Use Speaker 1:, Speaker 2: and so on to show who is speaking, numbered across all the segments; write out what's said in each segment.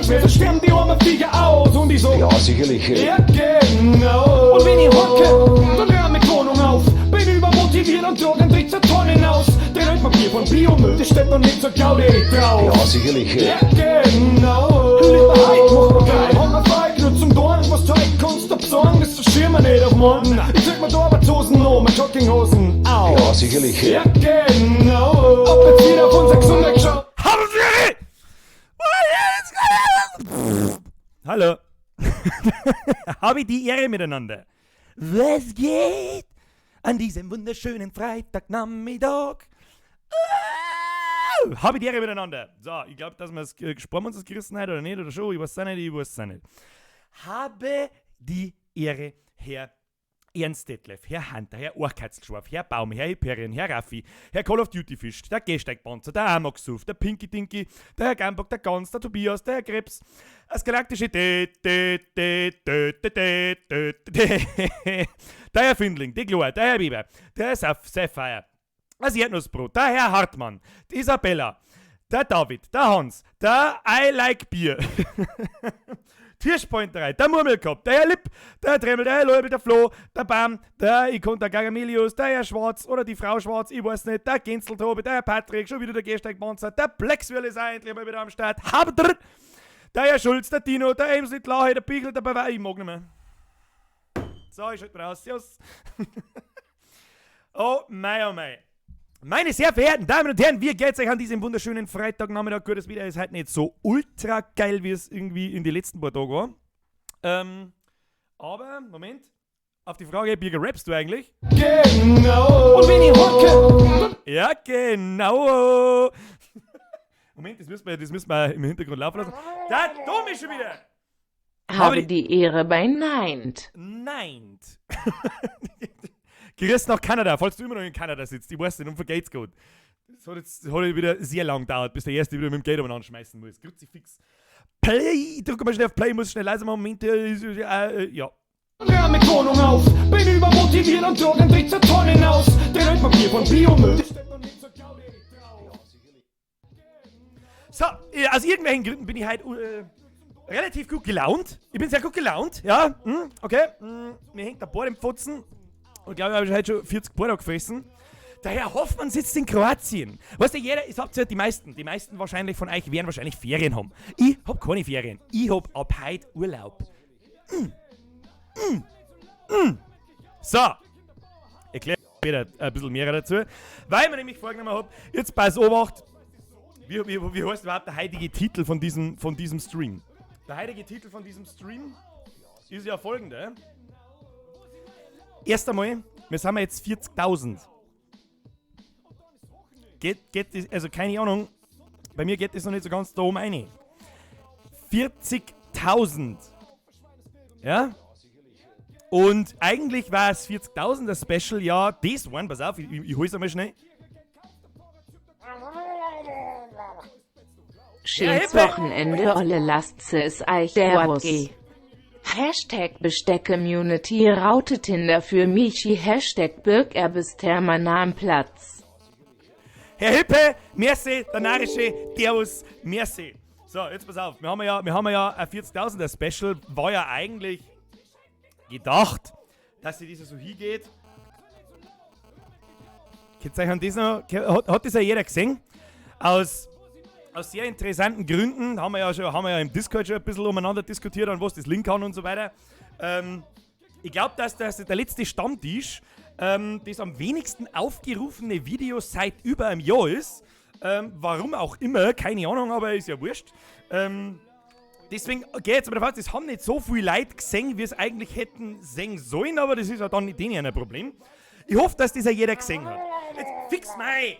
Speaker 1: Mensch mehr, so sterben die armen Viecher aus. Und ich so,
Speaker 2: Ja, sicherlich.
Speaker 1: Ja, genau. Und wenn ich hocke, dann räum ich Wohnung auf. Bin übermotiviert und trage einen Trick zur Tonnen aus. Papier von Biomüll, das steht noch nicht zur Gaudi drauf.
Speaker 2: Ja, sicherlich.
Speaker 1: Ja, genau. Lieber heut, mach mal geil. Hab mir frei, nur zum Dorn, was Zeug kannst du besorgen, das verschirm mir nicht auf morgen. Ich zieh mir da Arbeitshosen um, meine Jogginghosen auf.
Speaker 2: Ja, sicherlich.
Speaker 1: Ja, genau. Ob jetzt wieder auf unser Gesundheit geschaut.
Speaker 3: Hallo. Habe ich die Ehre miteinander. Was geht an diesem wunderschönen Freitagnachmittag? Habe ich die Ehre miteinander. So, ich glaube, dass wir es gesprochen uns das gerissen hat oder nicht oder schon, ich weiß es nicht, ich weiß es nicht. Habe die Ehre, Herr Ernst Detlef, Herr Hunter, Herr Ohrkatzelschwarf, Herr Baum, Herr Hyperion, Herr Raffi, Herr Call of Duty Fisch, der Gehsteigpanzer, der Amoxuf, der Pinky Dinky, der Herr Gambock, der Gans, der Tobias, der Herr Krebs, das galaktische D, D, D, D, D, D, D, D, der Herr Findling, die Chlor, der Herr Bieber, der Herr Sapphire, das Erdnussbrot, der Herr Hartmann, die Isabella, der David, der Hans, der I Like Bier, Tischpointerei, der Murmelkopf, der Herr Lipp, der Herr Tremmel, der Herr Leubel, der Flo, der Bam, der ich der Gagamelius, der Herr Schwarz oder die Frau Schwarz, ich weiß nicht, der Gänseltobe, der Herr Patrick, schon wieder der Gehsteigpanzer, der Plexwirl ist auch endlich mal wieder am Start, Habdr, der Herr Schulz, der Dino, der Emslit, Lahe, der Biegel, der Bawai, ich mag nicht mehr. So, ich schalte raus, servus. Oh mei, oh mei. Meine sehr verehrten Damen und Herren, wie geht's euch an diesem wunderschönen Freitagnachmittag? Gut, das Wetter ist heute nicht so ultra geil, wie es irgendwie in den letzten paar Tagen war. Aber, Moment, auf die Frage, Birger, rappst du eigentlich?
Speaker 1: Genau. Und wenn ich hocke,
Speaker 3: Ja, genau. Moment, das müssen wir im Hintergrund laufen lassen. Der Domi schon wieder!
Speaker 4: Habe die Ehre bei Neint.
Speaker 3: Nein. Grüß nach Kanada, falls du immer noch in Kanada sitzt. Ich weiß nicht, um vergeht's gut. Das hat jetzt das hat wieder sehr lang gedauert, bis der erste wieder mit dem Geld umeinander schmeißen muss. Kruzifix. Play, drück mal schnell auf Play, muss schnell leiser machen. Moment, ja.
Speaker 1: Räum ich Wohnung auf. Bin übermotiviert und trage einen Trick zur Tonnen aus. Papier von Biomüll, das steht noch nicht zur Gaudi drauf.
Speaker 3: So, aus irgendwelchen Gründen bin ich heute relativ gut gelaunt. Ich bin sehr gut gelaunt, ja. Okay. Mir hängt der Bord im Pfotzen. Und ich glaube, ich habe heute schon 40 Bohrer gefressen. Der Herr Hoffmann sitzt in Kroatien. Weißt du, jeder, ich habt ja die meisten wahrscheinlich von euch werden wahrscheinlich Ferien haben. Ich hab keine Ferien. Ich hab ab heute Urlaub. So. Erkläre später ein bisschen mehr dazu. Weil mir nämlich vorgenommen hab, jetzt pass Obacht. Wie heißt überhaupt der heutige Titel von diesem Stream? Der heutige Titel von diesem Stream ist ja folgender. Erst einmal, wir sind jetzt 40.000. Geht das, also keine Ahnung, bei mir geht das noch nicht so ganz da oben rein. 40.000. Ja? Und eigentlich war es 40.000er Special, ja, das one, pass auf, ich hol's einmal schnell.
Speaker 4: Schönes Wochenende, olle lasst es euch der G. Hashtag Besteck-Community Raute Tinder für Michi, Hashtag Birkerbis Platz.
Speaker 3: Herr Hippe, merci, der narische, Servus, merci. So, jetzt pass auf, wir haben ja ein 40.000er Special, war ja eigentlich gedacht, dass sie dieser so hingeht. Könnt ihr euch an das noch, hat das ja jeder gesehen? Aus sehr interessanten Gründen haben wir ja im Discord schon ein bisschen umeinander diskutiert, an was das Link kann und so weiter. Ich glaub, dass das der letzte Stammtisch das am wenigsten aufgerufene Video seit über einem Jahr ist. Warum auch immer, keine Ahnung, aber ist ja wurscht. Deswegen geh jetzt aber davon aus, das haben nicht so viele Leute gesehen, wie es eigentlich hätten sehen sollen, aber das ist ja dann nicht denen ein Problem. Ich hoffe, dass das ja jeder gesehen hat. Jetzt fix mei!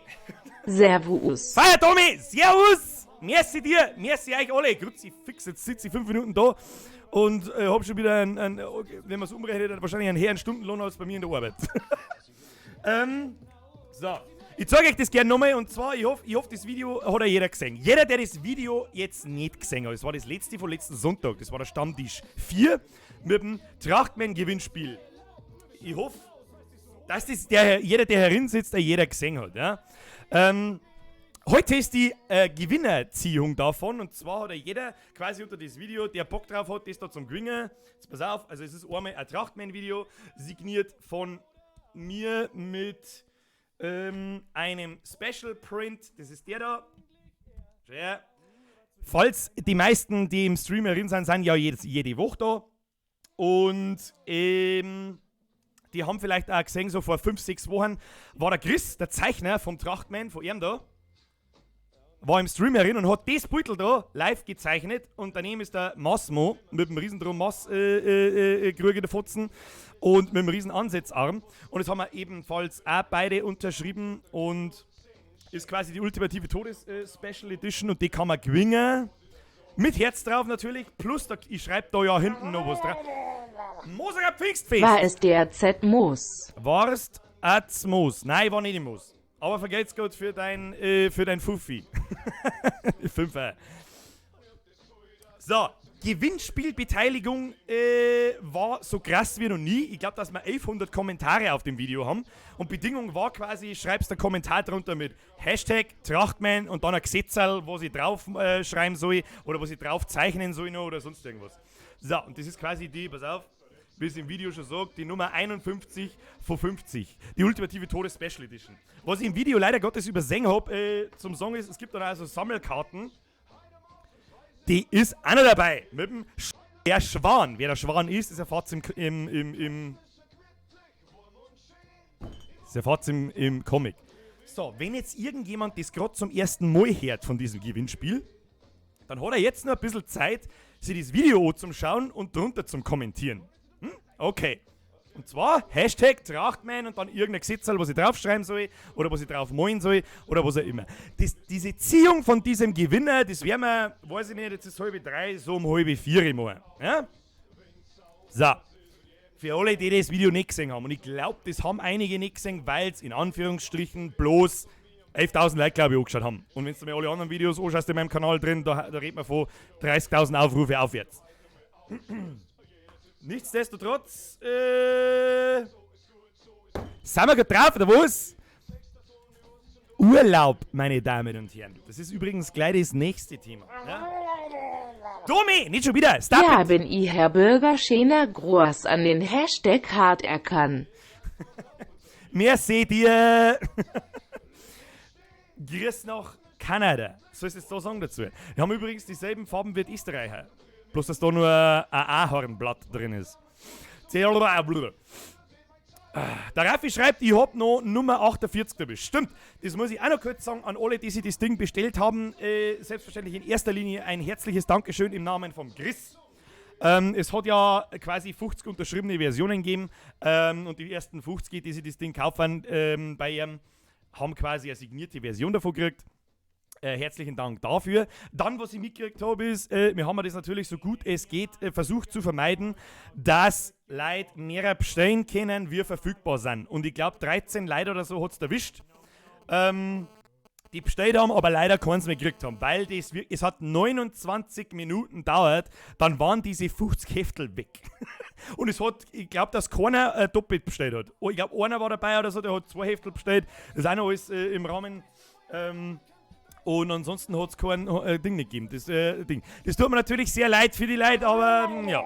Speaker 4: Servus.
Speaker 3: Feier Tommy! Servus! Merci dir, merci euch alle. Kruzifix, jetzt sitze ich 5 Minuten da und hab schon wieder einen, wenn man's umrechnet, wahrscheinlich einen höheren Stundenlohn als bei mir in der Arbeit. So. Ich zeig euch das gerne nochmal und zwar, ich hoff, das Video hat ja jeder gesehen. Jeder, der das Video jetzt nicht gesehen hat, das war das letzte von letzten Sonntag, das war der Stammtisch 4 mit dem Trachtman-Gewinnspiel. Ich hoffe, dass das jeder, der herin sitzt, der jeder gesehen hat. Ja? Heute ist die Gewinnerziehung davon und zwar hat ja jeder quasi unter das Video, der Bock drauf hat, das da zum Gewinnen. Jetzt pass auf, also es ist einmal ein Trachtman-Video, signiert von mir mit einem Special Print, das ist der da. Schau her. Falls die meisten, die im Stream drin sind, sind ja jede Woche da. Und die haben vielleicht auch gesehen, so vor 5, 6 Wochen war der Chris, der Zeichner vom Trachtman, von ihm da, war im Stream herin und hat das Beutel da live gezeichnet und daneben ist der Massmo mit dem riesen Mass Krug in der Fotzen und mit dem riesen Ansetzarm und das haben wir ebenfalls auch beide unterschrieben und ist quasi die ultimative Todes Special Edition und die kann man gewinnen. Mit Herz drauf natürlich, plus da, ich schreibe da ja hinten noch was drauf. Moserer Pfingstfest!
Speaker 4: War es der Z Moos?
Speaker 3: Warst az Moos? Nein, ich war nicht im Moos. Aber vergelt's Gott für dein Fuffi. Fünfer. So, Gewinnspielbeteiligung war so krass wie noch nie. Ich glaub, dass wir 1100 Kommentare auf dem Video haben. Und Bedingung war quasi, schreibst einen Kommentar drunter mit Hashtag Trachtman und dann ein Gesetzerl, wo sie drauf schreiben soll oder wo sie drauf zeichnen soll noch oder sonst irgendwas. So, und das ist quasi die, pass auf, wie es im Video schon sagt, die Nummer 51 von 50. Die ultimative Todes Special Edition. Was ich im Video leider Gottes übersehen hab, zum Song ist, es gibt dann also Sammelkarten. Die ist auch noch dabei. Mit dem der Schwan. Wer der Schwan ist, das erfahrt's im Comic. So, wenn jetzt irgendjemand das grad zum ersten Mal hört von diesem Gewinnspiel, dann hat er jetzt noch ein bisschen Zeit, sich das Video anzuschauen und drunter zum Kommentieren. Okay. Und zwar Hashtag Trachtman und dann irgendein Gesetz, was ich draufschreiben soll oder was ich drauf malen soll oder was auch immer. Diese Ziehung von diesem Gewinner, das werden wir, weiß ich nicht, jetzt ist 2:30, so um 3:30 mal. Ja? So. Für alle, die das Video nicht gesehen haben, und ich glaub, das haben einige nicht gesehen, weil's in Anführungsstrichen bloß 11.000 Leute, glaub ich, angeschaut haben. Und wenn du mir alle anderen Videos anschaust in meinem Kanal drin, da redet man von 30.000 Aufrufe aufwärts. Nichtsdestotrotz, sind wir grad drauf, oder was? Urlaub, meine Damen und Herren. Das ist übrigens gleich das nächste Thema. Ja? Domi, nicht schon wieder. Stop
Speaker 4: Ja,
Speaker 3: it.
Speaker 4: bin ich Herr Bürger, schöner Gruß an den Hashtag hart erkannt.
Speaker 3: Merci dir. Grüß nach Kanada. Soll ich das so sagen dazu? Wir haben übrigens dieselben Farben wie die Österreicher. Bloß, dass da nur ein Ahornblatt drin ist. Der Raffi schreibt, ich hab noch Nummer 48 dabei. Stimmt, das muss ich auch noch kurz sagen an alle, die sich das Ding bestellt haben. Selbstverständlich in erster Linie ein herzliches Dankeschön im Namen vom Chris. Es hat ja quasi 50 unterschriebene Versionen gegeben. Und die ersten 50, die sich das Ding kaufen bei ihm, haben quasi eine signierte Version davon gekriegt. Herzlichen Dank dafür. Dann, was ich mitgekriegt habe, ist, wir haben das natürlich so gut es geht versucht zu vermeiden, dass Leute mehr bestellen können, wie verfügbar sind. Und ich glaub, 13 Leute oder so hat's erwischt, die bestellt haben, aber leider keins mehr gekriegt haben, weil das es hat 29 Minuten gedauert, dann waren diese 50 Heftel weg. Und es hat, ich glaub, dass keiner doppelt bestellt hat. Oh, ich glaub, einer war dabei oder so, der hat 2 Heftel bestellt. Das ist auch noch alles im Rahmen. Und ansonsten hat's kein Ding nicht gegeben. Das Ding. Das tut mir natürlich sehr leid für die Leute, aber ja.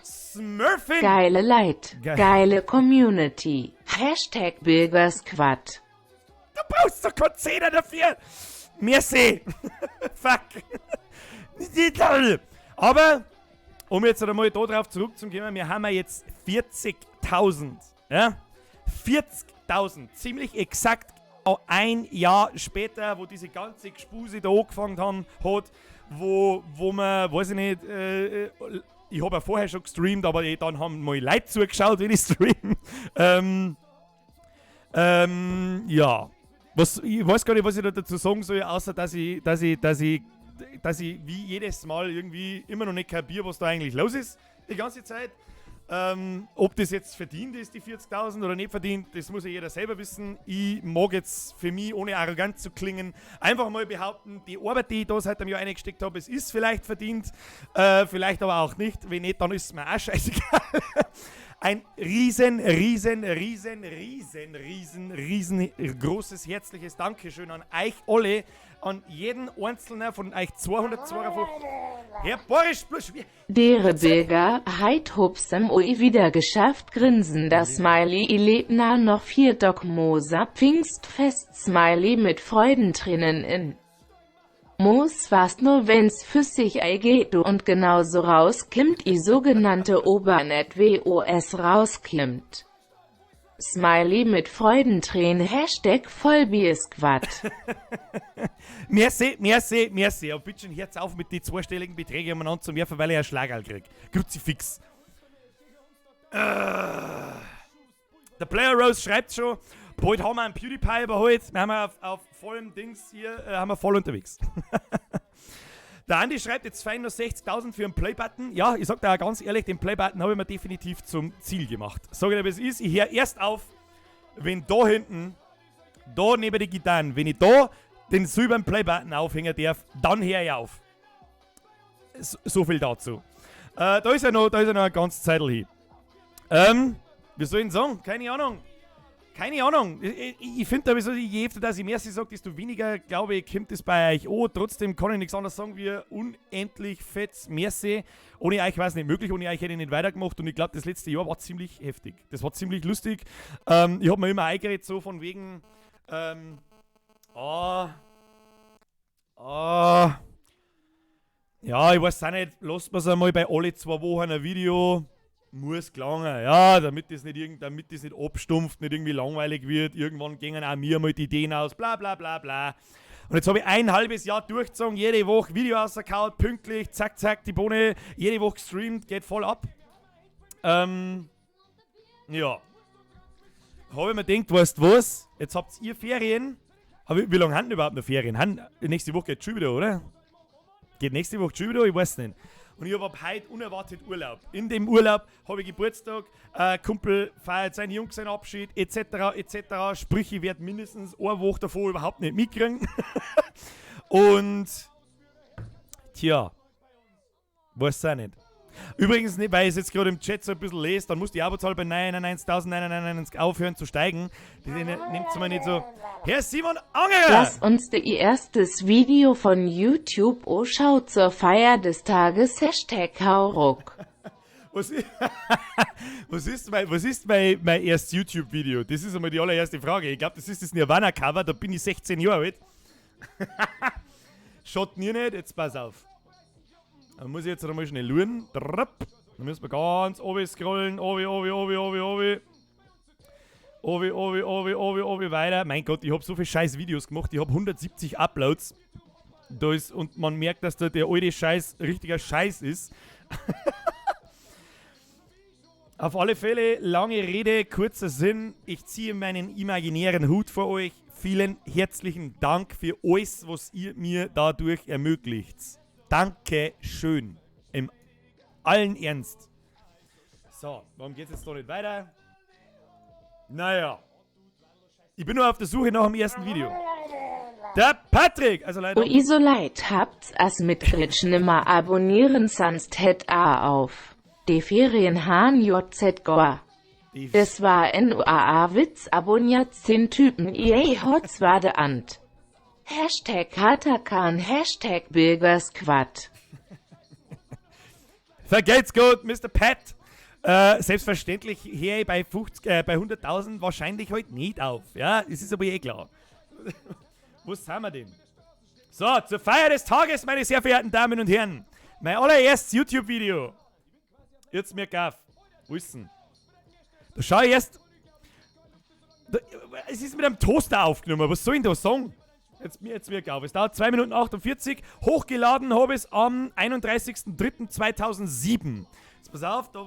Speaker 3: Smurfing!
Speaker 4: Geile Leid.
Speaker 3: Geil.
Speaker 4: Geile Community. Hashtag Bürgersquad.
Speaker 3: Du brauchst doch keinen Zehner dafür! Merci! Fuck! Aber, um jetzt einmal da drauf zurückzukommen, wir haben ja jetzt 40.000. Ja? 40.000. Ziemlich exakt ein Jahr später, wo diese ganze Gespuse da angefangen haben, hat, wo man, weiß ich nicht, ich hab ja vorher schon gestreamt, aber dann haben mal Leute zugeschaut, wenn ich stream. Ja. Ich weiß gar nicht, was ich da dazu sagen soll, außer dass ich wie jedes Mal irgendwie immer noch nicht kapier, was da eigentlich los ist, die ganze Zeit. Ob das jetzt verdient ist, die 40.000 oder nicht verdient, das muss ja jeder selber wissen. Ich mag jetzt für mich, ohne arrogant zu klingen, einfach mal behaupten, die Arbeit, die ich da seit einem Jahr reingesteckt habe, es ist vielleicht verdient, vielleicht aber auch nicht. Wenn nicht, dann ist es mir auch scheißegal. Ein riesen, riesen, riesen, riesen, riesen, riesen großes herzliches Dankeschön an euch alle, an jeden einzelnen von euch 252. Herr Boris Blusch,
Speaker 4: Dere Bilger, heit hupsem ui wieder geschafft, grinsen das Smiley Iletna noch 4 Doc Moser Pfingstfest Smiley mit Freudentränen in. Moos war's nur wenn's füssig ei geht und genauso rauskimmt i sogenannte Obernet WOS rauskimmt. Smiley mit Freudentränen Hashtag Vollbiersquad.
Speaker 3: Merci, merci, merci. Aber bitte schön, hört's auf mit den zweistelligen Beträgen umeinander zu werfen, weil ich einen Schlagerl krieg. Kruzifix. Der Player Rose schreibt schon, bald haben wir einen PewDiePie überholt. Wir haben auf vollem Dings hier, haben wir voll unterwegs. Der Andi schreibt jetzt fein nur 60.000 für einen Play-Button. Ja, ich sag dir auch ganz ehrlich, den Play-Button habe ich mir definitiv zum Ziel gemacht. Sag ich dir, wie es ist, ich hör erst auf, wenn da hinten, da neben die Gitarren, wenn ich da den silbernen Play-Button aufhängen darf, dann hör ich auf. So viel dazu. Da ist ja noch eine ganze Zeit hin. Wie soll ich denn sagen? Keine Ahnung. Keine Ahnung. Ich finde da, wieso, je öfter, dass ich Merci sage, desto weniger, glaube ich, kommt es bei euch an. Trotzdem kann ich nichts anderes sagen wie unendlich fett Merci. Ohne euch war es nicht möglich, ohne euch hätte ich nicht weitergemacht. Und ich glaube, das letzte Jahr war ziemlich heftig. Das war ziemlich lustig. Ich hab mir immer eingeredet, so von wegen, ja, ich weiß auch nicht, lasst mir's einmal bei alle 2 Wochen ein Video. Muss gelangen, ja, damit das nicht irgend, damit das nicht abstumpft, nicht irgendwie langweilig wird. Irgendwann gingen auch mir mal die Ideen aus, bla bla bla bla. Und jetzt habe ich ein halbes Jahr durchgezogen, jede Woche Video rausgehauen, pünktlich, zack, zack, die Bohne, jede Woche gestreamt, geht voll ab. Ja. Habe ich mir gedacht, weißt du was, jetzt habt ihr Ferien. Aber wie lange haben denn überhaupt noch Ferien? Nächste Woche geht schon wieder, oder? Geht nächste Woche schon wieder? Ich weiß nicht. Und ich hab ab heute unerwartet Urlaub. In dem Urlaub hab ich Geburtstag, Kumpel feiert seinen Jungs seinen Abschied, et cetera, et cetera. Sprich, ich werd mindestens eine Woche davor überhaupt nicht mitkriegen. Und, tja, weiß auch nicht. Übrigens, nicht, weil ich es jetzt gerade im Chat so ein bisschen lese, dann muss die Abozahl bei 99.999 aufhören zu steigen. Die nehmt's mal nicht so. Herr Simon Angerer!
Speaker 4: Lass uns ihr erstes Video von YouTube anschauen zur Feier des Tages. Hashtag Hauruck.
Speaker 3: Was ist mein erstes YouTube-Video? Das ist einmal die allererste Frage. Ich glaub, das ist das Nirvana-Cover, da bin ich 16 Jahre alt. Schaut mir nicht, jetzt pass auf. Da muss ich jetzt einmal schnell schauen. Trapp. Dann müssen wir ganz oben scrollen. Obi, obi, obi, obi, obi. Obi, obi, obi, obi, obi, weiter. Mein Gott, ich hab so viele scheiß Videos gemacht. Ich hab 170 Uploads. Da ist, und man merkt, dass da der alte Scheiß richtiger Scheiß ist. Auf alle Fälle, lange Rede, kurzer Sinn. Ich ziehe meinen imaginären Hut vor euch. Vielen herzlichen Dank für alles, was ihr mir dadurch ermöglicht. Dankeschön. Im allen Ernst. So, warum geht's jetzt da nicht weiter? Naja. Ich bin nur auf der Suche nach dem ersten Video. Der Patrick! Also leider.
Speaker 4: O Isoleit habt's as mit Gritsch nimmer abonnieren, sonst hätt a auf. Die Ferien Hahn J Z Goa.
Speaker 3: Die
Speaker 4: Das war N U A A Witz abonniert 10 Typen EA Hotz Wade Ant. Hashtag Hatakan, Hashtag Bürgersquad.
Speaker 3: Vergelt's gut, Mister Pat. Selbstverständlich höre ich bei bei 100.000 wahrscheinlich halt nicht auf. Ja, das ist aber eh klar. Wo sind wir denn? So, zur Feier des Tages, meine sehr verehrten Damen und Herren. Mein allererstes YouTube-Video. Jetzt mir gaff. Wo ist denn? Da schau ich erst. Da, es ist mit einem Toaster aufgenommen. Was soll ich denn da sagen? Jetzt mir gaff. Es dauert 2 Minuten 48. Hochgeladen habe ich es am 31.03.2007. Jetzt pass auf. Da,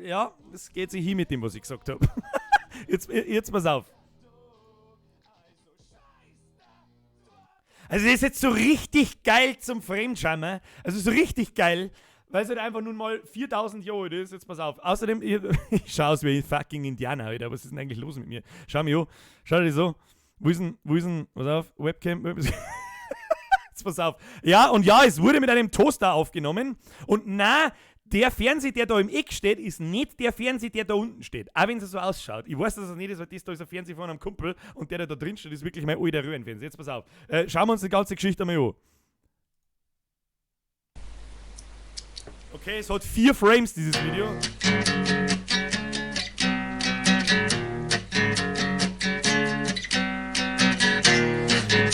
Speaker 3: ja, das geht sich hin mit dem, was ich gesagt hab. Jetzt pass auf. Also das ist jetzt so richtig geil zum Fremdschammen. Also so richtig geil, weil es halt einfach nun mal 4000 Jahre alt ist. Jetzt pass auf. Außerdem, ich schau aus wie ein fucking Indianer, Alter. Was ist denn eigentlich los mit mir? Schau mich an. Schau dich so. Wo ist denn, wo ist denn, pass auf, Webcam. Jetzt pass auf. Ja, und ja, es wurde mit einem Toaster aufgenommen. Und na, Der Fernseher, der da im Eck steht, ist nicht der Fernseher, der da unten steht. Auch wenn es so ausschaut. Ich weiß, dass es nicht ist, weil das da ist ein Fernseher von einem Kumpel und der, der da drin steht, ist wirklich mein alter Röhrenfernseher. Jetzt pass auf. Schauen wir uns die ganze Geschichte einmal an. Okay, es hat 4 Frames, dieses Video.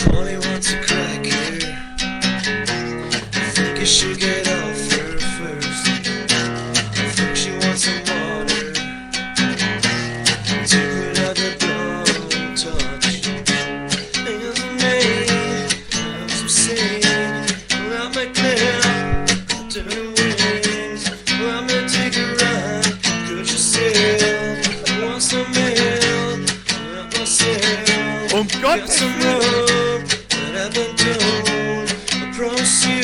Speaker 2: Polly wants a cracker. I think you should get off her first. I think she wants some water to put out the blowtorch. And me, I'm some sing. Let me clear the wings. Let me take a ride. Could you sail? I want some mail. Let myself.
Speaker 3: Um Gottes
Speaker 2: Got some
Speaker 3: Willen.
Speaker 2: rope that I've been told. I promise you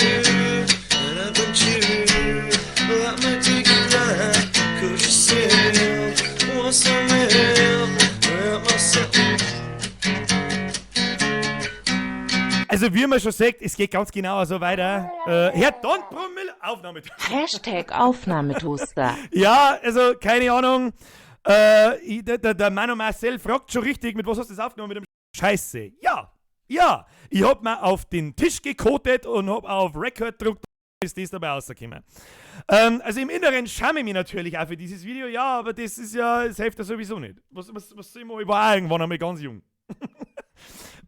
Speaker 2: that I've been true. Let me take a ride. Could you sail? Want some help? Help myself.
Speaker 3: Also wie man schon sagt, es geht ganz genau so weiter. Herr Don Brummel, Aufnahme.
Speaker 4: Hashtag Aufnahmetoaster.
Speaker 3: Ja, also keine Ahnung. Der Manu Marcel fragt schon richtig, mit was hast du das aufgenommen? Mit dem Scheiße. Ja, ja. Ich hab mir auf den Tisch gekotet und hab auf Record gedrückt, ist das dabei rausgekommen. Also im Inneren schäme ich mich natürlich auch für dieses Video, ja, aber das ist ja, das hilft ja sowieso nicht. Was soll ich machen? Ich war auch irgendwann einmal ganz jung.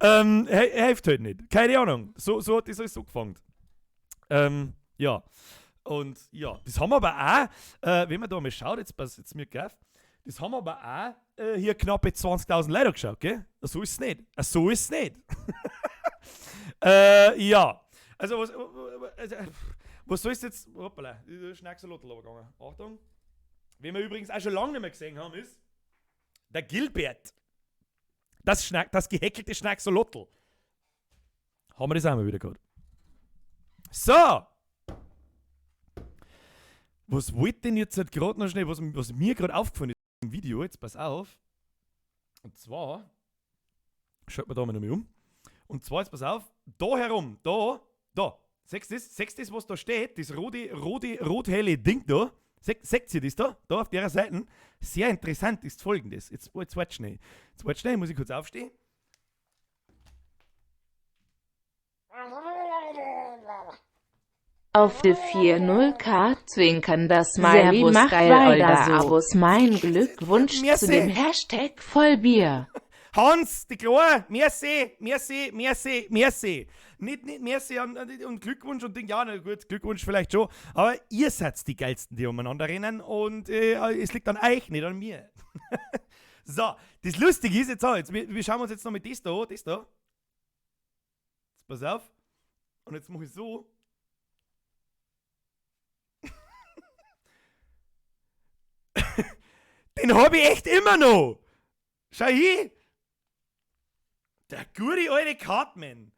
Speaker 3: Hilft halt nicht. Keine Ahnung. So hat das alles so gefangen. Ja. Und ja, das haben wir aber auch, wenn man da mal schaut, jetzt passt jetzt mir gleich, das haben wir aber auch hier knappe 20.000 Leute geschaut, gell? So ist es nicht. So ist es nicht. Ja. Also, was, also, was soll es jetzt? Hoppala, da ist ein Axolotl runtergegangen. Achtung. Wen wir übrigens auch schon lange nicht mehr gesehen haben, ist der Gilbert. Das gehäkelte Schnacksolotl. Haben wir das auch mal wieder gehabt. So! Was wollte denn jetzt halt grad noch schnell, was mir grad aufgefallen ist im Video, jetzt pass auf. Und zwar, schaut man da mal nochmal um. Und zwar, jetzt pass auf, da herum, da, da. Siehst du das? Siehst du das, was da steht? Das rote, rote, rothelle Ding da. Seht ihr das da? Da auf der Seite. Sehr interessant ist Folgendes. Jetzt warte schnell. Jetzt warte schnell, muss ich kurz aufstehen.
Speaker 4: Auf die 4-0K zwinkern das Smiley
Speaker 5: Servus,
Speaker 4: macht
Speaker 5: geil,
Speaker 4: weiter
Speaker 5: Alter,
Speaker 4: so.
Speaker 5: Servus,
Speaker 4: Mein Glückwunsch
Speaker 3: Merci.
Speaker 4: zu dem Hashtag Vollbier.
Speaker 3: Hans, die Kleine, merci, merci, merci, merci. Nicht merci und Glückwunsch und Ding, ja, na gut, Glückwunsch vielleicht schon, aber ihr seid die Geilsten, die umeinander rennen und es liegt an euch, nicht an mir. So, das Lustige ist jetzt auch, jetzt, wir schauen uns jetzt noch mit das da an, das da. Jetzt pass auf. Und jetzt mach ich so. Den hab ich echt immer noch. Schau hin. Der gute alte Cartman.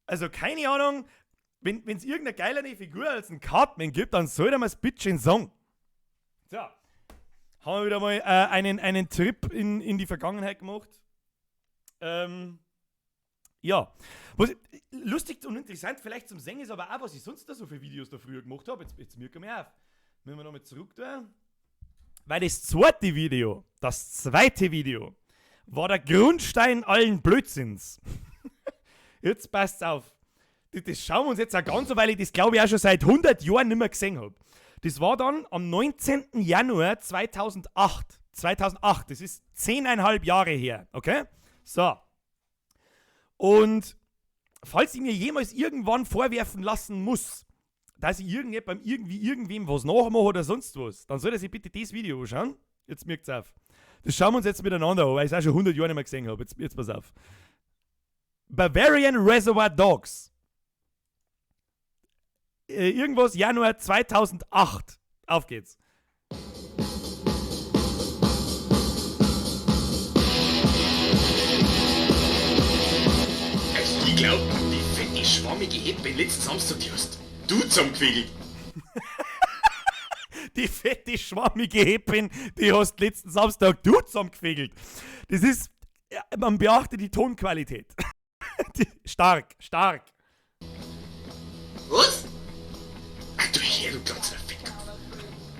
Speaker 3: Also keine Ahnung, wenn's irgendeine geilere Figur als ein Cartman gibt, dann soll er mir's bitte sagen. So. Haben wir wieder mal einen Trip in die Vergangenheit gemacht. Ja. Was, lustig und interessant vielleicht zum Singen ist aber auch, was ich sonst da so für Videos da früher gemacht hab. Jetzt mir komm ich auf. Müssen wir nochmal zurück da. Weil das zweite Video, war der Grundstein allen Blödsinns. Jetzt passt's auf. Das schauen wir uns jetzt auch ganz an, weil ich das, glaub ich, auch schon seit 100 Jahren nicht mehr gesehen hab. Das war dann am 19. Januar 2008. 2008, das ist 10,5 Jahre her, okay? So. Und falls ich mir jemals irgendwann vorwerfen lassen muss, dass ich irgendjemandem irgendwie irgendwem was nachmache oder sonst was, dann soll er sich bitte das Video anschauen. Jetzt merkt's auf. Das schauen wir uns jetzt miteinander an, weil ich es auch schon 100 Jahre nicht mehr gesehen hab. Jetzt pass auf. Bavarian Reservoir Dogs. Irgendwas Januar 2008. Auf geht's.
Speaker 6: Also ich glaub, die fette, schwammige Heppe letzten Samstag, die hast du zusammengewiegelt.
Speaker 3: Die fette, schwammige Heppin, die hast letzten Samstag du zusammengefegelt. Das ist, ja, man beachte die Tonqualität. Die, stark, stark.
Speaker 6: Was? Ach du Herr, du ganzer Fettkopf.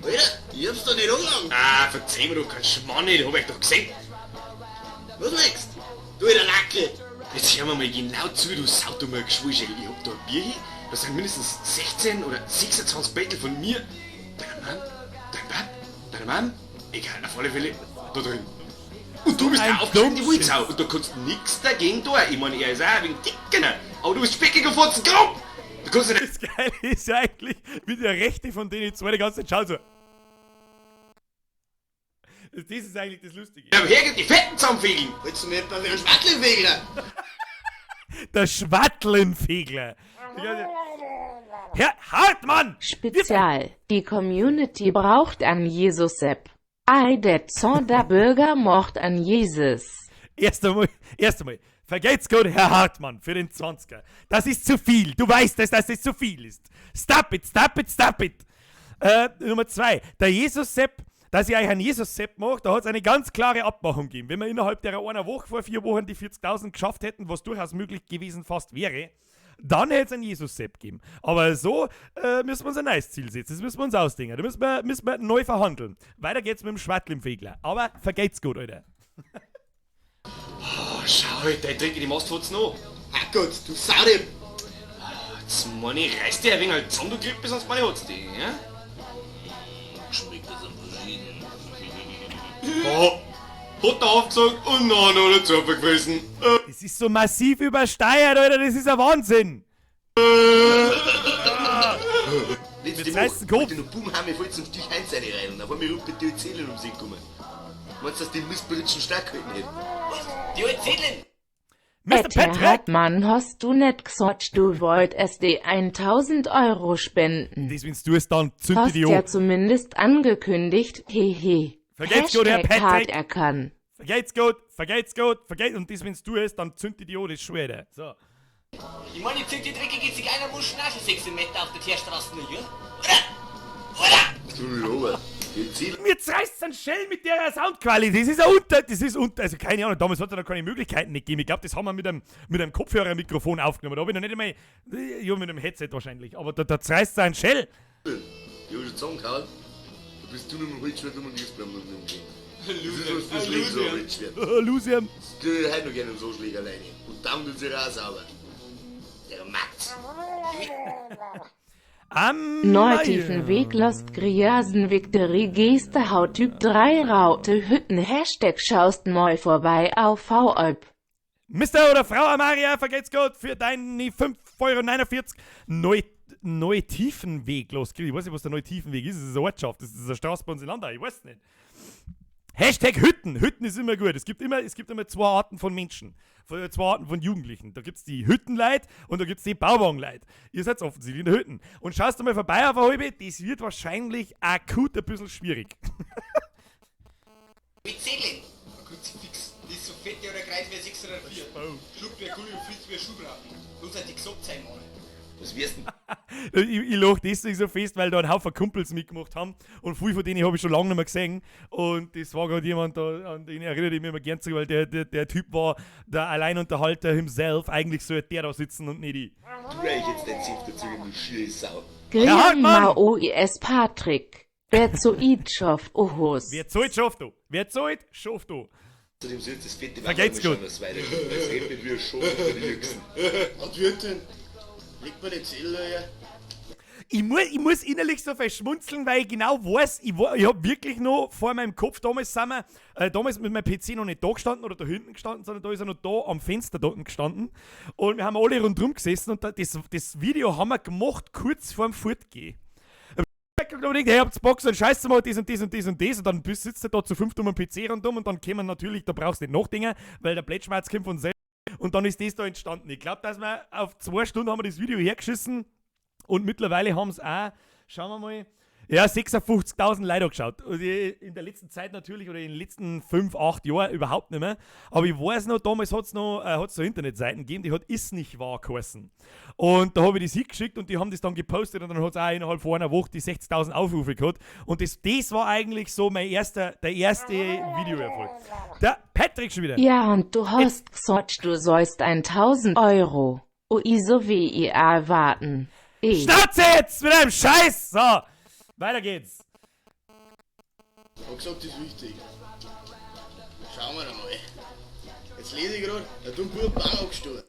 Speaker 5: Alter, ich hab's doch nicht angelangt.
Speaker 6: Ah, verzeih mir doch keinen Schmarrn nicht, hab ich doch gesehen.
Speaker 5: Was meinst du? Du alter Lacke.
Speaker 6: Jetzt hör mir mal genau zu, du saudummer Geschwulschädel. Ich hab da ein Bier hier, da sind mindestens 16 oder 26 Bettel von mir, deiner Mann, dein Pap, deiner Mann, egal, auf alle Fälle, da drin. Und du bist
Speaker 3: Ein
Speaker 6: der aufgeschnittene
Speaker 3: Dummschiss.
Speaker 6: Wulsau und da kannst du nix dagegen tun. Ich meine, er ist auch ein wenig dicker, aber du bist speckiger Fotzen, komm! Du kannst ja nicht
Speaker 3: Das Geile ist ja eigentlich, wie der Rechte von denen zwei die ganze Zeit schaut so. Das ist eigentlich das Lustige.
Speaker 6: hergehen, die Fetten zusammenfegeln.
Speaker 5: Willst du nicht bei mir einen Schwattelfegler?
Speaker 3: Der Schwattlenfegler. Herr Hartmann!
Speaker 4: Spezial. Die Community braucht an Jesus Sepp. Ei, der Zorn der Bürger mocht an Jesus.
Speaker 3: Erst einmal, vergelt's gut, Herr Hartmann, für den 20er. Das ist zu viel. Du weißt es, dass das zu viel ist. Stop it, stop it, stop it. Nummer 2. Der Jesus-Sepp, dass ich euch einen Jesus-Sepp mache, da hat's eine ganz klare Abmachung gegeben. Wenn wir innerhalb der einer Woche vor 4 Wochen die 40.000 geschafft hätten, was durchaus möglich gewesen fast wäre, dann hätte es einen Jesus-Sepp gegeben. Aber so müssen wir uns ein neues Ziel setzen. Das müssen wir uns ausdenken. Da müssen wir neu verhandeln. Weiter geht's mit dem Schwartlimfegler. Aber vergeht's gut, Alter.
Speaker 6: Oh, schau, Alter, ich trinke die Mastfotzen noch.
Speaker 5: Ach Gott, du Saudem.
Speaker 6: Jetzt meine ich, reiß dich ein wenig halt zusammen, du Klippe, sonst meine ich hat's dich, ja?
Speaker 5: Schmeckt das am verschieden.
Speaker 6: Oh, hat er aufgezogen und dann hat er zu gefressen.
Speaker 3: Das ist so massiv übersteuert, Alter, das ist ein Wahnsinn.
Speaker 5: Letzte
Speaker 3: Mit
Speaker 5: Woche
Speaker 3: reißen Kopf.
Speaker 5: wollte noch Boomhamme voll zum Stich Heinz rein und auf einmal rumpelt die Zählen um sich gekommen. Meinst du, dass die Mistbritschen stark gehalten hätten?
Speaker 7: Was? Die alte Zählen?
Speaker 3: Mr.
Speaker 4: Et Herr
Speaker 3: Patrick!
Speaker 4: Hartmann, hast du net gesagt, du wollt SD 1000 Euro spenden.
Speaker 3: Das, wenn's du es dann, zünde
Speaker 4: Hast
Speaker 3: die
Speaker 4: ja
Speaker 3: an.
Speaker 4: zumindest angekündigt, hehe.
Speaker 3: Vergelt's gut, Herr
Speaker 4: Hashtag hart
Speaker 3: Patrick.
Speaker 4: erkannt.
Speaker 3: Vergeht's gut, vergeht's gut, vergeht's. Und das, wenn's du es, dann zünde die an, das ist schwer. So.
Speaker 7: Ich meine, ich zieh die dreckige Zigeunermuschel auch schon 16 Meter auf der Teerstraße nur, ja? Oder? Oder?
Speaker 5: Du Lober. Die Zählen
Speaker 3: Mir zerreißt einen Schell mit der Soundqualität. Das ist ja unter, das ist unter, also keine Ahnung, damals hat es noch keine Möglichkeiten nicht gegeben. Ich glaub, das haben wir mit einem Kopfhörermikrofon aufgenommen. Da hab ich noch nicht einmal, ja, mit einem Headset wahrscheinlich. Aber da zerreißt einen Schell.
Speaker 5: Die hab ich schon zusammengehauen. Da bist du nur mit dem Holzschwert um und ich bleib nur mit dem Gehen. Das ist was fürs Leben so ein Holzschwert.
Speaker 3: Lucian.
Speaker 5: Das tue ich heute noch gerne so schlägt alleine. Und dann tut sie auch sauber. Der Max.
Speaker 3: Am
Speaker 4: Neutiefenweg Lost Griasen Victory Geste Hauttyp 3 Raute Hütten Hashtag schaust mal vorbei auf VOLP.
Speaker 3: Mister oder Frau Amaria, vergelt's gut für deine 5,49 Euro. Neutiefenweg los. Ich weiß nicht, was der Neutiefenweg ist. Das ist eine Ortschaft. Das ist eine Straße bei uns in Landau. Ich weiß nicht. Hashtag Hütten. Hütten ist immer gut. Es gibt immer zwei Arten von Menschen. Zwei Arten von Jugendlichen. Da gibt's die Hüttenleid und da gibt's die Bauwagenleid. Ihr seid offensichtlich in der Hütten. Und schaust du mal vorbei auf eine halbe, das wird wahrscheinlich akut ein bisschen schwierig.
Speaker 7: Mit Zählen.
Speaker 6: Kruzifix, das ist so fett oder kreuz wie 6 oder 4. Schluckt wie ein Gulli und fliegt wie ein Schuhbraten. Los halt die gesagt sein, Mann.
Speaker 5: Was wär's denn?
Speaker 3: Ich lach deswegen so fest, weil da ein Haufen Kumpels mitgemacht haben und viele von denen habe ich schon lange nicht mehr gesehen. Und das war gerade jemand, da, an den erinnere ich mich immer gern zurück, weil der Typ war der Alleinunterhalter himself. Eigentlich sollte der da sitzen und nicht ich.
Speaker 5: Du reich jetzt dein Senf dazu, du schiere Sau.
Speaker 3: Herr Hartmann!
Speaker 4: Grian OIS Patrick. Wer zu Itschof Ohos.
Speaker 3: Wer zahlt, schafft du. Wer zahlt, schafft du.
Speaker 5: Zudem soll jetzt das fette
Speaker 3: Vergelt's
Speaker 5: Wasser
Speaker 3: gut.
Speaker 5: schauen, dass es weitergeht. Es rennt nicht wie ein Schaf unter die Yüchsen.
Speaker 6: Und Wirtin, legt mir die Zählen her.
Speaker 3: Ich muss innerlich so verschmunzeln, weil ich genau weiß, ich hab wirklich noch vor meinem Kopf, damals sind wir, damals mit meinem PC noch nicht da gestanden oder da hinten gestanden, sondern da ist er noch da am Fenster da unten gestanden. Und wir haben alle rundherum gesessen und das Video haben wir gemacht kurz vorm Fortgehen. Ich hab gedacht, hey, habt's Bock, so einen Scheiß zu machen, das und das und das und das. Und dann sitzt du da zu fünft um den PC rundum und dann kommen natürlich, da brauchst du nicht nachdenken, weil der Plätschmerz kommt von selbst. Und dann ist das da entstanden. Ich glaub, dass wir auf 2 Stunden haben wir das Video hergeschissen. Und mittlerweile haben's auch, schauen wir mal, ja, 56.000 Leute angeschaut. Und in der letzten Zeit natürlich, oder in den letzten 5, 8 Jahren überhaupt nicht mehr. Aber ich weiß noch, damals hat's noch hat's so Internetseiten gegeben, die hat Ist nicht wahr geheißen. Und da hab ich das hingeschickt und die haben das dann gepostet und dann hat's auch innerhalb von einer Woche die 60.000 Aufrufe gehabt. Und das war eigentlich so mein erster, der erste Videoerfolg. Der Patrick schon wieder.
Speaker 4: Ja, und du hast gesagt, du sollst 1.000 Euro. Ui, so wie ihr erwarten.
Speaker 3: Schnauze jetzt mit deinem Scheiß! So, weiter geht's.
Speaker 5: Hat gesagt, das ist wichtig. Schauen wir mal. Jetzt lese ich gerade, der dumme Bub Baum abgestochen.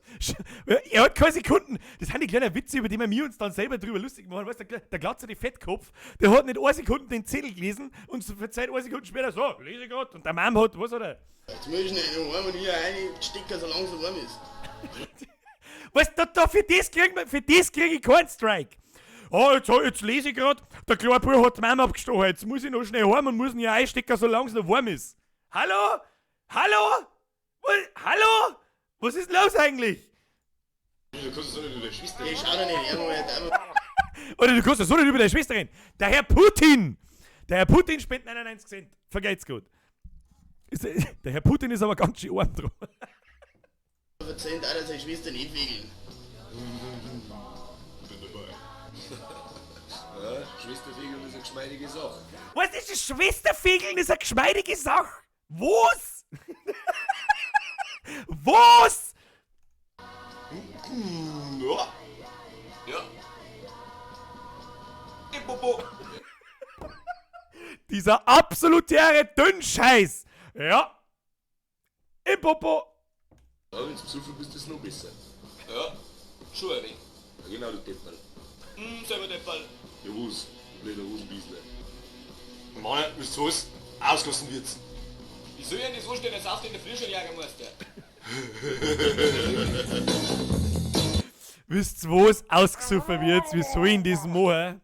Speaker 3: Er hat keine Sekunden. Das sind die kleinen Witze, über die wir uns dann selber drüber lustig machen. Weißt du, der glatzerte Fettkopf, der hat nicht eine Sekunde den Zettel gelesen und so verzeiht eine Sekunde später, so, lese ich grad. Und der Mann hat, was hat er?
Speaker 5: Jetzt muss ich schnell noch heim und hier rein stecken, solange es noch warm ist.
Speaker 3: Weißt du, da, für das krieg, für das krieg ich keinen Strike. Oh, jetzt lese ich grad, der kleine Bub hat die Mama abgestochen. Jetzt muss ich noch schnell heim und muss ihn hier einstecken, solange es noch warm ist. Hallo? Hallo? Was? Hallo? Was ist los eigentlich?
Speaker 6: Du kannst es doch nicht über deine Schwester
Speaker 5: Ich schau da nicht her, Moment, einmal.
Speaker 3: Oder du kannst das so nicht über deine Schwester reden. Der Herr Putin! Der Herr Putin spendet 99 Cent. Vergeht's gut. Der Herr Putin ist aber ganz schön arm dran.
Speaker 5: Verzehnt auch, dass seine Schwester nicht wegeln.
Speaker 6: Bin dabei. Ja, Schwesterfegeln ist eine geschmeidige Sache.
Speaker 3: Was ist das? Schwesterfegeln ist eine geschmeidige Sache. Was? Was?
Speaker 6: Ja. Ja. Im Popo.
Speaker 3: Dieser absolutäre Dünnscheiß. Ja. Im Popo.
Speaker 5: Ja, wenn du besoffen bist, ist es noch besser.
Speaker 7: Ja, schon ein wenig.
Speaker 5: Ja, genau, du Deppel.
Speaker 7: Selber Deppel.
Speaker 5: Ja, was? Blöder Hosenbiesler.
Speaker 6: Mann, wisst ihr was? Ausgelassen wird's.
Speaker 7: Wie soll ich denn das anstellen, dass du in der Früh schon jagen musst? Ja?
Speaker 3: Wisst ihr, was ausgesoffen wird? Wie soll ich denn das machen?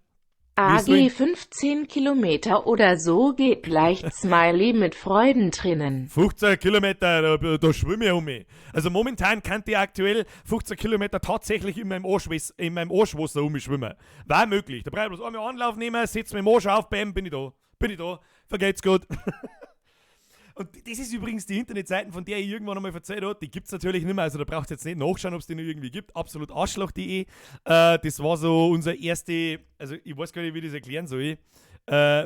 Speaker 3: Wie soll
Speaker 4: AG
Speaker 3: ich-
Speaker 4: 15 Kilometer oder so geht leicht Smiley mit Freudentränen.
Speaker 3: 15 Kilometer, da schwimme ich um mich. Also momentan kann ich aktuell 15 Kilometer tatsächlich in meinem Arschwasser um mich schwimmen. War möglich. Da brauche ich bloß einmal Anlauf nehmen, setz mir den Arsch auf, bam, bin ich da. Bin ich da. Vergeht's gut. Und das ist übrigens die Internetseiten, von der ich irgendwann einmal erzählt habe. Die gibt's natürlich nicht mehr, also da braucht ihr jetzt nicht nachschauen, ob's die noch irgendwie gibt. Absolut arschloch.de. Das war so unser erste, also ich weiß gar nicht, wie ich das erklären soll.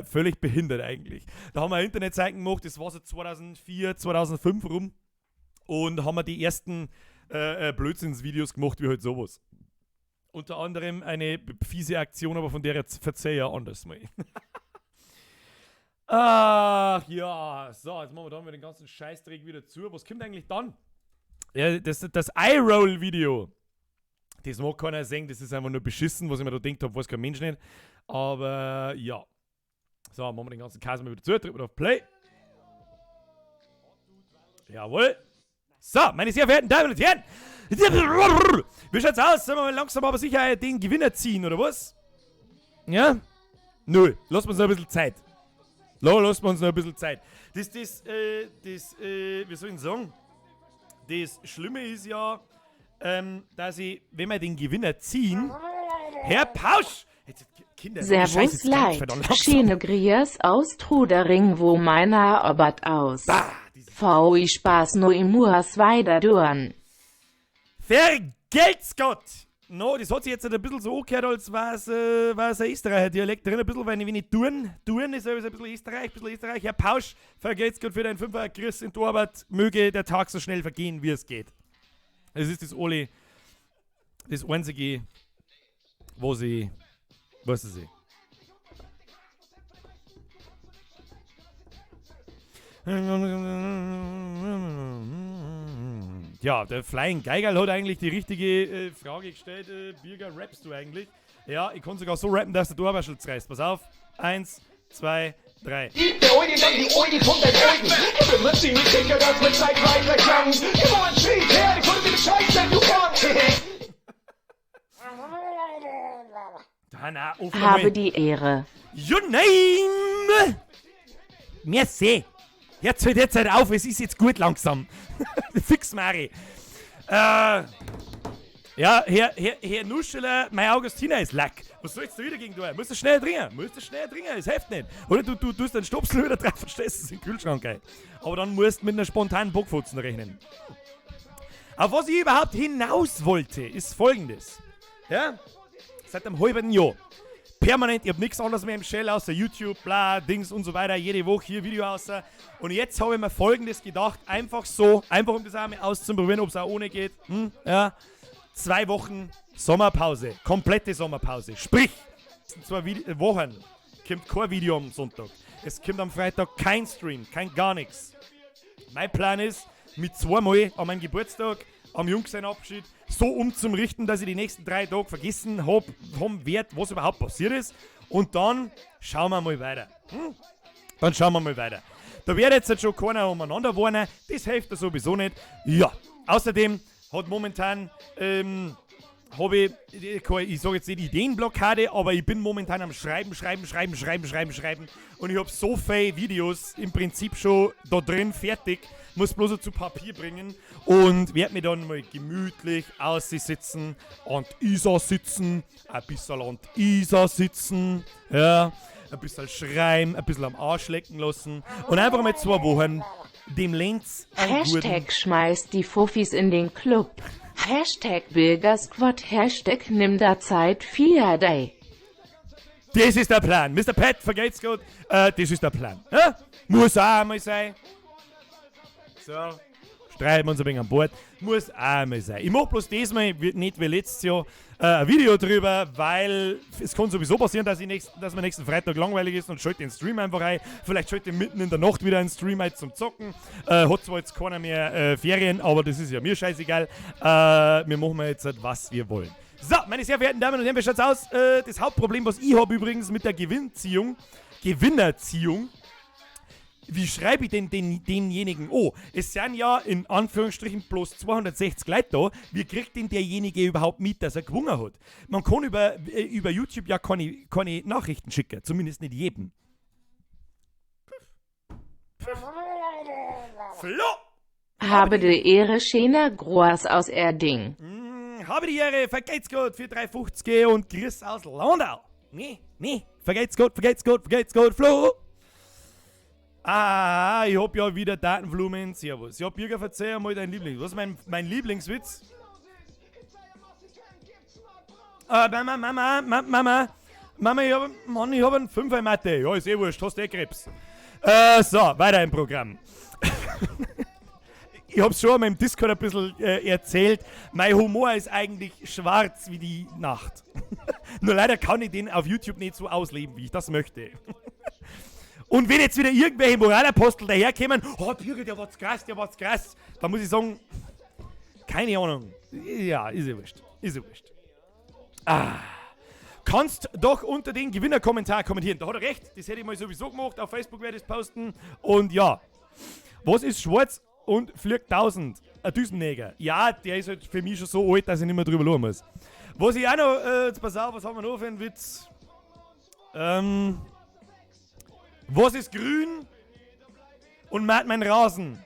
Speaker 3: Völlig behindert eigentlich. Da haben wir Internetseiten gemacht, das war so 2004, 2005 rum. Und haben wir die ersten Blödsinnsvideos gemacht, wie halt sowas. Unter anderem eine fiese Aktion, aber von der jetzt verzeih ich ja anders mal. Ach ja, so, jetzt machen wir da mal den ganzen Scheißdreck wieder zu. Was kommt eigentlich dann? Ja, das iRoll-Video. Das mag keiner sehen, das ist einfach nur beschissen, was ich mir da gedacht hab, weiß kein Mensch nicht. Aber ja. So, machen wir den ganzen Käse mal wieder zu, drücken wir auf Play. Jawohl. So, meine sehr verehrten Damen und Herren. Wie schaut's aus? Sollen wir mal langsam aber sicher den Gewinner ziehen, oder was? Ja? Nö, lassen wir uns noch ein bisschen Zeit. Lassen wir uns noch ein bisschen Zeit. Wie soll ich denn sagen? Das Schlimme ist ja, dass ich, wenn wir den Gewinner ziehen, Herr Pausch! Jetzt, Kinder,
Speaker 4: Servus
Speaker 3: Scheiße, jetzt geht's
Speaker 4: Leid.
Speaker 3: verdammt langsam.
Speaker 4: Schöne Grias aus Trudering, wo meiner Obat aus.
Speaker 3: Bah, diese
Speaker 4: VI Spaß no imuas weiter duren.
Speaker 3: Vergelt's Gott! No, das hat sich jetzt ein bisschen so angehört, als wär's ein Österreicher Dialekt drin. Ein bisschen, weil ich wenig Touren. Touren ist ein bisschen Österreich, ein bisschen Österreich. Herr Pausch, vergelt's Gott für deinen Fünfer. Chris in Torwart. Möge der Tag so schnell vergehen, wie es geht. Es ist das alle, das Einzige, was ich, was ich sehe. Ja, der Flying Geigerl hat eigentlich die richtige Frage gestellt. Birger, rappst du eigentlich? Ja, ich kann sogar so rappen, dass der Torwaschel zerreißt. Pass auf. 1, 2, 3.
Speaker 1: Die Alte, dann die Alte von den Alten. Ich bin mit ziemlich sicher, dass mit Zeit weiter kann. Immer ein Schritt her, ich wollte den Scheiß, denn du kannst.
Speaker 3: Da, na, auf
Speaker 4: Habe
Speaker 3: einmal.
Speaker 4: die Ehre.
Speaker 3: Your name! Merci. Jetzt hört jetzt halt auf, es ist jetzt gut langsam. Fix, Mari. Ja, Herr Nuscheler, mein Augustiner ist lack. Was sollst du wieder gegen tun? Musst du schnell dringen, es hilft nicht. Oder du tust einen Stopsel wieder drauf und stellst es in den Kühlschrank ein. Aber dann musst du mit einer spontanen Bockfotzen rechnen. Auf was ich überhaupt hinaus wollte, ist Folgendes. Ja? Seit einem halben Jahr. Permanent, ich hab nix anderes mehr im Shell außer YouTube, bla, Dings und so weiter, jede Woche hier Video außer. Und jetzt habe ich mir Folgendes gedacht, einfach so, einfach um das auch mal auszuprobieren, ob's auch ohne geht. Ja. 2 Wochen Sommerpause, komplette Sommerpause. Sprich, in 2 Wochen kommt kein Video am Sonntag. Es kommt am Freitag kein Stream, kein gar nichts. Mein Plan ist, mit zweimal an meinem Geburtstag, am Junggesellenabschied, so umzurichten, dass ich die nächsten 3 Tage vergessen hab, haben werd, was überhaupt passiert ist. Und dann schauen wir mal weiter. Dann schauen wir mal weiter. Da wird jetzt halt schon keiner umeinander warnen, das hilft da sowieso nicht. Ja, außerdem hat momentan hab ich, ich kann, ich sag jetzt nicht Ideenblockade, aber ich bin momentan am Schreiben, Schreiben, Schreiben, Schreiben, Schreiben, Schreiben und ich hab so viele Videos im Prinzip schon da drin fertig, muss bloß noch zu Papier bringen und werd mir dann mal gemütlich aussitzen, an die Isar sitzen, ein bisschen an die Isar sitzen, ja, ein bisschen schreien, ein bisschen am Arsch lecken lassen und einfach mal 2 Wochen dem Lenz einen guten
Speaker 4: Hashtag schmeißt die Fufis in den Club. Hashtag Bürgersquad, Hashtag nimm da Zeit für Day.
Speaker 3: Das ist der Plan. Mister Pat, vergeht's gut. Das ist der Plan. Ja? Muss auch einmal sein. So. Streiten wir uns ein wenig an Bord. Muss auch einmal sein. Ich mach bloß diesmal, nicht wie letztes Jahr, ein Video drüber, weil es kann sowieso passieren, dass mir nächsten Freitag langweilig ist und schalte den Stream einfach ein. Vielleicht schalte ich mitten in der Nacht wieder einen Stream ein zum Zocken. Hat zwar jetzt keiner mehr Ferien, aber das ist ja mir scheißegal. Wir machen jetzt halt, was wir wollen. So, meine sehr verehrten Damen und Herren, wie schaut's aus? Das Hauptproblem, was ich hab übrigens mit der Gewinnerziehung, wie schreibe ich denn denjenigen? Oh, es sind ja in Anführungsstrichen bloß 260 Leute da. Wie kriegt denn derjenige überhaupt mit, dass er gewonnen hat? Man kann über YouTube ja keine Nachrichten schicken, zumindest nicht jedem. Flo!
Speaker 4: Habe die Ehre, schöner Gruß aus Erding.
Speaker 3: Habe die Ehre, vergeht's gut für 3,50 und Grüß aus Landau. Nee, nee, vergeht's gut, vergeht's gut, vergeht's gut, Flo! Ah, ich hab ja wieder Datenvolumen. Servus. Ja, Birger, verzeih mal dein Lieblings. Was ist mein Lieblingswitz? Mama, Mama, Mama, Mama, ich hab, Mann, ich hab einen Fünfer in Mathe. Ja, ist eh wurscht, hast eh Krebs. So, weiter im Programm. Ich hab's schon einmal im Discord ein bisschen erzählt. Mein Humor ist eigentlich schwarz wie die Nacht. Nur leider kann ich den auf YouTube nicht so ausleben, wie ich das möchte. Und wenn jetzt wieder irgendwelche Moralapostel daherkommen, oh Birger, der war's krass, der war's krass, dann muss ich sagen, keine Ahnung. Ja, ist ja wurscht. Ist ja wurscht. Ah. Kannst doch unter den Gewinnerkommentar kommentieren. Da hat er recht, das hätte ich mal sowieso gemacht. Auf Facebook werde ich es posten. Und ja, was ist schwarz und fliegt 1000? Ein Düsenjäger. Ja, der ist halt für mich schon so alt, dass ich nicht mehr drüber schauen muss. Was ich auch noch, jetzt pass auf, was haben wir noch für einen Witz? Was ist grün und mäht mein Rasen?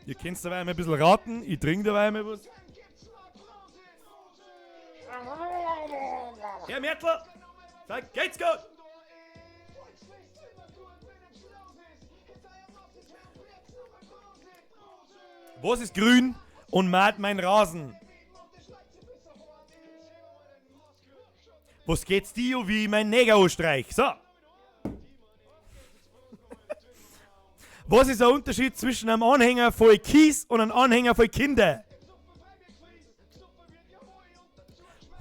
Speaker 3: Ihr könnt dabei einmal ein bisschen raten, ich trinke dabei einmal was. Herr Mertl, sag, geht's gut! Was ist grün und mäht mein Rasen? Was geht's dir, wie ich mein Neger anstreich? So! Was ist der Unterschied zwischen einem Anhänger voll Kies und einem Anhänger voll Kinder?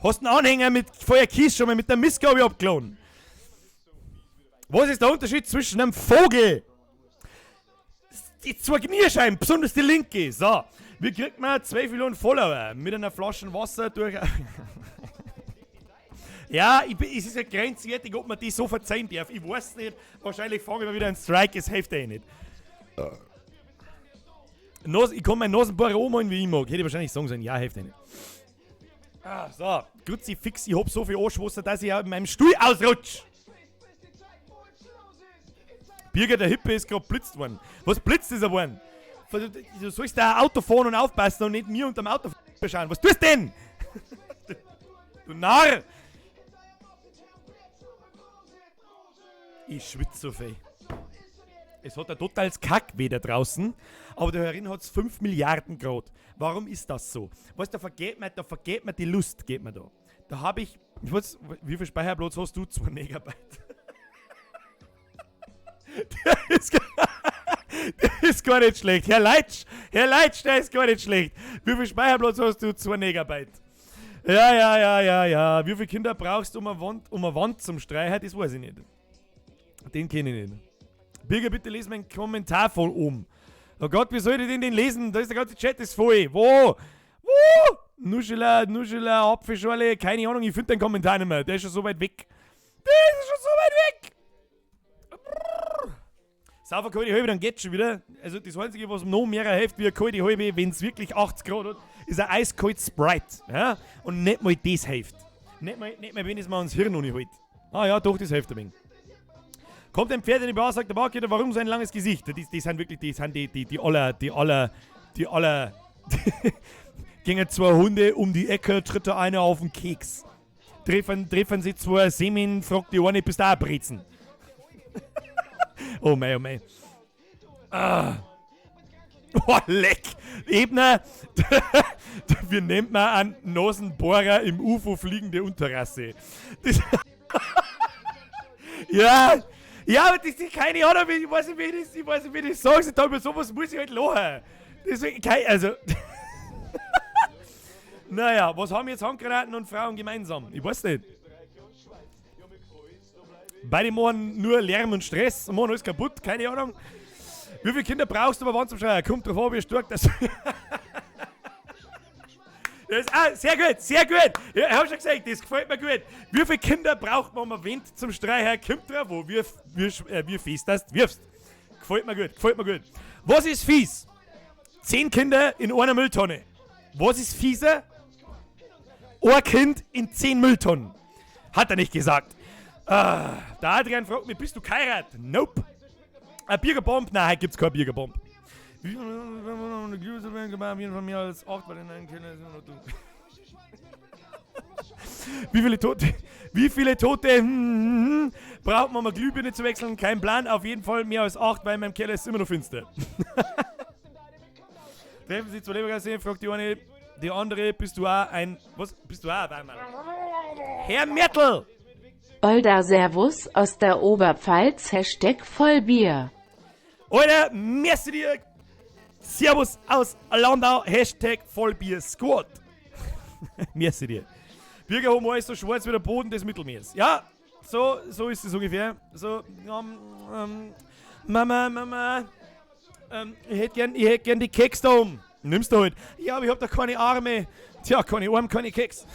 Speaker 3: Hast du einen Anhänger mit voller Kies schon mal mit der Mistgabel abgeladen? Was ist der Unterschied zwischen einem Vogel? Die zwei Kniescheiben, besonders die linke. So, wie kriegt man 2 Millionen Follower? Mit einer Flasche Wasser durch... Ja, es ist ja grenzwertig, ob man die so verzeihen darf. Ich weiß nicht, wahrscheinlich fange ich mal wieder einen Strike, es hilft eh nicht. Ich kann meinen Nasenbohrer anmalen, wie ich mag. Hätte ich wahrscheinlich sagen sollen, ja, hilft eh nicht. Ah, so, Kruzifix, ich hab so viel Arschwasser, dass ich auch in meinem Stuhl ausrutsch. Birger, der Hippe ist grad blitzt worden. Was blitzt ist er worden? Du sollst da Auto fahren und aufpassen und nicht mir unterm Auto schauen. Was tust du denn? Du Narr! Ich schwitze so viel. Es hat ein totales Kackwetter draußen, aber da herin hat's 5 Milliarden Grad. Warum ist das so? Weißt du, da vergeht mir die Lust, geht mir da. Da hab ich, ich weiß, wie viel Speicherplatz hast du? 2 Megabyte. Der ist gar nicht schlecht. Herr Leitsch, Herr Leitsch, der ist gar nicht schlecht. Wie viel Speicherplatz hast du? 2 Megabyte. Ja, ja, ja, ja, ja. Wie viele Kinder brauchst du, um eine Wand zum Streichen? Das weiß ich nicht. Den kenne ich nicht. Birger, bitte lese meinen Kommentar voll um. Oh Gott, wie soll ich denn den lesen? Da ist der ganze Chat ist voll. Wo? Wo? Nuschela, Nuschela, Apfelschorle, keine Ahnung, ich finde den Kommentar nicht mehr. Der ist schon so weit weg. Der ist schon so weit weg. Saufer kalte Halbe, dann geht's schon wieder. Also das Einzige, was noch mehr hilft, wie eine kalte Halbe, wenn es wirklich 80 Grad hat, ist ein eiskaltes Sprite. Ja? Und nicht mal das hilft. Nicht mal, nicht mal wenn es mal ans Hirn noch nicht hält. Ah ja, doch, das hilft ein wenig. Kommt ein Pferd in die Bar, sagt der Barkeeper, warum so ein langes Gesicht? Das, das sind wirklich, das sind die, die, die aller, die aller, die aller. Gingen zwei Hunde um die Ecke, tritt der eine auf den Keks. Treffen, treffen sie zwei Semen, fragt die eine, bist du auch ein Brezen? Oh mei, oh mei. Ah. Oh, leck! Ebner, wir nennt man einen Nasenbohrer im UFO fliegende Unterrasse. Das ja, ja, aber das ist keine Ahnung, ich weiß nicht, wie ich das, ich weiß nicht, wie ich das sagen soll, über sowas muss ich halt lachen. Deswegen, kein, also. Naja, was haben jetzt Handgranaten und Frauen gemeinsam? Ich weiß nicht. Beide machen nur Lärm und Stress und machen alles kaputt, keine Ahnung. Wie viele Kinder brauchst du, aber wann zum Schreien? Kommt drauf an, wie stark das. Das ist, ah, sehr gut, sehr gut. Ja, ich hab schon gesagt, das gefällt mir gut. Wie viele Kinder braucht man, um ein Wind zum Streichen? Kommt drauf an, wie, wie, wie fies das wirfst. Gefällt mir gut, gefällt mir gut. Was ist fies? 10 Kinder in einer Mülltonne. Was ist fieser? Ein Kind in 10 Mülltonnen. Hat er nicht gesagt. Ah, der Adrian fragt mich, bist du geheiratet? Nope. Ein Biergerbomb? Nein, heute gibt's kein Biergerbomb. Wie viele Tote, wie viele Tote braucht man, um eine Glühbirne zu wechseln? Kein Plan, auf jeden Fall mehr als 8, weil in meinem Keller ist es immer noch finster. Treffen Sie zwei Leberkäse, fragt die eine, die andere, bist du auch ein, was, bist du auch ein Weimann? Herr Mertel!
Speaker 4: Olda Servus aus der Oberpfalz, Hashtag Vollbier.
Speaker 3: Alter, merci dir! Servus aus Landau, Hashtag Vollbier Squad. Merci dir. Bürgerhumor ist so schwarz wie der Boden des Mittelmeers. Ja, so, so ist es ungefähr. So, Mama, Mama, ich hätte gern, ich hätt gern die Keks da oben. Nimmst du halt. Ja, aber ich hab da keine Arme. Tja, keine Arme, keine Keks.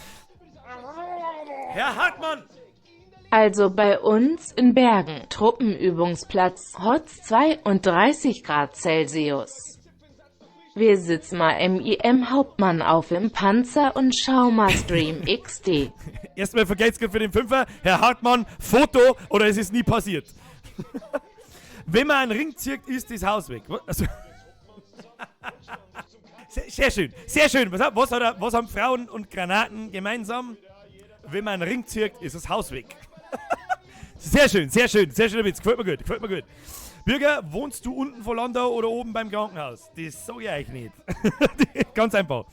Speaker 3: Herr Hartmann!
Speaker 4: Also bei uns in Bergen, Truppenübungsplatz, Hotz 32 Grad Celsius. Wir sitzen mal MIM Hauptmann auf im Panzer und schau mal Stream XD.
Speaker 3: Erstmal vergelt's für den Fünfer, Herr Hartmann, Foto oder es ist nie passiert. Wenn man einen Ring zieht, ist das Haus weg. Also sehr, sehr schön, sehr schön. Was, was, hat, was haben Frauen und Granaten gemeinsam? Wenn man einen Ring zieht, ist das Haus weg. Sehr schön, sehr schön, sehr schöner Witz. Gefällt mir gut, gefällt mir gut. Bürger, wohnst du unten vor Landau oder oben beim Krankenhaus? Das sag ich euch nicht. Ganz einfach.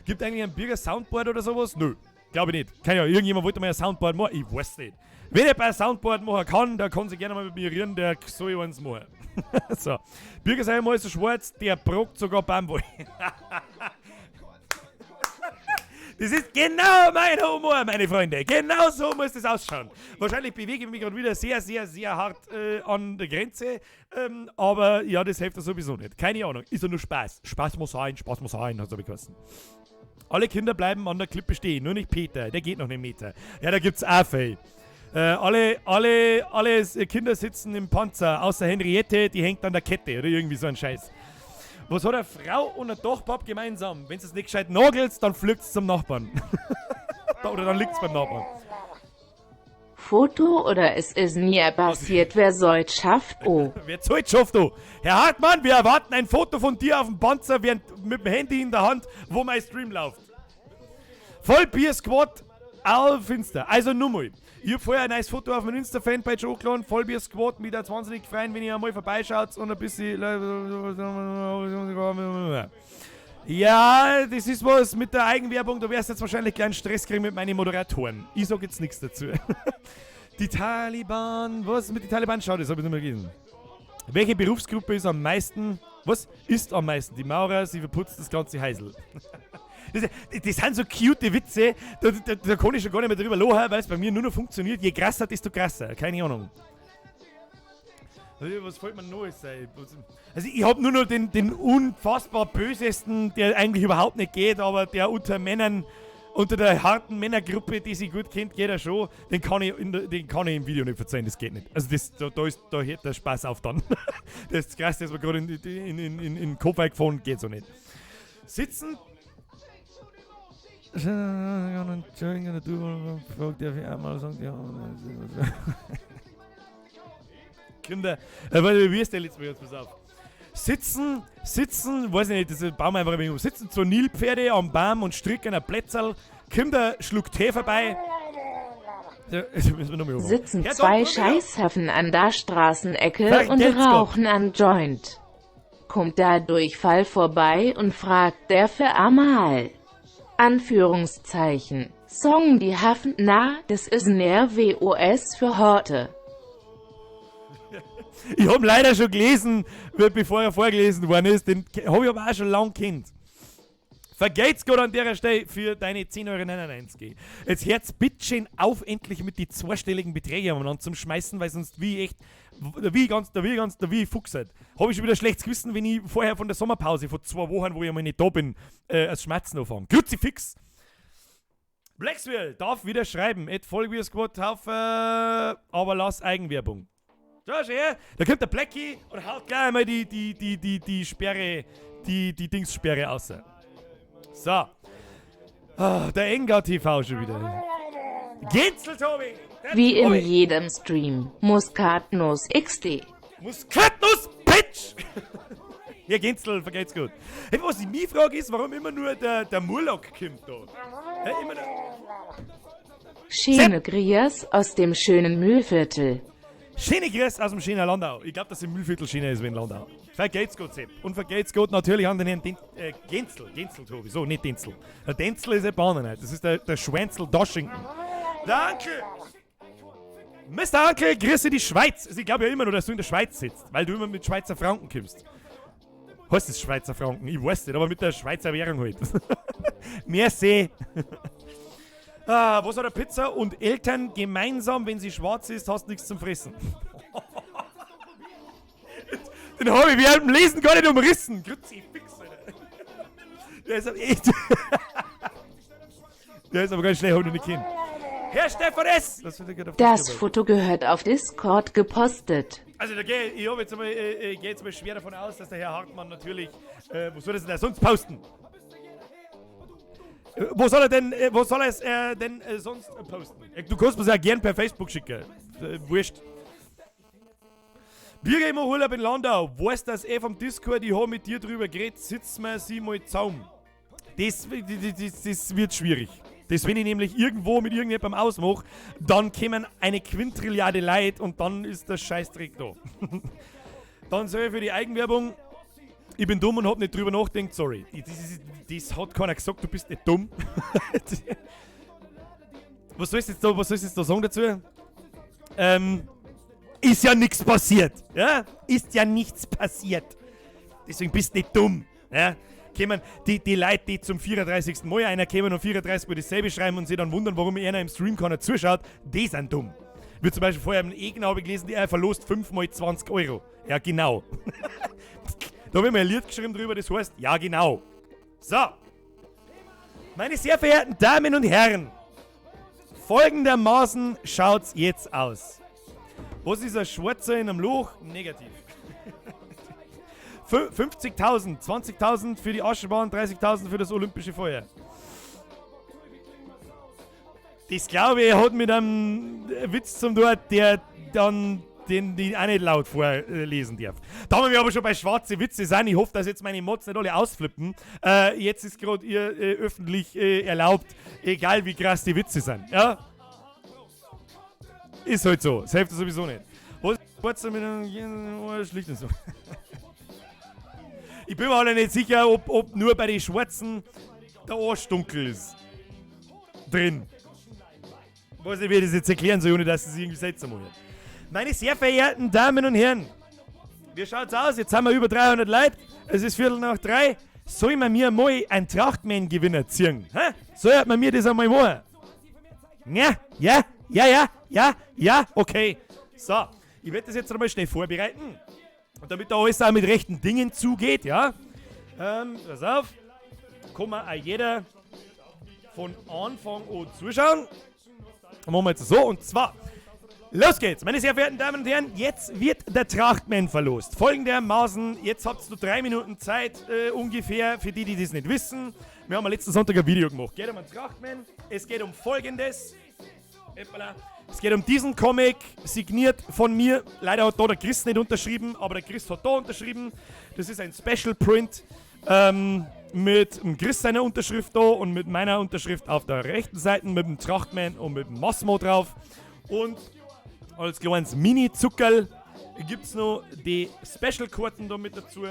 Speaker 3: Gibt eigentlich ein Bürger-Soundboard oder sowas? Nö, glaube ich nicht. Keine Ahnung, irgendjemand wollte mal ein Soundboard machen? Ich weiß nicht. Wenn ich ein Soundboard machen kann, der kann sich gerne mal mit mir reden, der soll eins machen. So. Bürger sei mal so schwarz, der brockt sogar Baumwolle. Das ist genau mein Humor, meine Freunde. Genau so muss das ausschauen. Wahrscheinlich bewege ich mich gerade wieder sehr, sehr, sehr hart an der Grenze. Aber ja, das hilft ja sowieso nicht. Keine Ahnung. Ist ja nur Spaß. Spaß muss sein, Spaß muss sein, hat es aber geheißen. Alle Kinder bleiben an der Klippe stehen, nur nicht Peter. Der geht noch einen Meter. Ja, da gibt's auch viel. Alle Kinder sitzen im Panzer, außer Henriette, die hängt an der Kette oder irgendwie so ein Scheiß. Was hat eine Frau und ein Dachpapp gemeinsam? Wenn es nicht gescheit nagelt, dann fliegt's zum Nachbarn. Oder dann liegt's beim Nachbarn.
Speaker 4: Foto oder es ist nie passiert, wer soll schafft, oh.
Speaker 3: Wer zahlt schafft, oh. Herr Hartmann, wir erwarten ein Foto von dir auf dem Panzer während, mit dem Handy in der Hand, wo mein Stream läuft. Vollbier Squad, all finster. Also nur mal. Ich hab vorher ein neues Foto auf meinem Insta-Fanpage hochgeladen. Vollbier Squad, mich da wahnsinnig freuen, wenn ihr einmal vorbeischaut und ein bisschen. Ja, das ist was mit der Eigenwerbung, da wirst du jetzt wahrscheinlich kleinen Stress kriegen mit meinen Moderatoren. Ich sag jetzt nichts dazu. Die Taliban, was mit den Taliban? Schau, das hab ich nicht mehr gelesen. Welche Berufsgruppe ist am meisten, was ist am meisten? Die Maurer, sie verputzt das ganze Heisel. Das, das sind so cute Witze, da kann ich schon gar nicht mehr drüber lachen, weil es bei mir nur noch funktioniert. Je krasser, desto krasser. Keine Ahnung. Was fällt mir noch alles ein? Also ich hab nur noch den unfassbar bösesten, der eigentlich überhaupt nicht geht, aber der unter Männern, unter der harten Männergruppe, die sie gut kennt, geht er schon. Den kann ich, in der, den kann ich im Video nicht verzeihen, das geht nicht. Also das, da, da, ist, da hört der Spaß auf dann. Das ist krass, dass wir gerade in den Kopf eingefahren, geht so nicht. Sitzen. Kinder, wie ist der letzte Mal jetzt, pass auf. Sitzen, sitzen, weiß ich nicht, das bauen wir einfach ein wenig um. Sitzen zwei Nilpferde am Baum und stricken ein Plätzerl. Kommt ein Schluck Tee vorbei. Ja, jetzt müssen wir noch mal anfangen.
Speaker 4: Sitzen
Speaker 3: Herr
Speaker 4: zwei
Speaker 3: Doktor, wieder.
Speaker 4: Scheißhafen an der Straßenecke
Speaker 3: Vergelt's
Speaker 4: und
Speaker 3: Gott.
Speaker 4: rauchen an Joint. Kommt da Durchfall vorbei und fragt der für einmal. Anführungszeichen. Song die Hafen, na, das ist ein RWOS für heute.
Speaker 3: Ich hab leider schon gelesen, bevor er vorgelesen worden ist, den hab ich aber auch schon lang gekannt. Vergelt's Gott an der Stelle für deine 10,99 Euro. Jetzt hört's bitteschön auf, endlich mit die zweistelligen Beträge umeinander zum Schmeißen, weil sonst wie echt, wie ganz, da wie ganz, da wie Fuchs halt. Hab ich schon wieder schlechtes Gewissen, wenn ich vorher von der Sommerpause vor 2 Wochen, wo ich einmal nicht da bin, als Schmerzen anfange. Kruzifix! Blackswell darf wieder schreiben. Et Folge Squad Haufe, aber lass Eigenwerbung. Da schau her, da kommt der Blackie und haut gleich einmal die Sperre, die Dingssperre raus. So. Ah, der Enga TV schon wieder. Gänzel, Tobi! Der
Speaker 4: Wie in
Speaker 3: Tobi.
Speaker 4: jedem Stream. Muskatnuss XD.
Speaker 3: Muskatnuss, Bitch! Ja, Gänzel, vergeht's gut. Hey, was ich mich frage, ist, warum immer nur der Murloc kommt da. Ja, immer nur
Speaker 4: Schöne Grias aus dem schönen Mühlviertel.
Speaker 3: Schöne Grüße aus dem schönen Landau. Ich glaub, dass im Mühlviertel schöner ist wie in Landau. Vergeht's gut, Sepp. Und vergeht's gut natürlich an den Herrn Gänzel. Gänzel, Tobi. So, nicht Denzel. Der Denzel ist ein Bahn, das ist der Schwänzel Doschington. Danke! Mister Ankel, grüße die Schweiz. Also ich glaub ja immer nur, dass du in der Schweiz sitzt, weil du immer mit Schweizer Franken kommst. Heißt es Schweizer Franken? Ich weiß nicht, aber mit der Schweizer Währung halt. Merci. Ah, was hat eine Pizza und Eltern gemeinsam, wenn sie schwarz ist, hast nichts zum Fressen. Den hab ich während dem Lesen gar nicht umrissen. Kruzifix, Alter. Der ist aber echt. Der ist aber ganz schlecht, hab ich noch nicht kennt. Herr Stefan S! Das wird ja gerade auf
Speaker 4: Das
Speaker 3: Discord.
Speaker 4: Foto gehört auf Discord gepostet.
Speaker 3: Also, da geh, ich hab jetzt einmal, ich geh jetzt mal schwer davon aus, dass der Herr Hartmann natürlich. Wo soll er das denn sonst posten? Wo soll er denn, wo soll er es denn sonst posten? Du kannst mir's ja gern per Facebook schicken. Wurscht. Wir gehen mal Urlaub in Landau. Weißt das eh vom Discord, ich hab mit dir drüber geredet, sitzen wir sie mal zusammen. Das wird schwierig. Das, wenn ich nämlich irgendwo mit irgendjemandem ausmache, dann kämen eine Quintrilliarde Leute und dann ist der Scheißdreck da. Dann soll ich für die Eigenwerbung, ich bin dumm und hab nicht drüber nachgedacht, sorry. Das hat keiner gesagt, du bist nicht dumm. Was sollst du jetzt da, was sollst du jetzt da sagen dazu? Ist ja nichts passiert. Ja? Ist ja nichts passiert. Deswegen bist du nicht dumm. Ja? Kämen die Leute, die zum 34. Mal einer kämen und 34 Mal dasselbe schreiben und sich dann wundern, warum einer im Stream keiner zuschaut, die sind dumm. Wie zum Beispiel vorher im Egner habe ich gelesen, der verlost 5 mal 20 Euro. Ja, genau. Da habe ich mir ein Lied geschrieben drüber, das heißt, ja, genau. So. Meine sehr verehrten Damen und Herren, folgendermaßen schaut's jetzt aus. Was ist ein Schwarzer in einem Loch? Negativ. 50.000, 20.000 für die Aschebahn, 30.000 für das Olympische Feuer. Das, glaube ich, hat mit einem Witz zum tun, der dann den die auch nicht laut vorlesen darf. Da wir aber schon bei schwarze Witze sind, ich hoffe, dass jetzt meine Mods nicht alle ausflippen. Jetzt ist grad ihr öffentlich erlaubt, egal wie krass die Witze sind. Ja? Ist halt so, das hilft sowieso nicht. Was ist schwarze mit einem schlicht und so. Ich bin mir alle nicht sicher, ob nur bei den Schwarzen der Arsch dunkel ist. Drin. Ich weiß nicht, wie ich das jetzt erklären soll, ohne dass es irgendwie seltsam wird. Meine sehr verehrten Damen und Herren, wie schaut's aus? Jetzt haben wir über 300 Leute. Es ist 3:15. Soll man mir mal einen Trachtmann-Gewinner ziehen? Hä? Soll man mir das einmal machen? Ja, ja, ja, ja, ja, ja, okay. So, Ich werde das jetzt einmal schnell vorbereiten. Und damit da alles auch mit rechten Dingen zugeht, ja. Pass auf. Kann man auch jeder von Anfang an zuschauen. Dann machen wir jetzt so, und zwar, los geht's, meine sehr verehrten Damen und Herren, jetzt wird der Trachtmann verlost. Folgendermaßen, jetzt habt ihr nur 3 Minuten Zeit ungefähr, für die, die das nicht wissen. Wir haben am letzten Sonntag ein Video gemacht. Geht um den Trachtmann, es geht um Folgendes. Hoppala. Es geht um diesen Comic, signiert von mir. Leider hat da der Chris nicht unterschrieben, aber der Chris hat da unterschrieben. Das ist ein Special Print mit dem Chris seiner Unterschrift da und mit meiner Unterschrift auf der rechten Seite, mit dem Trachtmann und mit dem Massimo drauf. Und als kleines Mini-Zuckerl gibt's noch die Special-Karten da mit dazu.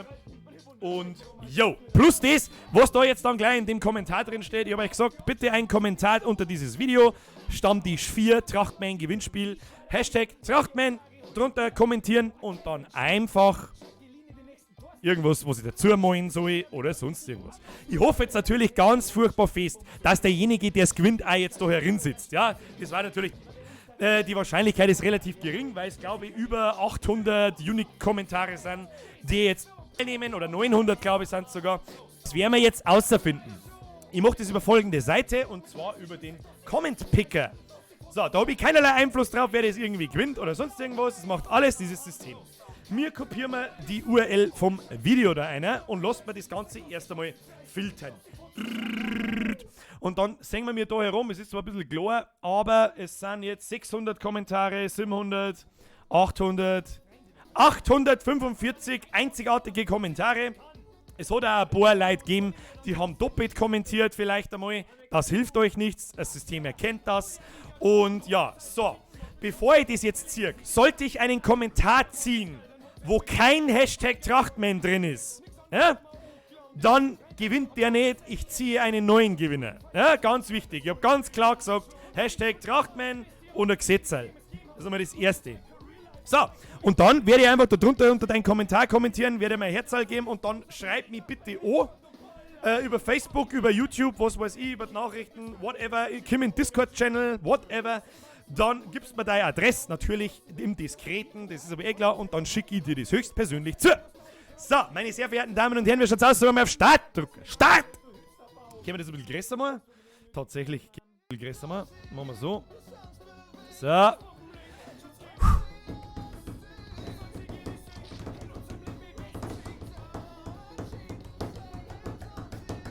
Speaker 3: Und yo, plus das, was da jetzt dann gleich in dem Kommentar drin steht, ich hab euch gesagt, bitte einen Kommentar unter dieses Video, Stammtisch 4, Trachtmann Gewinnspiel, Hashtag Trachtmann, drunter kommentieren und dann einfach irgendwas, was ich dazu malen soll oder sonst irgendwas. Ich hoffe jetzt natürlich ganz furchtbar fest, dass derjenige, der es gewinnt, auch jetzt da herin sitzt. Ja, das war natürlich... Die Wahrscheinlichkeit ist relativ gering, weil es, glaube ich, über 800 Unique-Kommentare sind, die jetzt teilnehmen, oder 900, glaube ich, sind es sogar. Das werden wir jetzt außerfinden. Ich mache das über folgende Seite, und zwar über den Comment-Picker. So, da habe ich keinerlei Einfluss drauf, wer das irgendwie gewinnt oder sonst irgendwas. Das macht alles dieses System. Mir kopieren wir die URL vom Video da einer und lassen wir das Ganze erst einmal filtern. Und dann sehen wir mir da herum, es ist zwar ein bisschen klar, aber es sind jetzt 600 Kommentare, 700, 800, 845 einzigartige Kommentare. Es hat auch ein paar Leute gegeben, die haben doppelt kommentiert vielleicht einmal. Das hilft euch nichts, das System erkennt das. Bevor ich das jetzt ziehe, sollte ich einen Kommentar ziehen, wo kein Hashtag Trachtmann drin ist, ja? Dann gewinnt der nicht, ich ziehe einen neuen Gewinner. Ja, ganz wichtig, ich hab ganz klar gesagt, Hashtag Trachtmann und ein Gesetzerl. Das ist einmal das Erste. So, und dann werde ich einfach da drunter unter deinen Kommentar kommentieren, werde mein Herzl geben und dann schreib mir bitte an über Facebook, über YouTube, was weiß ich, über die Nachrichten, whatever, ich komm in den Discord-Channel, whatever. Dann gibst mir deine Adresse, natürlich im Diskreten, das ist aber eh klar, und dann schicke ich dir das höchstpersönlich zu. So, meine sehr verehrten Damen und Herren, wir schauen aus, sollen wir auf Start drücken. Start! Können wir das ein bisschen größer machen? Tatsächlich, ein bisschen größer machen. Machen wir so. So.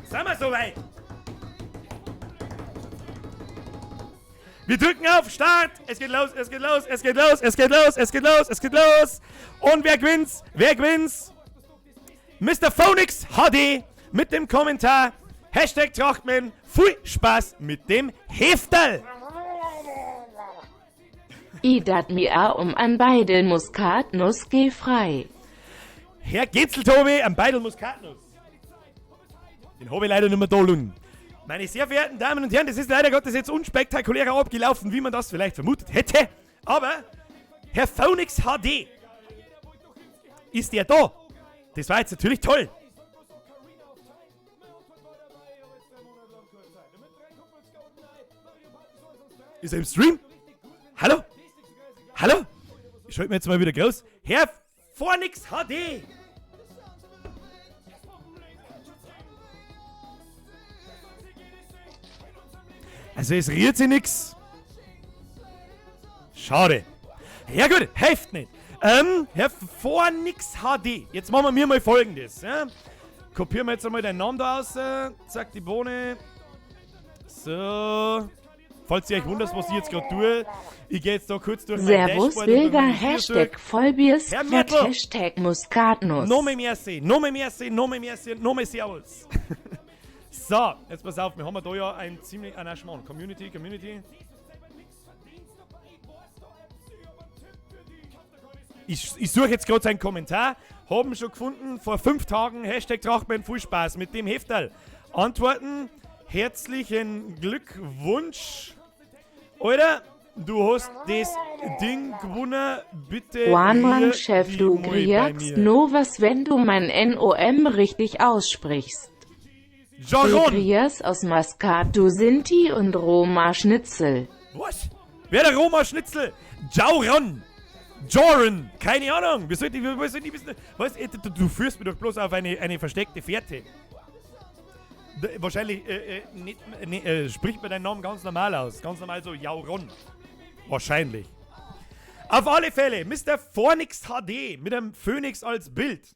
Speaker 3: Sind wir soweit? Wir drücken auf Start. Es geht los, es geht los, es geht los, es geht los, es geht los, es geht los. Und wer gewinnt's? Wer gewinnt's? Mister Phonix HD mit dem Kommentar Hashtag Trachtmann. Viel Spaß mit dem Hefterl.
Speaker 4: I dat mir um an Beidel Muskatnuss geh frei.
Speaker 3: Herr Getzel Tobi am Beidel Muskatnuss. Den hab ich leider nicht mehr da liegen. Meine sehr verehrten Damen und Herren, das ist leider Gottes jetzt unspektakulärer abgelaufen, wie man das vielleicht vermutet hätte. Aber Herr Phonix HD, ist der da? Das war jetzt natürlich toll. Ist er im Stream? Hallo? Hallo? Ich schalte mir jetzt mal wieder groß. Herr Phonix HD! Also es rührt sich nix. Schade. Ja gut, hilft nicht. Herr Phonix HD. Jetzt machen wir mal Folgendes. Ja? Kopieren wir jetzt einmal deinen Namen da aus. Zack, die Bohne. So. Falls ihr euch wundert, was ich jetzt grad tue, ich geh jetzt da kurz durch mein
Speaker 4: Servus,
Speaker 3: Dashboard und
Speaker 4: Bilger,
Speaker 3: durch mein Video
Speaker 4: Hashtag
Speaker 3: durch.
Speaker 4: Vollbier,
Speaker 3: Herr Mertl.
Speaker 4: Hashtag Muskatnuss.
Speaker 3: No me merci, no me merci, no me merci, no me servus. So, jetzt pass auf, wir haben da ja ein ziemlich, ah, nein, Schmarrn. Community, Community. Ich suche jetzt grad seinen Kommentar. Haben schon gefunden, vor 5 Tagen, Hashtag Trachtmann, viel Spaß mit dem Hefterl. Antworten, herzlichen Glückwunsch. Alter, du hast das Ding gewonnen, bitte
Speaker 4: One Mann,
Speaker 3: hier
Speaker 4: Chef,
Speaker 3: die
Speaker 4: du
Speaker 3: Moi bei
Speaker 4: kriegst
Speaker 3: mir.
Speaker 4: nur was, wenn du mein NOM richtig aussprichst.
Speaker 3: Jaron.
Speaker 4: Du kriegst aus Maskat, du Sinti und Roma Schnitzel.
Speaker 3: Was? Wer der Roma Schnitzel? Jauron. Joran! Keine Ahnung! Wir sollten, wir sollten wissen. Was, du, du führst mich doch bloß auf eine, eine versteckte Fährte. D wahrscheinlich nicht, ne, spricht man deinen Namen ganz normal aus. Ganz normal so Jauron. Wahrscheinlich. Auf alle Fälle, Mr. Phonix HD mit einem Phönix als Bild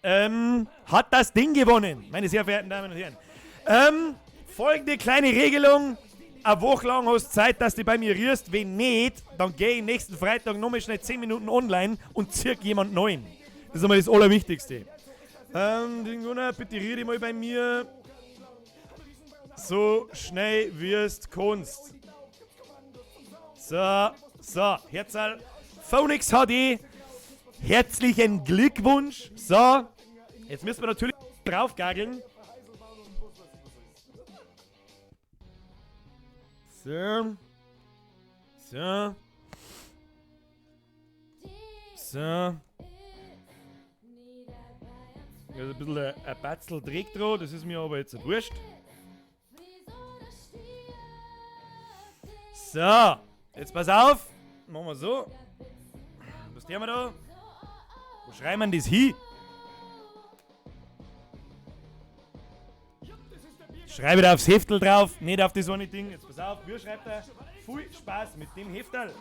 Speaker 3: hat das Ding gewonnen, meine sehr verehrten Damen und Herren. Folgende kleine Regelung. Eine Woche lang hast du Zeit, dass du bei mir rührst. Wenn nicht, dann geh ich nächsten Freitag nochmal schnell 10 Minuten online und zirk jemand neuen. Das ist einmal das Allerwichtigste. Den Gunnar, bitte rühr dich mal bei mir. So schnell wirst Kunst. So, so, Herzl. Phonix HD. Herzlichen Glückwunsch. So, jetzt müssen wir natürlich draufgageln. So. So. So. Also ein bisschen ein Batzel Dreck dran, das ist mir aber jetzt nicht wurscht. So, jetzt pass auf. Machen wir so. Was tun wir da? Wo schreiben wir das hin? Schreibe da aufs Heftel drauf, nicht auf das eine Ding. Jetzt pass auf, wie schreibt er? Viel Spaß mit dem Heftel.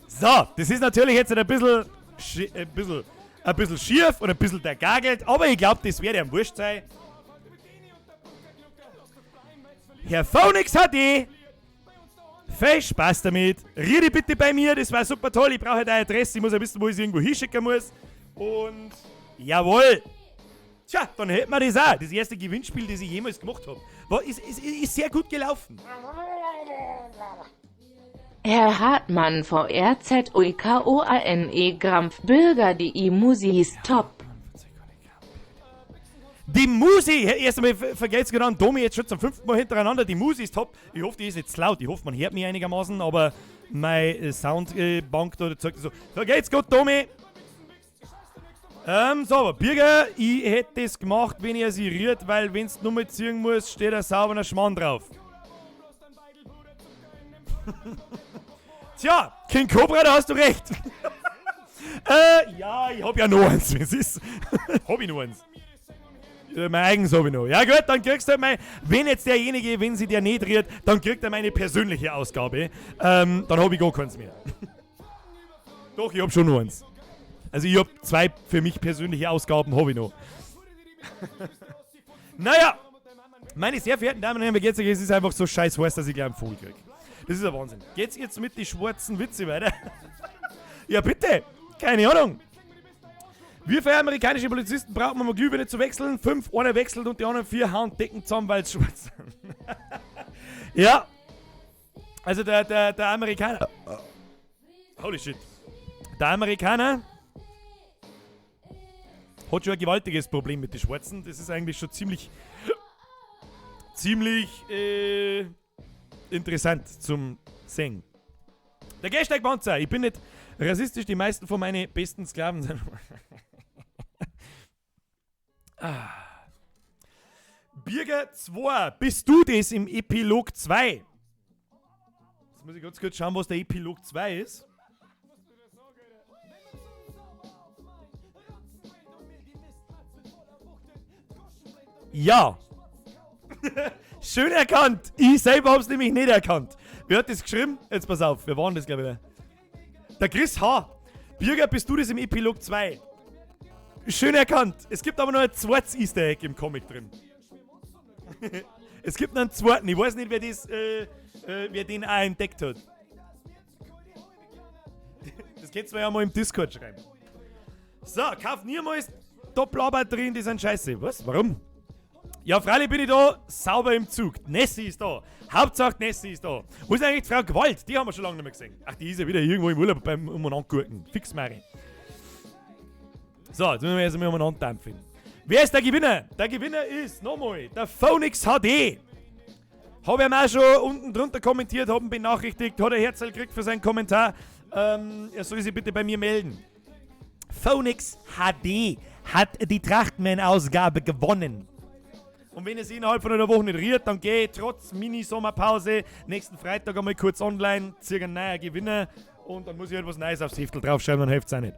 Speaker 3: So, das ist natürlich jetzt ein bisschen, ein bisschen, ein bisschen schief und ein bisschen dergagelt, aber ich glaub, das wird ihm wurscht sein. Herr Phonix HD, viel Spaß damit. Rede bitte bei mir, das war super toll. Ich brauche deine Adresse, ich muss ja wissen, wo ich sie irgendwo hinschicken muss. Und jawohl. Tja, dann hätten wir das auch. Das erste Gewinnspiel, das ich jemals gemacht hab. Ist sehr gut gelaufen.
Speaker 4: Herr Hartmann V R Z O I K O A N E Grampf Bürger, die Musi ist top.
Speaker 3: Die Musi, erst einmal vergelt's gerade an Domi jetzt schon zum 5. Mal hintereinander, die Musi ist top. Ich hoffe, die ist nicht zu laut, ich hoffe, man hört mich einigermaßen, aber meine Soundbank da zeigt so. Vergelt's gut, Domi! So, aber Birger, ich hätte das gemacht, wenn er sie rührt, weil wenn's nur mal ziehen muss, steht ein sauberer Schmarrn drauf. Tja, King Cobra, da hast du recht. Ja, ich hab ja noch eins, wenn's ist. Hab ich noch eins. Ja, mein eigenes hab ich noch. Ja gut, dann kriegst du halt mein... Wenn jetzt derjenige, wenn sie dir nicht rührt, dann kriegt er meine persönliche Ausgabe. Dann hab ich gar keins mehr. Doch, ich hab schon noch eins. Also ich hab 2 für mich persönliche Ausgaben, hab ich noch. Naja, meine sehr verehrten Damen und Herren, wie geht's euch? Es ist einfach so scheiß heiß, dass ich gleich einen Vogel krieg. Das ist ein Wahnsinn. Geht's jetzt mit den schwarzen Witze weiter? Ja bitte, keine Ahnung. Wie viele amerikanische Polizisten braucht man, um Glühbirne zu wechseln? 5, einer wechselt und die anderen 4 hauen Decken zusammen, weil's schwarz sind. Ja. Also der Amerikaner. Holy shit. Der Amerikaner hat schon ein gewaltiges Problem mit den Schwarzen. Das ist eigentlich schon ziemlich, ziemlich interessant zum Sehen. Der Gehsteigpanzer. Ich bin nicht rassistisch, die meisten von meinen besten Sklaven sind. Ah. Birger 2, bist du das im Epilog 2? Jetzt muss ich ganz kurz schauen, was der Epilog 2 ist. Ja. Schön erkannt. Ich selber hab's nämlich nicht erkannt. Wer hat das geschrieben? Jetzt pass auf, wir waren das, glaub ich. Der Chris H. Birger, bist du das im Epilog 2? Schön erkannt. Es gibt aber noch ein zweites Easter Egg im Comic drin. Es gibt noch einen zweiten. Ich weiß nicht, wer den auch entdeckt hat. Das könnt ihr mir ja mal im Discord schreiben. So, kauf niemals Doppelbatterien, die sind scheiße. Was? Warum? Ja, freilich bin ich da, sauber im Zug. Nessie ist da. Hauptsache Nessie ist da. Wo ist eigentlich die Frau Gewalt? Die haben wir schon lange nicht mehr gesehen. Ach, die ist ja wieder irgendwo im Urlaub beim Umeinander-Gurken. Fix, Mari. So, jetzt müssen wir erst einmal umeinander dampfen. Wer ist der Gewinner? Der Gewinner ist, nochmal, der Phonix HD. Habe ich ihm auch schon unten drunter kommentiert, habe ihn benachrichtigt, hat er Herzl gekriegt für seinen Kommentar. Er soll sich bitte bei mir melden. Phoenix HD hat die Trachtman-Ausgabe gewonnen. Und wenn es innerhalb von einer Woche nicht rührt, dann gehe ich trotz Mini-Sommerpause nächsten Freitag einmal kurz online, ziehe einen neuen Gewinner und dann muss ich halt was Neues aufs Heftel draufschreiben, dann hilft's auch nicht.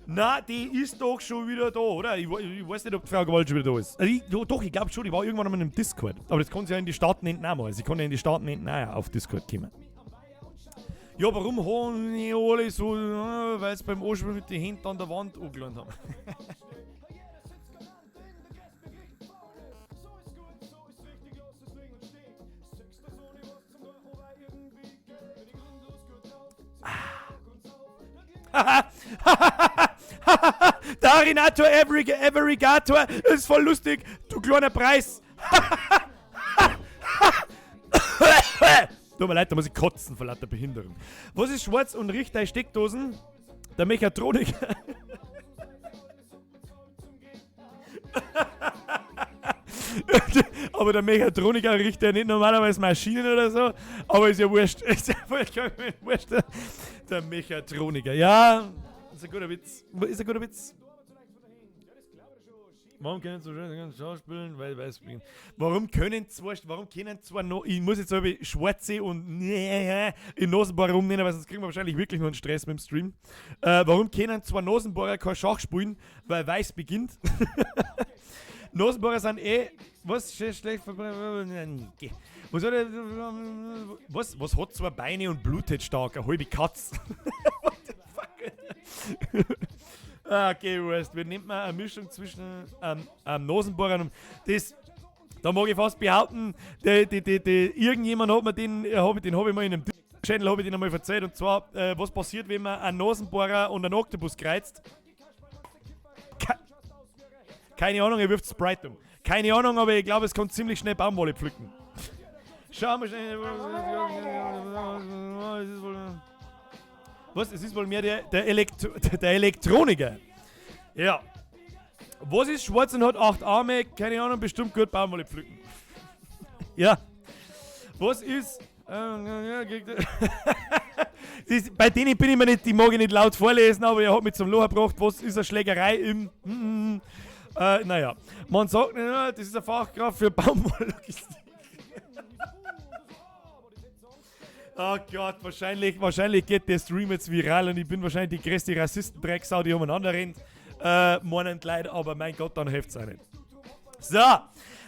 Speaker 3: Na, die ist doch schon wieder da, oder? Ich weiß nicht, ob die Frau Gewalt schon wieder da ist. Also doch, ich glaub schon, die war irgendwann einmal im Discord. Aber das kann sie ja in die Staaten hinten auch mal. Sie kann ja in die Staaten hinten auch auf Discord kommen. Ja, warum haben die alle so, weil sie beim Anspielen mit den Händen an der Wand angelangt haben. Darinator Everygator ist voll lustig, du kleiner Preis. Tut mir leid, da muss ich kotzen vor lauter Behinderung. Was ist schwarz und riecht deine Steckdosen? Der Mechatroniker. Aber der Mechatroniker riecht ja nicht normalerweise Maschinen oder so. Aber ist ja wurscht. Ist ja vollkommen wurscht. Der Mechatroniker. Ja, ist ein guter Witz. Ist ein guter Witz. Warum können zwei schön schauspielen? Weil, weil es bringt. Warum können zwei, warum können zwei no, ich muss jetzt aber Schwarze und in Nasenbohrer umnehmen, weil sonst kriegen wir wahrscheinlich wirklich nur einen Stress mit dem Stream. Warum können zwei Nasenbohrer kein Schach spielen? Weil weiß beginnt. Nasenbohrer sind eh, was, schlecht verbrannt. Was hat er, was, was hat zwei Beine und blutet stark? Eine halbe Katz. What the fuck? Ah, okay, wurscht. Wir nehmen mal eine Mischung zwischen Nasenbohrer und das. Da mag ich fast behaupten, irgendjemand hat mir den, hab ich, den hab ich mal in einem Channel, hab ich den einmal erzählt. Und zwar, was passiert, wenn man einen Nasenbohrer und einen Oktopus kreuzt? Keine Ahnung, er wirft Sprite um. Keine Ahnung, aber ich glaube, es kann ziemlich schnell Baumwolle pflücken. Schauen wir schnell. Was? Es ist wohl mehr der Elektroniker. Ja. Was ist schwarz und hat 8 Arme? Keine Ahnung, bestimmt gut Baumwolle pflücken. Ja. Was ist... Das, bei denen bin ich mir nicht, die mag ich nicht laut vorlesen, aber er hat mich zum Lachen gebracht. Was ist eine Schlägerei im... Naja, man sagt, na, das ist eine Fachkraft für Baumwolllogistik. Oh Gott, wahrscheinlich geht der Stream jetzt viral und ich bin wahrscheinlich die größte Rassistendrecksau, die umeinander rennt. Meinen Leid, aber mein Gott, dann hilft's auch nicht. So,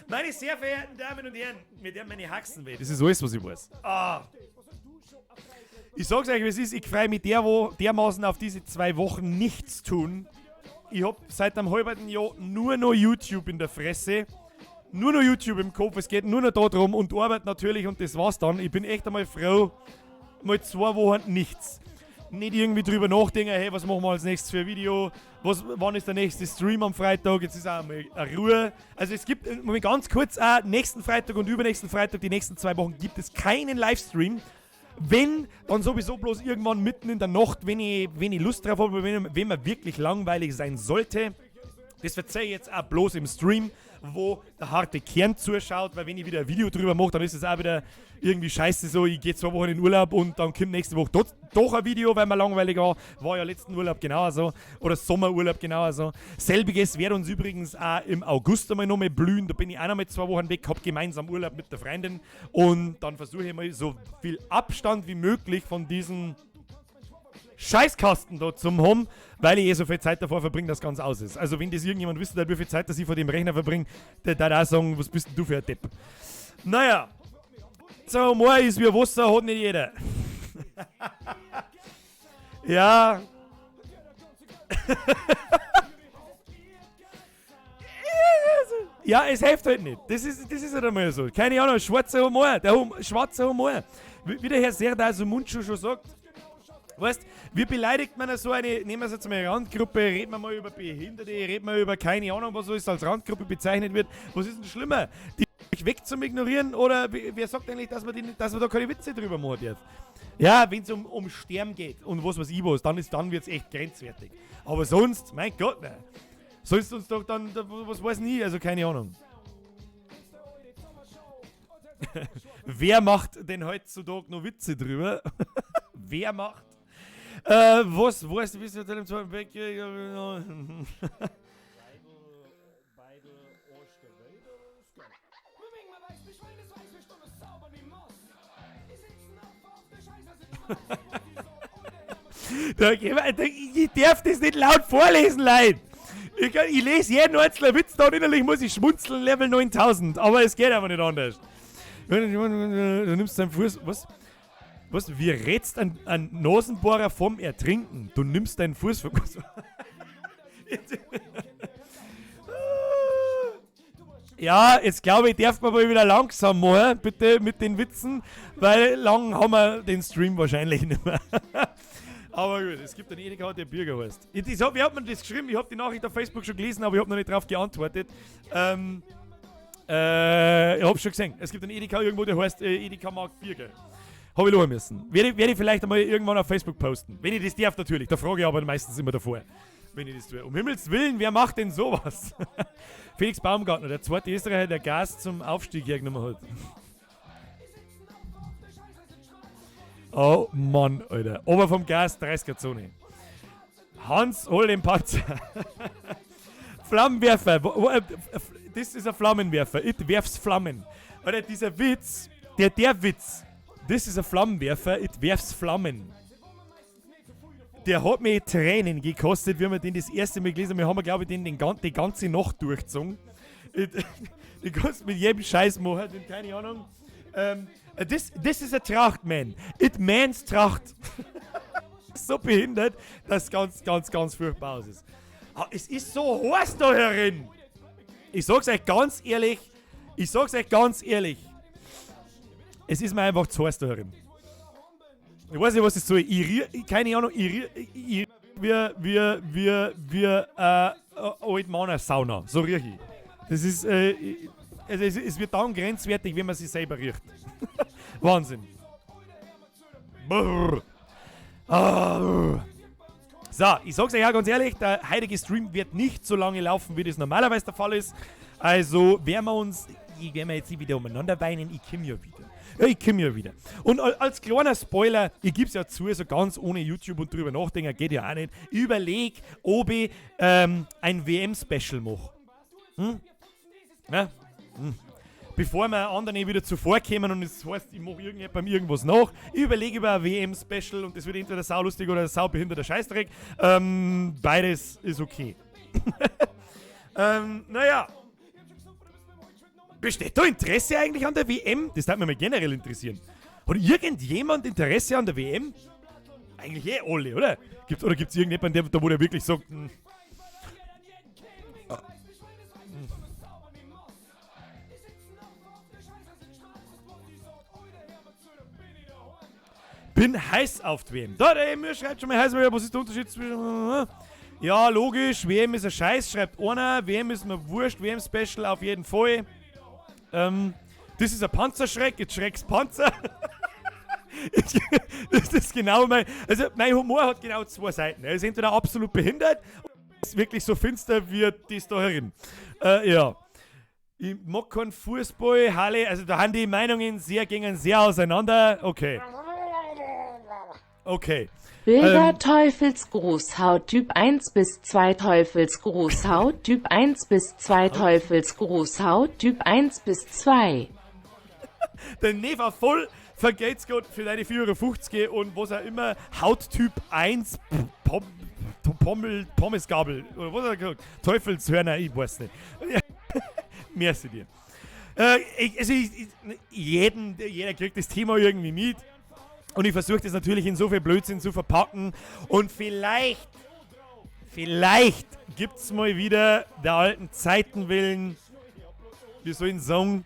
Speaker 3: meine sehr verehrten Damen und Herren, mit der meine Haxen weh. Das ist alles, was ich weiß. Ah. Ich sag's euch, wie es ist, ich freu mich dermaßen auf diese 2 Wochen nichts tun. Ich hab seit einem halben Jahr nur noch YouTube in der Fresse. Nur noch YouTube im Kopf, es geht nur noch da drum und Arbeit natürlich und das war's dann. Ich bin echt einmal froh, mal 2 Wochen nichts. Nicht irgendwie drüber nachdenken, hey, was machen wir als nächstes für ein Video, wann ist der nächste Stream am Freitag, jetzt ist auch mal eine Ruhe. Also es gibt, Moment, ganz kurz, auch nächsten Freitag und übernächsten Freitag, die nächsten 2 Wochen gibt es keinen Livestream. Wenn, dann sowieso bloß irgendwann mitten in der Nacht, wenn ich Lust drauf habe, wenn mir wirklich langweilig sein sollte. Das verzeih ich jetzt auch bloß im Stream, wo der harte Kern zuschaut, weil wenn ich wieder ein Video drüber mache, dann ist es auch wieder irgendwie scheiße so, ich geh 2 Wochen in den Urlaub und dann kommt nächste Woche doch ein Video, weil mir langweilig war. War ja letzten Urlaub genauso oder Sommerurlaub genauso. Selbiges wird uns übrigens auch im August einmal nochmal blühen, da bin ich auch noch mal 2 Wochen weg, hab gemeinsam Urlaub mit der Freundin und dann versuche ich mal so viel Abstand wie möglich von diesen Scheißkasten da zum haben, weil ich eh so viel Zeit davor verbringe, dass ganz aus ist. Also wenn das irgendjemand wissen würde, wie viel Zeit, dass ich vor dem Rechner verbringe, der darf auch sagen, was bist denn du für ein Depp? Naja, so Humor ist wie Wasser, hat nicht jeder. Ja. Ja, es hilft halt nicht. Das ist halt einmal so. Keine Ahnung, schwarzer Humor, der schwarze Humor. Wie der Herr Serdar Somuncu schon sagt, weißt, wie beleidigt man so eine, nehmen wir es jetzt mal Randgruppe, reden wir mal über Behinderte, reden wir über keine Ahnung, was alles als Randgruppe bezeichnet wird. Was ist denn schlimmer? Die weg zum Ignorieren oder wer sagt eigentlich, dass man da keine Witze drüber machen darf? Ja, wenn's um Sterben geht und was weiß ich was, dann wird's echt grenzwertig. Aber sonst, mein Gott, ne. Sollst du uns doch dann, was weiß ich, also keine Ahnung. Wer macht denn heutzutage noch Witze drüber? Wer macht? Was weißt du, bist du im Zweiten Weltkrieg? Da, ich darf das nicht laut vorlesen, Leute. Ich lese jeden einzelnen Witz da und innerlich muss ich schmunzeln, Level 9000. Aber es geht einfach nicht anders. Du nimmst deinen Fuß. Was? Was? Wie rätst ein Nasenbohrer vom Ertrinken? Du nimmst deinen Fuß vom. Ja, jetzt glaube ich, darf man mal wieder langsam machen, bitte mit den Witzen, weil lang haben wir den Stream wahrscheinlich nicht mehr. Aber gut, es gibt einen Edeka, der Birger heißt. Wer hat mir das geschrieben? Ich habe die Nachricht auf Facebook schon gelesen, aber ich habe noch nicht drauf geantwortet. Ich habe schon gesehen, es gibt einen Edeka irgendwo, der heißt Edeka Markt Birger. Habe ich lachen müssen. Werde ich vielleicht einmal irgendwann auf Facebook posten. Wenn ich das darf natürlich, da frage ich aber meistens immer davor. Wenn ich das tue. Um Himmels Willen, wer macht denn sowas? Felix Baumgartner, der zweite Österreicher, der Gas zum Aufstieg hergenommen hat. Oh Mann, Alter. Ober vom Gas, 30er-Zone. Hans, hol den Panzer. Flammenwerfer. Das ist ein Flammenwerfer. Ich werf's Flammen. Alter, dieser Witz, der Witz, das ist ein Flammenwerfer, ich werf's Flammen. Der hat mir Tränen gekostet, wie wir den das erste Mal gelesen haben. Wir haben, glaube ich, die ganze Nacht durchgezogen. Ich kannst mit jedem Scheiß machen, den, keine Ahnung. This is a Tracht, man. It man's Tracht. So behindert, dass es ganz, ganz, ganz furchtbar aus ist. Ah, es ist so heiß da herin. Ich sag's euch ganz ehrlich. Ich sag's euch ganz ehrlich. Es ist mir einfach zu heiß da herin. Ich weiß nicht, was das soll. Ich riech, keine Ahnung, ich riech, ich, wie Altmanner Sauna. So riech ich. Das ist, also es wird dann grenzwertig, wenn man sich selber riecht. Wahnsinn. Brrr. Ah. So, ich sag's euch auch ganz ehrlich, der heutige Stream wird nicht so lange laufen, wie das normalerweise der Fall ist. Also werden wir uns, ich werde mir jetzt nicht wieder umeinander weinen, ich komm ja wieder. Ja, ich komm ja wieder. Und als kleiner Spoiler, ich geb's ja zu, so ganz ohne YouTube und drüber nachdenken geht ja auch nicht. Ich überleg, ob ich ein W M-Special mach. Ja? Bevor wir anderen wieder zuvorkommen und es heißt, ich mach irgendjemandem irgendwas nach, ich überlege über ein W M-Special und das wird entweder saulustig oder saubehinderter Scheißdreck. Beides ist okay. Naja. Besteht da Interesse eigentlich an der WM? Das würde mich mal generell interessieren. Hat irgendjemand Interesse an der WM? Eigentlich eh alle, oder? Oder gibt's irgendjemanden, der wo der wirklich sagt, Bin heiß auf die WM. Da, der Emir schreibt schon mal heiß, was ist der Unterschied zwischen... Ja, logisch, WM ist ein Scheiß, schreibt einer. WM ist mir wurscht, WM-Special auf jeden Fall. Das ist ein Panzerschreck, jetzt schreckst Panzer. Das ist genau mein... Also, mein Humor hat genau zwei Seiten. Er ist entweder absolut behindert oder ist wirklich so finster wie das da herin. Ja. Ich mag keinen Fußball, Halle, also da haben die Meinungen sehr, gingen sehr auseinander. Okay. Okay.
Speaker 4: Bilder Teufelsgruß, Hauttyp 1 bis 2 Teufelsgruß, Hauttyp 1 bis 2 Teufelsgruß, Hauttyp 1 bis 2.
Speaker 3: Der Neva voll vergeht's Gott für deine 4,50 Euro und was auch immer, Hauttyp 1 Pommesgabel oder was hat er gesagt? Teufelshörner, ich weiß nicht. Merci dir. Ich, also ich, ich, jeden, jeder kriegt das Thema irgendwie mit. Und ich versuche das natürlich in so viel Blödsinn zu verpacken. Und vielleicht gibt's mal wieder der alten Zeiten willen, wie soll ich sagen,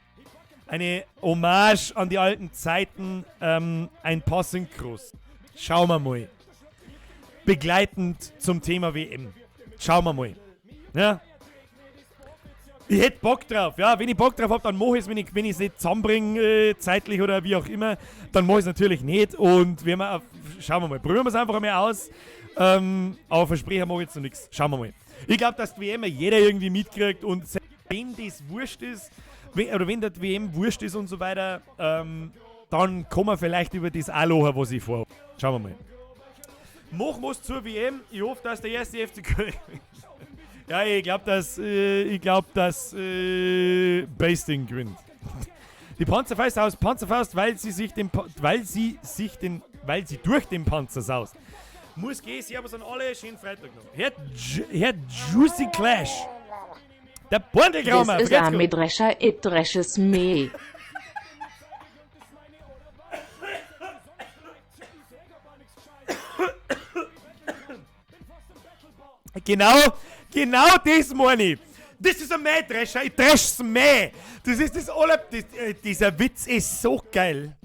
Speaker 3: eine Hommage an die alten Zeiten, ein paar Synchros. Schauen wir mal. Begleitend zum Thema WM. Schauen wir mal. Ja? Ich hätt Bock drauf, ja, wenn ich Bock drauf hab, dann mach ich's, wenn ich's nicht zusammenbringe, zeitlich oder wie auch immer, dann mach ich's natürlich nicht und wenn wir, schauen wir mal, probieren wir's einfach einmal aus, aber versprechen mach ich jetzt noch nix, schauen wir mal. Ich glaub, dass die WM jeder irgendwie mitkriegt und Wenn das wurscht ist, wenn, oder wenn der WM wurscht ist und so weiter, dann kann man vielleicht über das auch lachen, was ich vorhabe. Schauen wir mal. Machen wir's zur WM. Ich hoffe, dass der erste FC Köln. Ja, ich glaub, dass Basting gewinnt. Die Panzerfaust aus Panzerfaust, weil sie sich den Pa-, weil sie sich den, weil sie durch den Panzer saust. Muss gehen, Servus an alle, schönen Freitag noch. Herr Juicy Clash. Der Borndelgraumer.
Speaker 4: Das ist
Speaker 3: Vergesst
Speaker 4: ein
Speaker 3: gut.
Speaker 4: Mähdrescher, it dresches Mäh.
Speaker 3: Genau, genau das meine ich. Das ist ein Mähdrescher, ich dresch's Mäh. Das ist das aller, das dieser Witz ist so geil.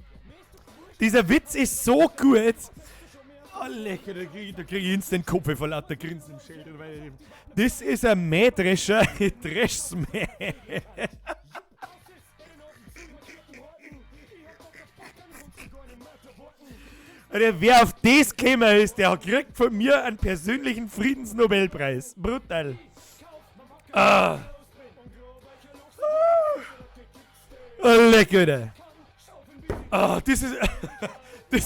Speaker 3: Dieser Witz ist so gut. Oh, lecker, da krieg ich instant Kopf vor lauter Grinsen im Schild. Das ist ein Mähdrescher, ich dresch's Mäh. Alter, wer auf das gekommen ist, der kriegt von mir einen persönlichen Friedensnobelpreis. Brutal. Ah. Ah. Oh, leck, Alter. Ah, das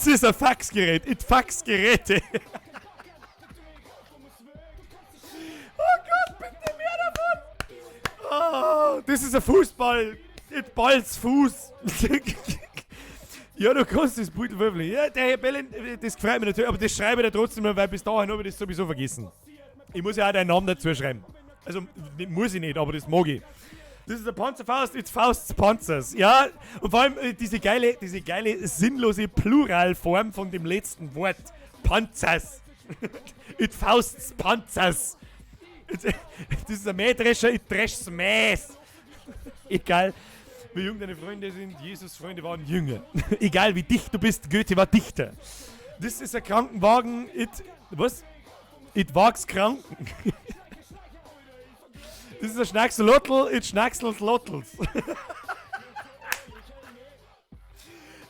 Speaker 3: ist ein Faxgerät. It Faxgeräte. Oh Gott, bitte mehr davon. Ah, das ist ein Fußball. It Balls Fuß. Ja, du kannst das Beutel würfeln. Ja, der Herr Bellin, das freut mich natürlich, aber das schreibe ich dir trotzdem, weil bis dahin habe ich das sowieso vergessen. Ich muss ja auch deinen Namen dazu schreiben. Also, muss ich nicht, aber das mag ich. Das ist der Panzerfaust, it's Fausts Panzers. Ja, und vor allem diese geile, sinnlose Pluralform von dem letzten Wort. Panzers. It Fausts Panzers. Das ist ein Mähdrescher, it dresch's Mäs. Egal, wie jung deine Freunde sind, Jesus' Freunde waren jünger. Egal wie dicht du bist, Goethe war Dichter. Das ist ein Krankenwagen, it, was? It wags Kranken. Das ist ein Schnackselotl, it schnackselt Lottels.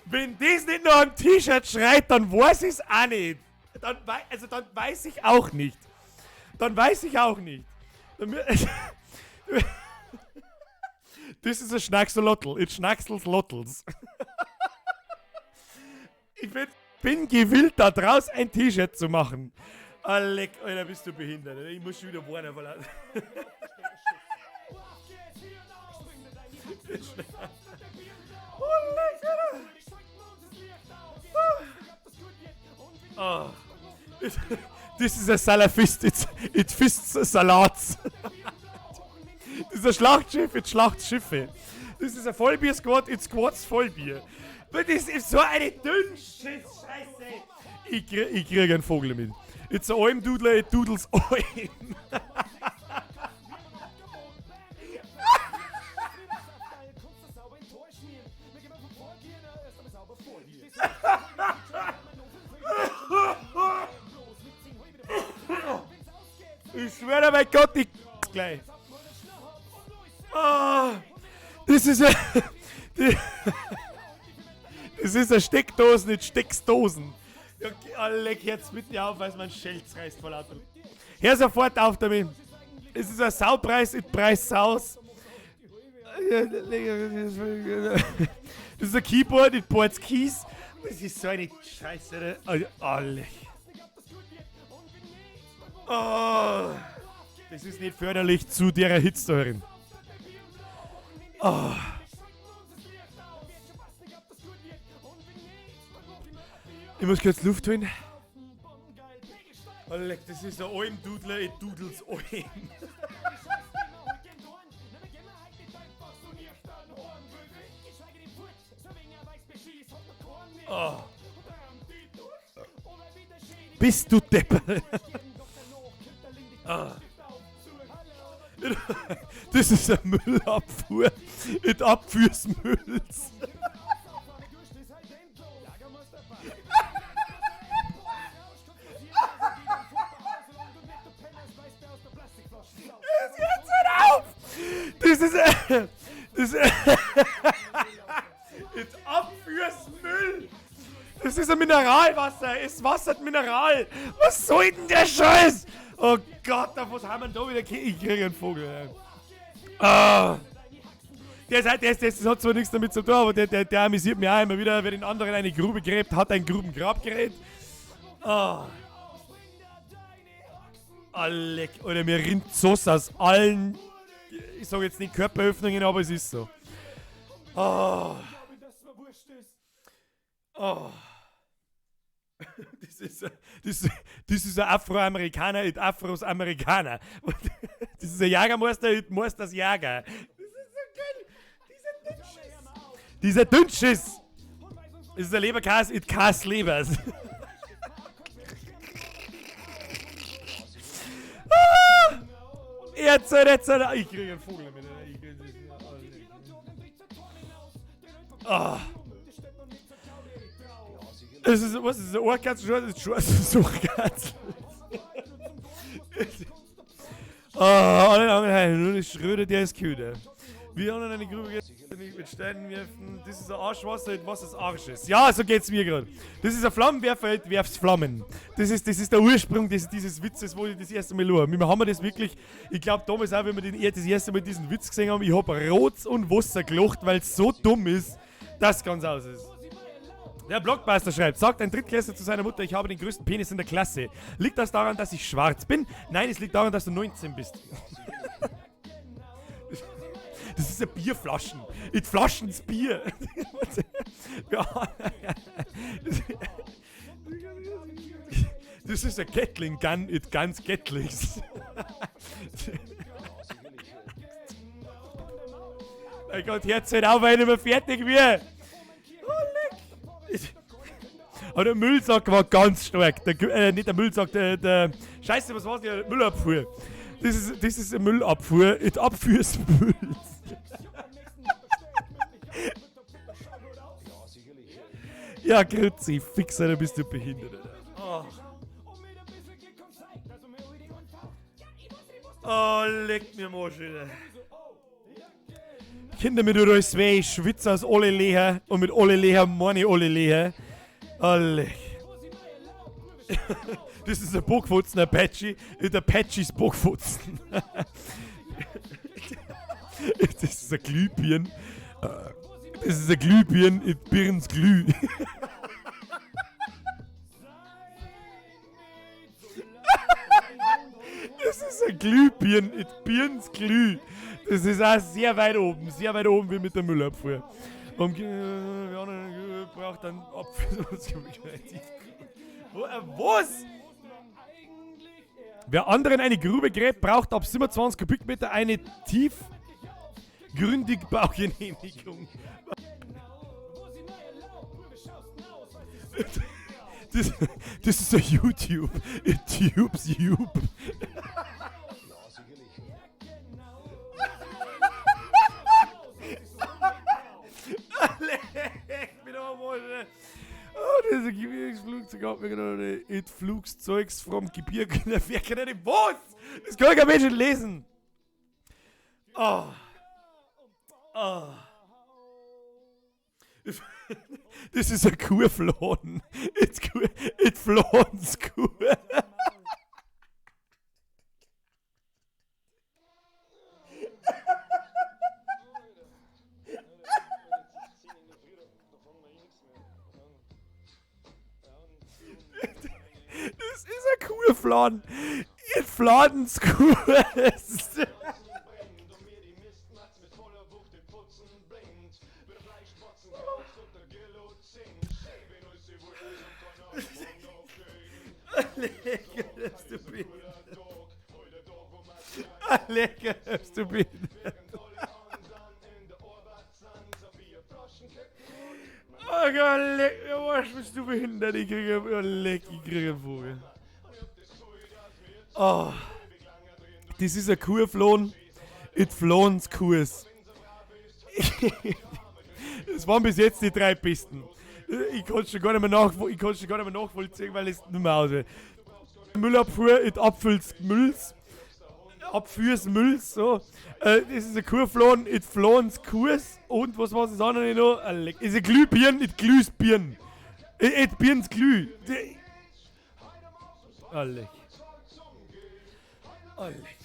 Speaker 3: Wenn das nicht noch am T-Shirt schreit, dann weiß ich's auch nicht. Dann also dann weiß ich auch nicht. Dann weiß ich auch nicht. Dann Das ist ein Schnackselotl. It schnackselt Lottels. Ich bin gewillt, da draus ein T-Shirt zu machen. Ah, leck, Alter, bist du behindert. Ich muss schon wieder warnen, weil er- Oh, leck, Alter. Oh. Das ist ein Salafist. It fists Salats. Das ist ein Schlachtschiff, it Schlachtschiffe. Das ist ein Vollbier-Squad, it squats Vollbier. Das ist so eine Dünnschiss-Scheiße. Ich krieg einen Vogel mit. It's a Almdudler, it doodles Alm. Ich schwöre bei Gott, ich gleich. Ah, das ist ein, die, das ist eine Steckdose, nicht Stecksdosen. Ja, leck jetzt mit dir auf, weil man Schelz reißt vor lauter. Hör sofort auf damit. Es ist ein Saupreis, it Preis Saus. Das ist ein Keyboard, it boards Keys. Das ist so eine Scheiße. Oh, leck. Oh, das ist nicht förderlich zu der Hitze da drin. Oh. Ich muss kurz Luft holen. Oh, leck, das ist ein Almdudler, ich dudels Alm. Oh. Bist du Depp? Ah. Das ist eine Müllabfuhr. It abführ's Mülls. Das hört nicht auf! Das ist, das ist, it abführ's Müll! Das ist ein Mineralwasser! Es wassert Mineral! Was soll denn der Scheiß? Oh Gott, auf was haben wir denn da wieder? Ich krieg einen Vogel. Ey. Ah. Der ist, der, ist, das hat zwar nichts damit zu tun, aber der amüsiert mich auch immer wieder. Wer den anderen eine Grube gräbt, hat ein Grubengrabgerät. Ah. Ah, leck. Alter, mir rinnt Sauce aus allen, ich sag jetzt nicht Körperöffnungen, aber es ist so. Ah. Oh. Das ist ein Afroamerikaner it Afros Amerikaner. Das ist ein Jagermeister it Meisters Jager. Das ist so geil. Dieser Dünnschiss. Dieser Dünnschiss. Das ist ein Leberkäse it Kas Lebers. Ah! Jetzt, jetzt, ich kriege einen Vogel mit. Ich krieg das. Ah. Es ist, was ist eine Ohrkatze? Das ist schon eine Ohrkatze. Ah, alle anderen, nur die Schröder, der ist Köder. Wir haben eine Grube nicht mit Steinen werfen. Das ist ein Arschwasser, was ist Arsches. Ja, so geht's mir gerade. Das ist ein Flammenwerfer, werf's Flammen. Das ist der Ursprung dieses Witzes, wo ich das erste Mal schaue. Wir haben das wirklich, ich glaub damals auch, wenn wir das erste Mal diesen Witz gesehen haben, ich hab Rot und Wasser gelacht, weil's so dumm ist, dass es ganz aus ist. Der Blockbuster schreibt, sagt ein Drittklässler zu seiner Mutter, ich habe den größten Penis in der Klasse. Liegt das daran, dass ich schwarz bin? Nein, es liegt daran, dass du 19 bist. Das ist ein Bierflaschen. It Flaschens Bier. Ja. Das ist ein Gatling Gun, it guns Gatlings. Mein Gott, hört's halt auf, weil ich nicht mehr fertig wird. Oh, leck. Aber der Müllsack war ganz stark. Der, nicht der Müllsack, der Scheiße, was war's denn? Müllabfuhr. Das ist eine Müllabfuhr. It abführst Mülls. Ja, Grüezi, fix, Alter, bist du behindert, Alter. Oh. Oh, leck mir mal schön. Kinder, mir tut alles weh, ich schwitze aus alle Leher und mit alle Leher meine ich alle Leher. Oh, leck. Das ist ein Bockfutzen, ein Apache. Der Apache ist Bockfutzen. Das ist ein Glühbirn. Das ist ein Glühbirn in Birns Glüh. Das ist ein Glühbirn in Birns Glüh. Das ist auch sehr weit oben. Sehr weit oben wie mit der Müllabfuhr. Und wir braucht dann Abfuhr. Was? Wer anderen eine Grube gräbt, braucht ab 27 Kubikmeter eine tiefgründig Baugenehmigung. Das ist ein YouTube. Tubes Youb. Leck mich am Arsch. Oh, das ist ein Gebirgsflugzeug, hat mir gerade It Flugzeugs vom Gebirge. Wer kann denn was? Das kann ich kein Mensch nicht lesen. Oh. Oh. Das ist ein Kuhfladen. It's Kuh, it flans Kuh. Das ist ein Kuhfladen. It fladens Kuh. Lecker, dass du bist. Lecker, dass du bist. Oh Gott, leck mir am Arsch, bist du behindert. Ich kriege, oh, leck, ich kriege einen Vogel. Oh. Das ist ein Kuhflohn. It flons Kurs. Das waren bis jetzt die drei besten. Ich konnte schon gar nicht mehr ich konnte schon gar nicht mehr nachvollziehen, weil es nicht mehr aus. Müllabfuhr, it abfülls Mülls. Abführs Mülls, so. Das ist ein Kuhflohn, it flons Kurs. Und was war das andere noch? Ist ein Glühbirn, it Glühsbirn. It Birns Glüh. Oh, leck. Oh, leck.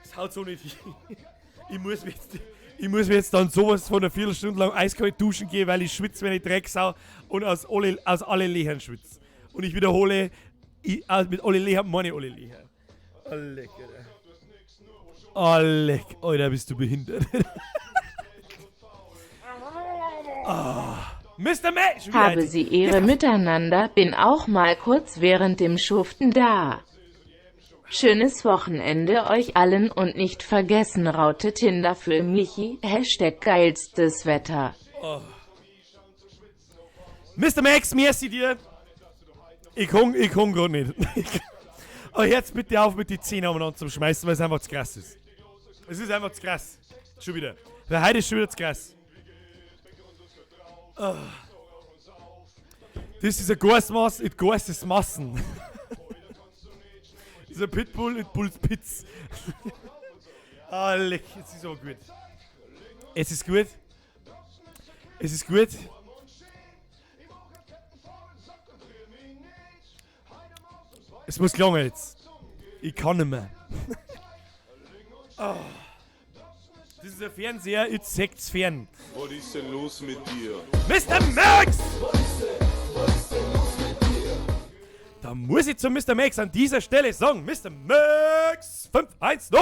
Speaker 3: Das haut so nicht hin. Ich muss mich jetzt, ich muss mich jetzt dann sowas von einer Viertelstunde lang eiskalt duschen gehen, weil ich schwitze, wenn ich Drecksau und aus alle, aus alle Lehern schwitze. Und ich wiederhole, ich, mit alle Lehern meine alle Lehern. Oh, leck, Alter. Oh, leck, Alter, bist du behindert. Ah. Mr. Max! schon wieder
Speaker 4: Habe
Speaker 3: ein-
Speaker 4: sie Ehre miteinander, bin auch mal kurz während dem Schuften da. Schönes Wochenende euch allen und nicht vergessen Raute Tinder für Michi, Hashtag geilstes Wetter.
Speaker 3: Oh. Mr. Max, merci dir. Ich komm, ich komm grad nicht. Aber jetzt bitte auf mit die Zähne umeinander zum Schmeißen, weil es einfach zu krass ist. Es ist einfach zu krass. Schon wieder. Weil heute ist schon wieder zu krass. Ah. Das ist ein Gasmaß, it Gas ist Massen. Das ist ein Pitbull, it Bulls Pits. Ah, leck, es ist aber gut. Es ist gut. Es ist gut. Es muss gelangen jetzt. Ich kann nicht mehr. Ah. Das ist ein Fernseher, jetzt seht's fern.
Speaker 8: Was ist denn los mit dir?
Speaker 3: Mr. Max! Da muss ich zu Mr. Max an dieser Stelle sagen, Mr. Max 510!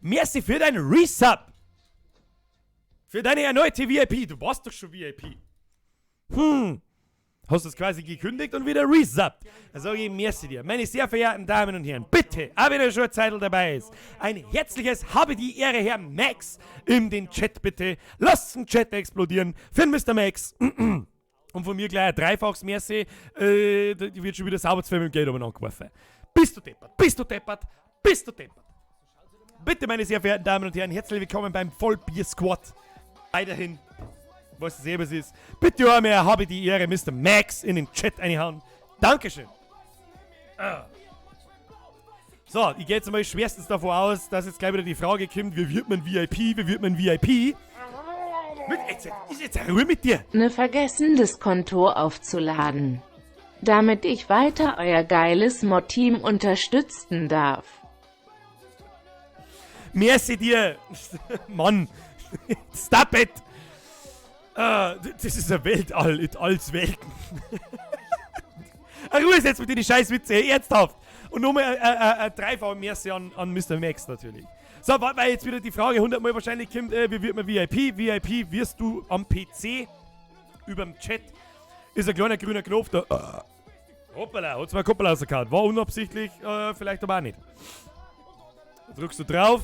Speaker 3: Merci für dein Resub! Für deine erneute VIP. Du warst doch schon VIP. Hast es quasi gekündigt und wieder resubbt. Da sage ich merci dir. Meine sehr verehrten Damen und Herren, bitte, auch wenn er schon eine Zeit dabei ist, ein herzliches Habe die Ehre, Herr Max, in den Chat bitte. Lasst den Chat explodieren für den Mr. Max. Und von mir gleich ein dreifaches Merci. Die wird schon wieder sauber zu viel mit dem Geld umeinander geworfen. Bist du deppert, bist du deppert, bist du deppert. Bitte, meine sehr verehrten Damen und Herren, herzlich willkommen beim Vollbier-Squad. Weiterhin, was es eben ist. Bitte auch mehr, habe die Ehre, Mr. Max in den Chat einhauen. Dankeschön. Ah. So, ich gehe jetzt mal schwerstens davon aus, dass jetzt gleich wieder die Frage kommt, wie wird man VIP, wie wird man VIP? Mit, jetzt, ist jetzt Ruhe mit dir.
Speaker 4: Ne vergessen, das Konto aufzuladen. Damit ich weiter euer geiles Mod-Team unterstützen darf.
Speaker 3: Merci dir. Mann. Stop it. Das ist ein Weltall, in alls Welten. Ruhe jetzt mit den Scheißwitze, ernsthaft. Und nochmal dreifach Merci an Mr. Max natürlich. So, weil jetzt wieder die Frage 100-mal wahrscheinlich kommt, wie wird man VIP? VIP wirst du am PC überm Chat. Ist ein kleiner grüner Knopf da. Hoppala, hat zwei Koppel rausgehauen. War unabsichtlich, vielleicht aber auch nicht. Da drückst du drauf,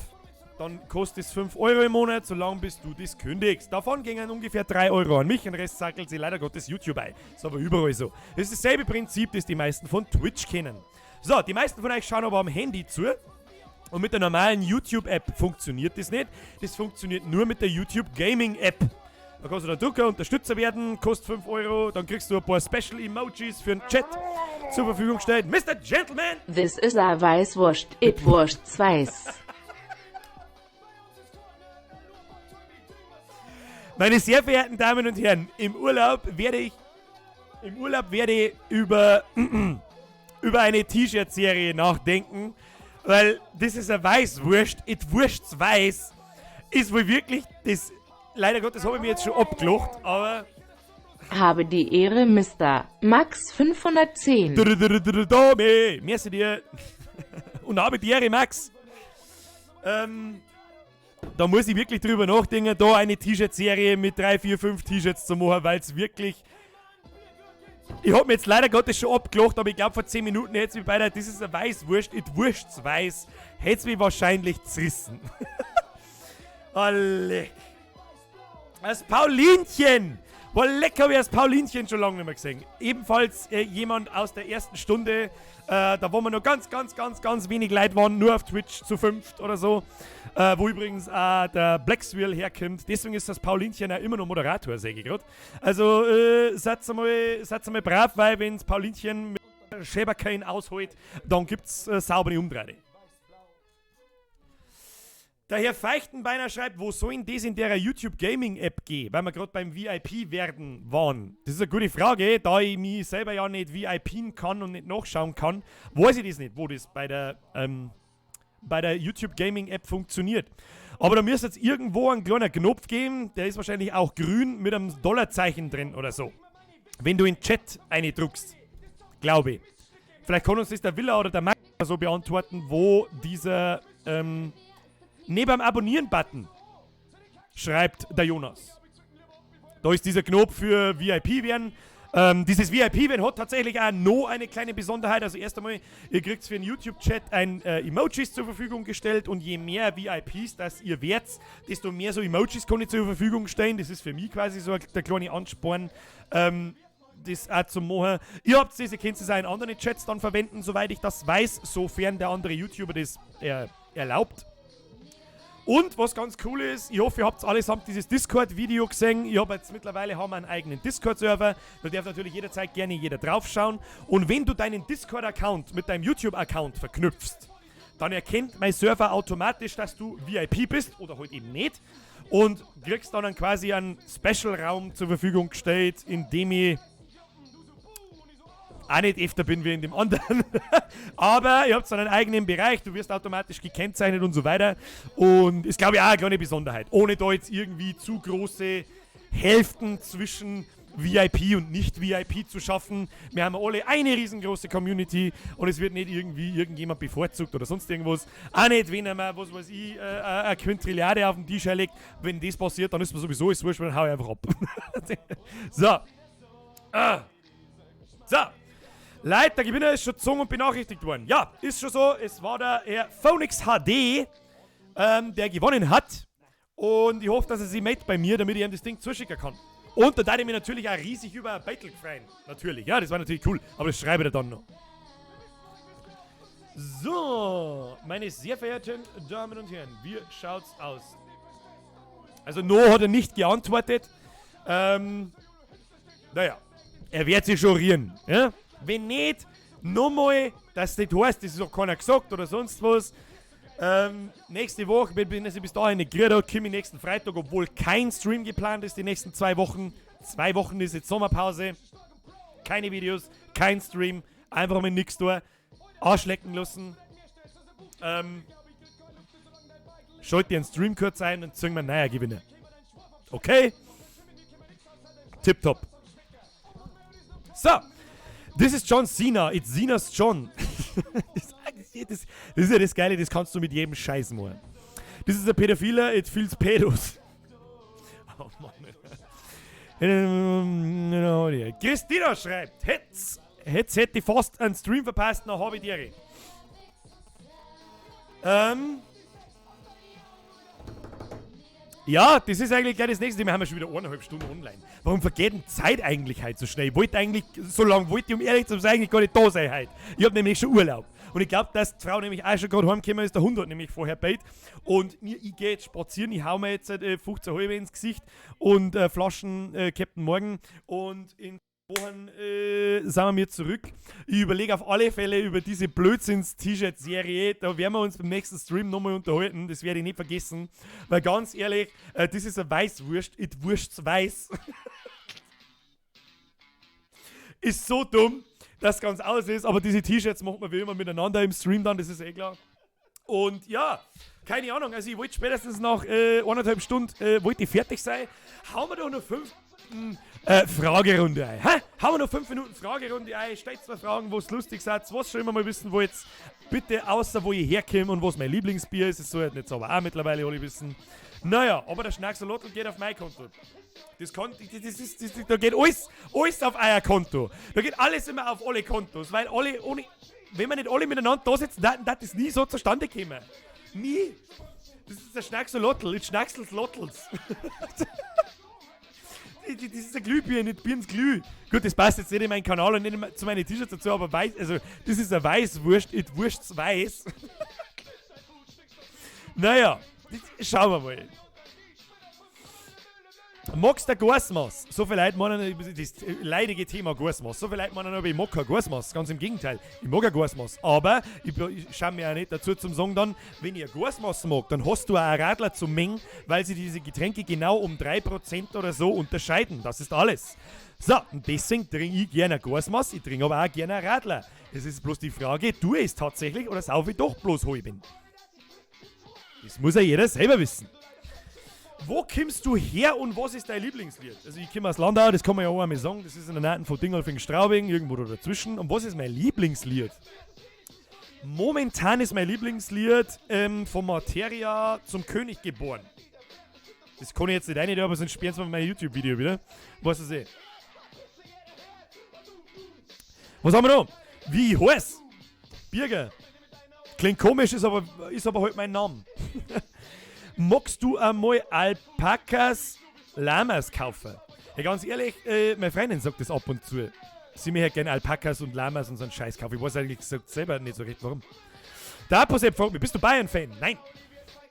Speaker 3: dann kostet es 5 Euro im Monat, solange bis du das kündigst. Davon gingen ungefähr 3 Euro an mich, den Rest sackelt sie leider Gottes YouTube ein. Ist aber überall so. Das ist dasselbe Prinzip, das die meisten von Twitch kennen. So, die meisten von euch schauen aber am Handy zu. Und mit der normalen YouTube-App funktioniert das nicht. Das funktioniert nur mit der YouTube Gaming-App. Da kannst du dann drücken, Unterstützer werden, kostet 5 Euro, dann kriegst du ein paar Special Emojis für den Chat zur Verfügung gestellt. Mr. Gentleman!
Speaker 4: This is a Weißwurst, it wurst's weiß.
Speaker 3: Meine sehr verehrten Damen und Herren, im Urlaub werde ich, im Urlaub werde ich über, über eine T-Shirt-Serie nachdenken, weil das ist eine Weißwurst, it wurst's weiß, ist wohl wirklich das, leider Gottes habe ich mir jetzt schon abgelacht, aber
Speaker 4: Habe die Ehre, Mr. Max 510.
Speaker 3: Dome, merci dir. Und habe die Ehre, Max. Da muss ich wirklich drüber nachdenken, da eine T-Shirt-Serie mit 3, 4, 5 T-Shirts zu machen, weil's wirklich... Ich hab mir jetzt leider Gottes schon abgelacht, aber ich glaub, vor 10 Minuten hätt's mich bei der Das ist eine Weißwurst, it wurst's weiß, hätt's mich wahrscheinlich zerrissen. Oh, leck. Das Paulinchen! Boah, leck, hab ich das Paulinchen schon lange nicht mehr gesehen. Ebenfalls jemand aus der ersten Stunde, da wo wir noch ganz, ganz, ganz, ganz wenig Leute waren, nur auf Twitch zu 5 oder so, wo übrigens auch der Black Swirl herkommt. Deswegen ist das Paulinchen auch immer noch Moderator, sag ich grad. Also seid einmal brav, weil wenn's Paulinchen mit Schäberkein ausholt, dann gibt's saubere Umdrehung. Der Herr Feichtenbeiner schreibt, wo soll denn das in der YouTube Gaming App gehen? Weil wir grad beim VIP werden waren. Das ist eine gute Frage, da ich mich selber ja nicht V I P-en kann und nicht nachschauen kann, weiß ich das nicht, wo das bei der bei der YouTube Gaming App funktioniert. Aber da müsste jetzt irgendwo einen kleinen Knopf geben, der ist wahrscheinlich auch grün mit einem Dollarzeichen drin oder so. Wenn du in den Chat eindruckst, glaube ich. Vielleicht kann uns das der Villa oder der Max so beantworten, wo dieser neben dem Abonnieren-Button schreibt der Jonas. Da ist dieser Knopf für VIP werden. Dieses VIP werden hat tatsächlich auch noch eine kleine Besonderheit. Also erst einmal, ihr kriegt für den YouTube-Chat ein Emojis zur Verfügung gestellt und je mehr VIPs das ihr werdet, desto mehr so Emojis kann ich zur Verfügung stellen. Das ist für mich quasi so der kleine Ansporn, das auch zu machen. Ihr habt das, ihr könnt es auch in anderen Chats dann verwenden, soweit ich das weiß, sofern der andere YouTuber das erlaubt. Und was ganz cool ist, ich hoffe, ihr habt allesamt dieses Discord-Video gesehen. Ich habe jetzt mittlerweile haben wir einen eigenen Discord-Server. Da darf natürlich jederzeit gerne jeder draufschauen. Und wenn du deinen Discord-Account mit deinem YouTube-Account verknüpfst, dann erkennt mein Server automatisch, dass du VIP bist oder halt eben nicht. Und kriegst dann quasi einen Special-Raum zur Verfügung gestellt, in dem ich auch nicht öfter bin wie in dem anderen. Aber ihr habt dann einen eigenen Bereich, du wirst automatisch gekennzeichnet und so weiter. Und ist, glaube ich, auch eine kleine Besonderheit. Ohne da jetzt irgendwie zu große Hälften zwischen VIP und Nicht-VIP zu schaffen. Wir haben alle eine riesengroße Community und es wird nicht irgendwie irgendjemand bevorzugt oder sonst irgendwas. Auch nicht, wenn er mal, was weiß ich, eine Quintrilliarde auf den Tisch legt. Wenn das passiert, dann ist mir sowieso alles wurscht, dann hau ich einfach ab. So. Ah. So. Leute, der Gewinner ist schon gezogen und benachrichtigt worden. Ja, ist schon so. Es war der Herr Phonix HD, der gewonnen hat. Und ich hoffe, dass er sich meldet bei mir, damit ich ihm das Ding zuschicken kann. Und da darf ich mich natürlich auch riesig über ein Battle freuen. Natürlich, ja, das war natürlich cool. Aber das schreibe ich dann noch. So, meine sehr verehrten Damen und Herren, wie schaut's aus? Also, No hat er nicht geantwortet. Naja, er wird sich schon rühren. Ja? Wenn nicht, nochmal, dass das nicht heißt, das ist auch keiner gesagt oder sonst was. Nächste Woche, wenn ich bis dahin nicht gekriegt habe, komme ich nächsten Freitag, obwohl kein Stream geplant ist, die nächsten 2 Wochen. 2 Wochen ist jetzt Sommerpause. Keine Videos, kein Stream, einfach mal nix da. Arschlecken lassen. Schalt dir einen Stream kurz ein und ziehen wir einen neuen Gewinner. Okay? Tipptopp. So. This is John Cena. It's Cena's John. Das ist ja das Geile, das kannst du mit jedem Scheiß machen. This is a Pädophiler, it feels pedos. Oh Mann. Christina schreibt, Hetz hätte ich fast einen Stream verpasst, noch habe ich die. Ja, das ist eigentlich gleich das nächste. Wir haben ja schon wieder 1,5 Stunden online. Warum vergeht denn Zeit eigentlich heute so schnell? Ich wollte eigentlich, so lange wollte ich, um ehrlich zu sein, eigentlich gar nicht da sein heute. Ich hab nämlich schon Urlaub. Und ich glaub, dass die Frau nämlich auch schon gerade heimgekommen ist. Der Hund hat nämlich vorher beit. Und mir, ich geh jetzt spazieren, ich hau mir jetzt 15 halbe ins Gesicht und Flaschen Captain Morgan. Und in Wochen sind wir mir zurück. Ich überlege auf alle Fälle über diese Blödsinns-T-Shirt-Serie. Da werden wir uns beim nächsten Stream nochmal unterhalten. Das werde ich nicht vergessen. Weil ganz ehrlich, das ist eine Weißwurst. It wurst's weiß. Ist so dumm, dass es ganz aus ist. Aber diese T-Shirts macht man wie immer miteinander im Stream dann. Das ist eh klar. Und ja, keine Ahnung. Also ich wollte spätestens nach 1,5 Stunden wollte ich fertig sein. Hauen wir doch noch 5 Fragerunde ein. Hä? Hauen wir noch 5 Minuten Fragerunde ein. Stellt 2 Fragen, wo's lustig seid, was schon immer mal wissen wollt. Bitte, außer wo ich herkomme und was mein Lieblingsbier ist. Das soll halt nicht so, aber auch mittlerweile alle wissen. Naja, aber der Schnacksolotl geht auf mein Konto. Das kann, das, das ist, das, da geht alles auf euer Konto. Da geht alles immer auf alle Kontos, weil alle ohne, wenn wir nicht alle miteinander da sitzen, dann das nie so zustande käme. Nie. Das ist der Schnacksolotl, it's Schnackselslottls. Das ist ein Glühbirne, nicht Birns Glüh. Gut, das passt jetzt nicht in meinen Kanal und nicht zu meinen T-Shirts dazu, aber weiß, also das ist eine Weißwurst, it wurst's weiß. Naja, das, schauen wir mal. Magst du Gasmaß? So viel Leute meinen, das leidige Thema Gasmaß. So viele Leute meinen, aber ich mag kein Gasmaß. Ganz im Gegenteil, ich mag ein Gasmaß. Aber ich schaue mir auch nicht dazu zum Sagen dann, wenn ich ein Gasmaß mag, dann hast du auch einen Radler zu mengen, weil sie diese Getränke genau um 3% oder so unterscheiden. Das ist alles. So, und deswegen trinke ich gerne ein Gasmaß, ich trinke aber auch gerne einen Radler. Es ist bloß die Frage, tue ich es tatsächlich oder saufe ich doch bloß halben? Das muss ja jeder selber wissen. Wo kommst du her und was ist dein Lieblingslied? Also ich komme aus Landau, das kann man ja auch einmal sagen. Das ist in der Nähe von Dingolfing Straubing, irgendwo da dazwischen. Und was ist mein Lieblingslied? Momentan ist mein Lieblingslied von Marteria zum König geboren. Das kann ich jetzt nicht rein, aber sonst sperren sie mir mein YouTube-Video wieder. Was ist eh? Was haben wir noch? Wie ich heiß? Birger. Klingt komisch, ist aber halt mein Name. Magst du einmal Alpakas Lamas kaufen? Ja, ganz ehrlich, meine Freundin sagt das ab und zu. Sie möchte gerne Alpakas und Lamas und so einen Scheiß kaufen. Ich weiß eigentlich gesagt selber nicht so recht, warum. Der Aposep fragt mich, bist du Bayern-Fan? Nein.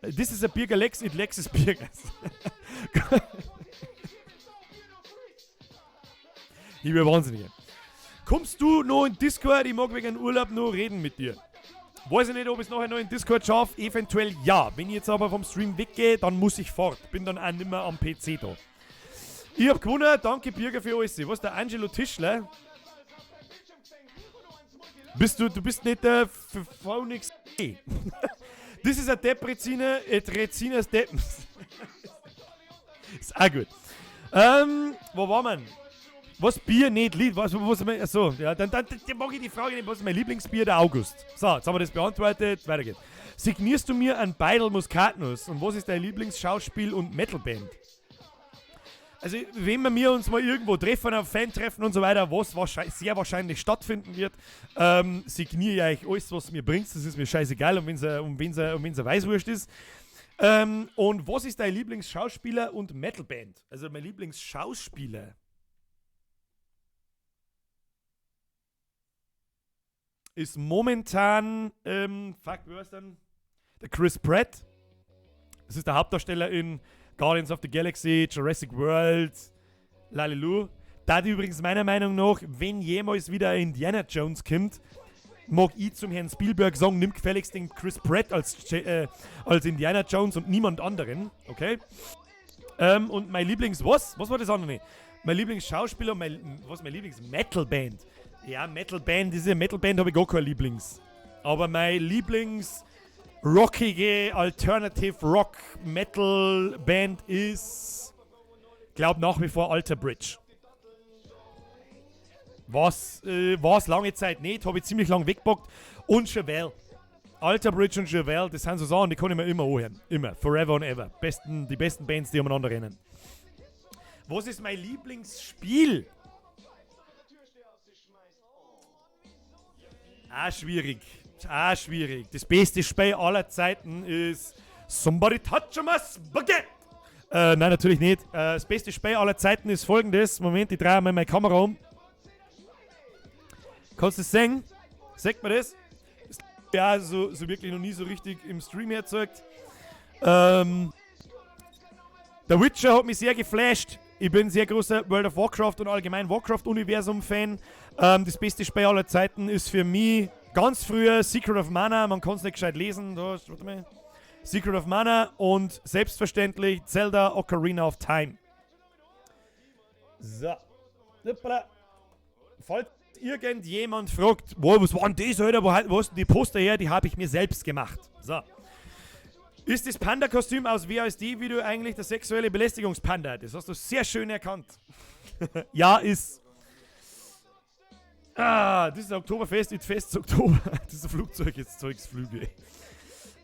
Speaker 3: This is a Birger Lex, it Lex is Birgers. Ich bin wahnsinnig. Kommst du noch in Discord? Ich mag wegen Urlaub noch reden mit dir. Weiß ich nicht, ob ich es nachher noch in Discord schaffe. Eventuell ja. Wenn ich jetzt aber vom Stream weggehe, dann muss ich fort. Bin dann auch nimmer am PC da. Ich hab gewonnen. Danke, Birger, für alles. Was, der Angelo Tischler? Bist du, du bist nicht der Phoenix E. Das ist ein Depreziner, et Reziner Deppens. Ist auch gut. Wo war man? Was Bier nicht Lied? Was, was, achso, ja, dann mag ich die Frage nicht, was ist mein Lieblingsbier? Der August. So, jetzt haben wir das beantwortet. Weiter geht's. Signierst du mir ein Beidel Muskatnuss? Und was ist dein Lieblingsschauspiel und Metalband? Also, wenn wir uns mal irgendwo treffen, auf Fan-Treffen und so weiter, was sehr wahrscheinlich stattfinden wird, signiere ich euch alles, was mir bringt. Das ist mir scheißegal, und wenn's eine Weißwurst ist. Und was ist dein Lieblingsschauspieler und Metalband? Also, mein Lieblingsschauspieler ist momentan, fuck, wie war's denn? Der Chris Pratt. Das ist der Hauptdarsteller in Guardians of the Galaxy, Jurassic World, Lalilu. Da die übrigens meiner Meinung nach, wenn jemals wieder Indiana Jones kommt, mag ich zum Herrn Spielberg sagen, nimm gefälligst den Chris Pratt als Indiana Jones und niemand anderen, okay? Und mein Lieblings... Was? Was war das andere? Mein Lieblingsschauspieler und mein Lieblings-Metal-Band. Ja, Metal-Band, diese Metal-Band habe ich gar kein Lieblings. Aber mein Lieblings... rockige Alternative Rock Metal Band ist, glaub nach wie vor Alter Bridge. War's lange Zeit nicht, habe ich ziemlich lang weggepackt. Und Chevelle. Alter Bridge und Chevelle, das sind so Sachen, die kann ich mir immer anhören. Immer. Forever and ever. Die besten Bands, die umeinander rennen. Was ist mein Lieblingsspiel? Ah, schwierig. Ah, schwierig. Das beste Spiel aller Zeiten ist Somebody Touch My Spaghetti. Nein, natürlich nicht. Das beste Spiel aller Zeiten ist folgendes. Moment, ich drehe mal meine Kamera um. Kannst du das sehen? Sagt man das? Das ja, so wirklich noch nie so richtig im Stream erzeugt. Der Witcher hat mich sehr geflasht. Ich bin sehr großer World of Warcraft und allgemein Warcraft-Universum-Fan. Das beste Spiel aller Zeiten ist für mich ganz früher Secret of Mana, man kann es nicht gescheit lesen. Da, warte mal. Secret of Mana und selbstverständlich Zelda Ocarina of Time. So. Falls irgendjemand fragt, wow, was war denn das, Alter? Wo hast denn die Poster her? Die habe ich mir selbst gemacht. So. Ist das Panda-Kostüm aus WASD-Video eigentlich der sexuelle Belästigungspanda? Das hast du sehr schön erkannt. Ja, ist. Ah, das ist Oktoberfest, it Fest Oktober. Das ist ein Flugzeug, jetzt Zeugsflüge.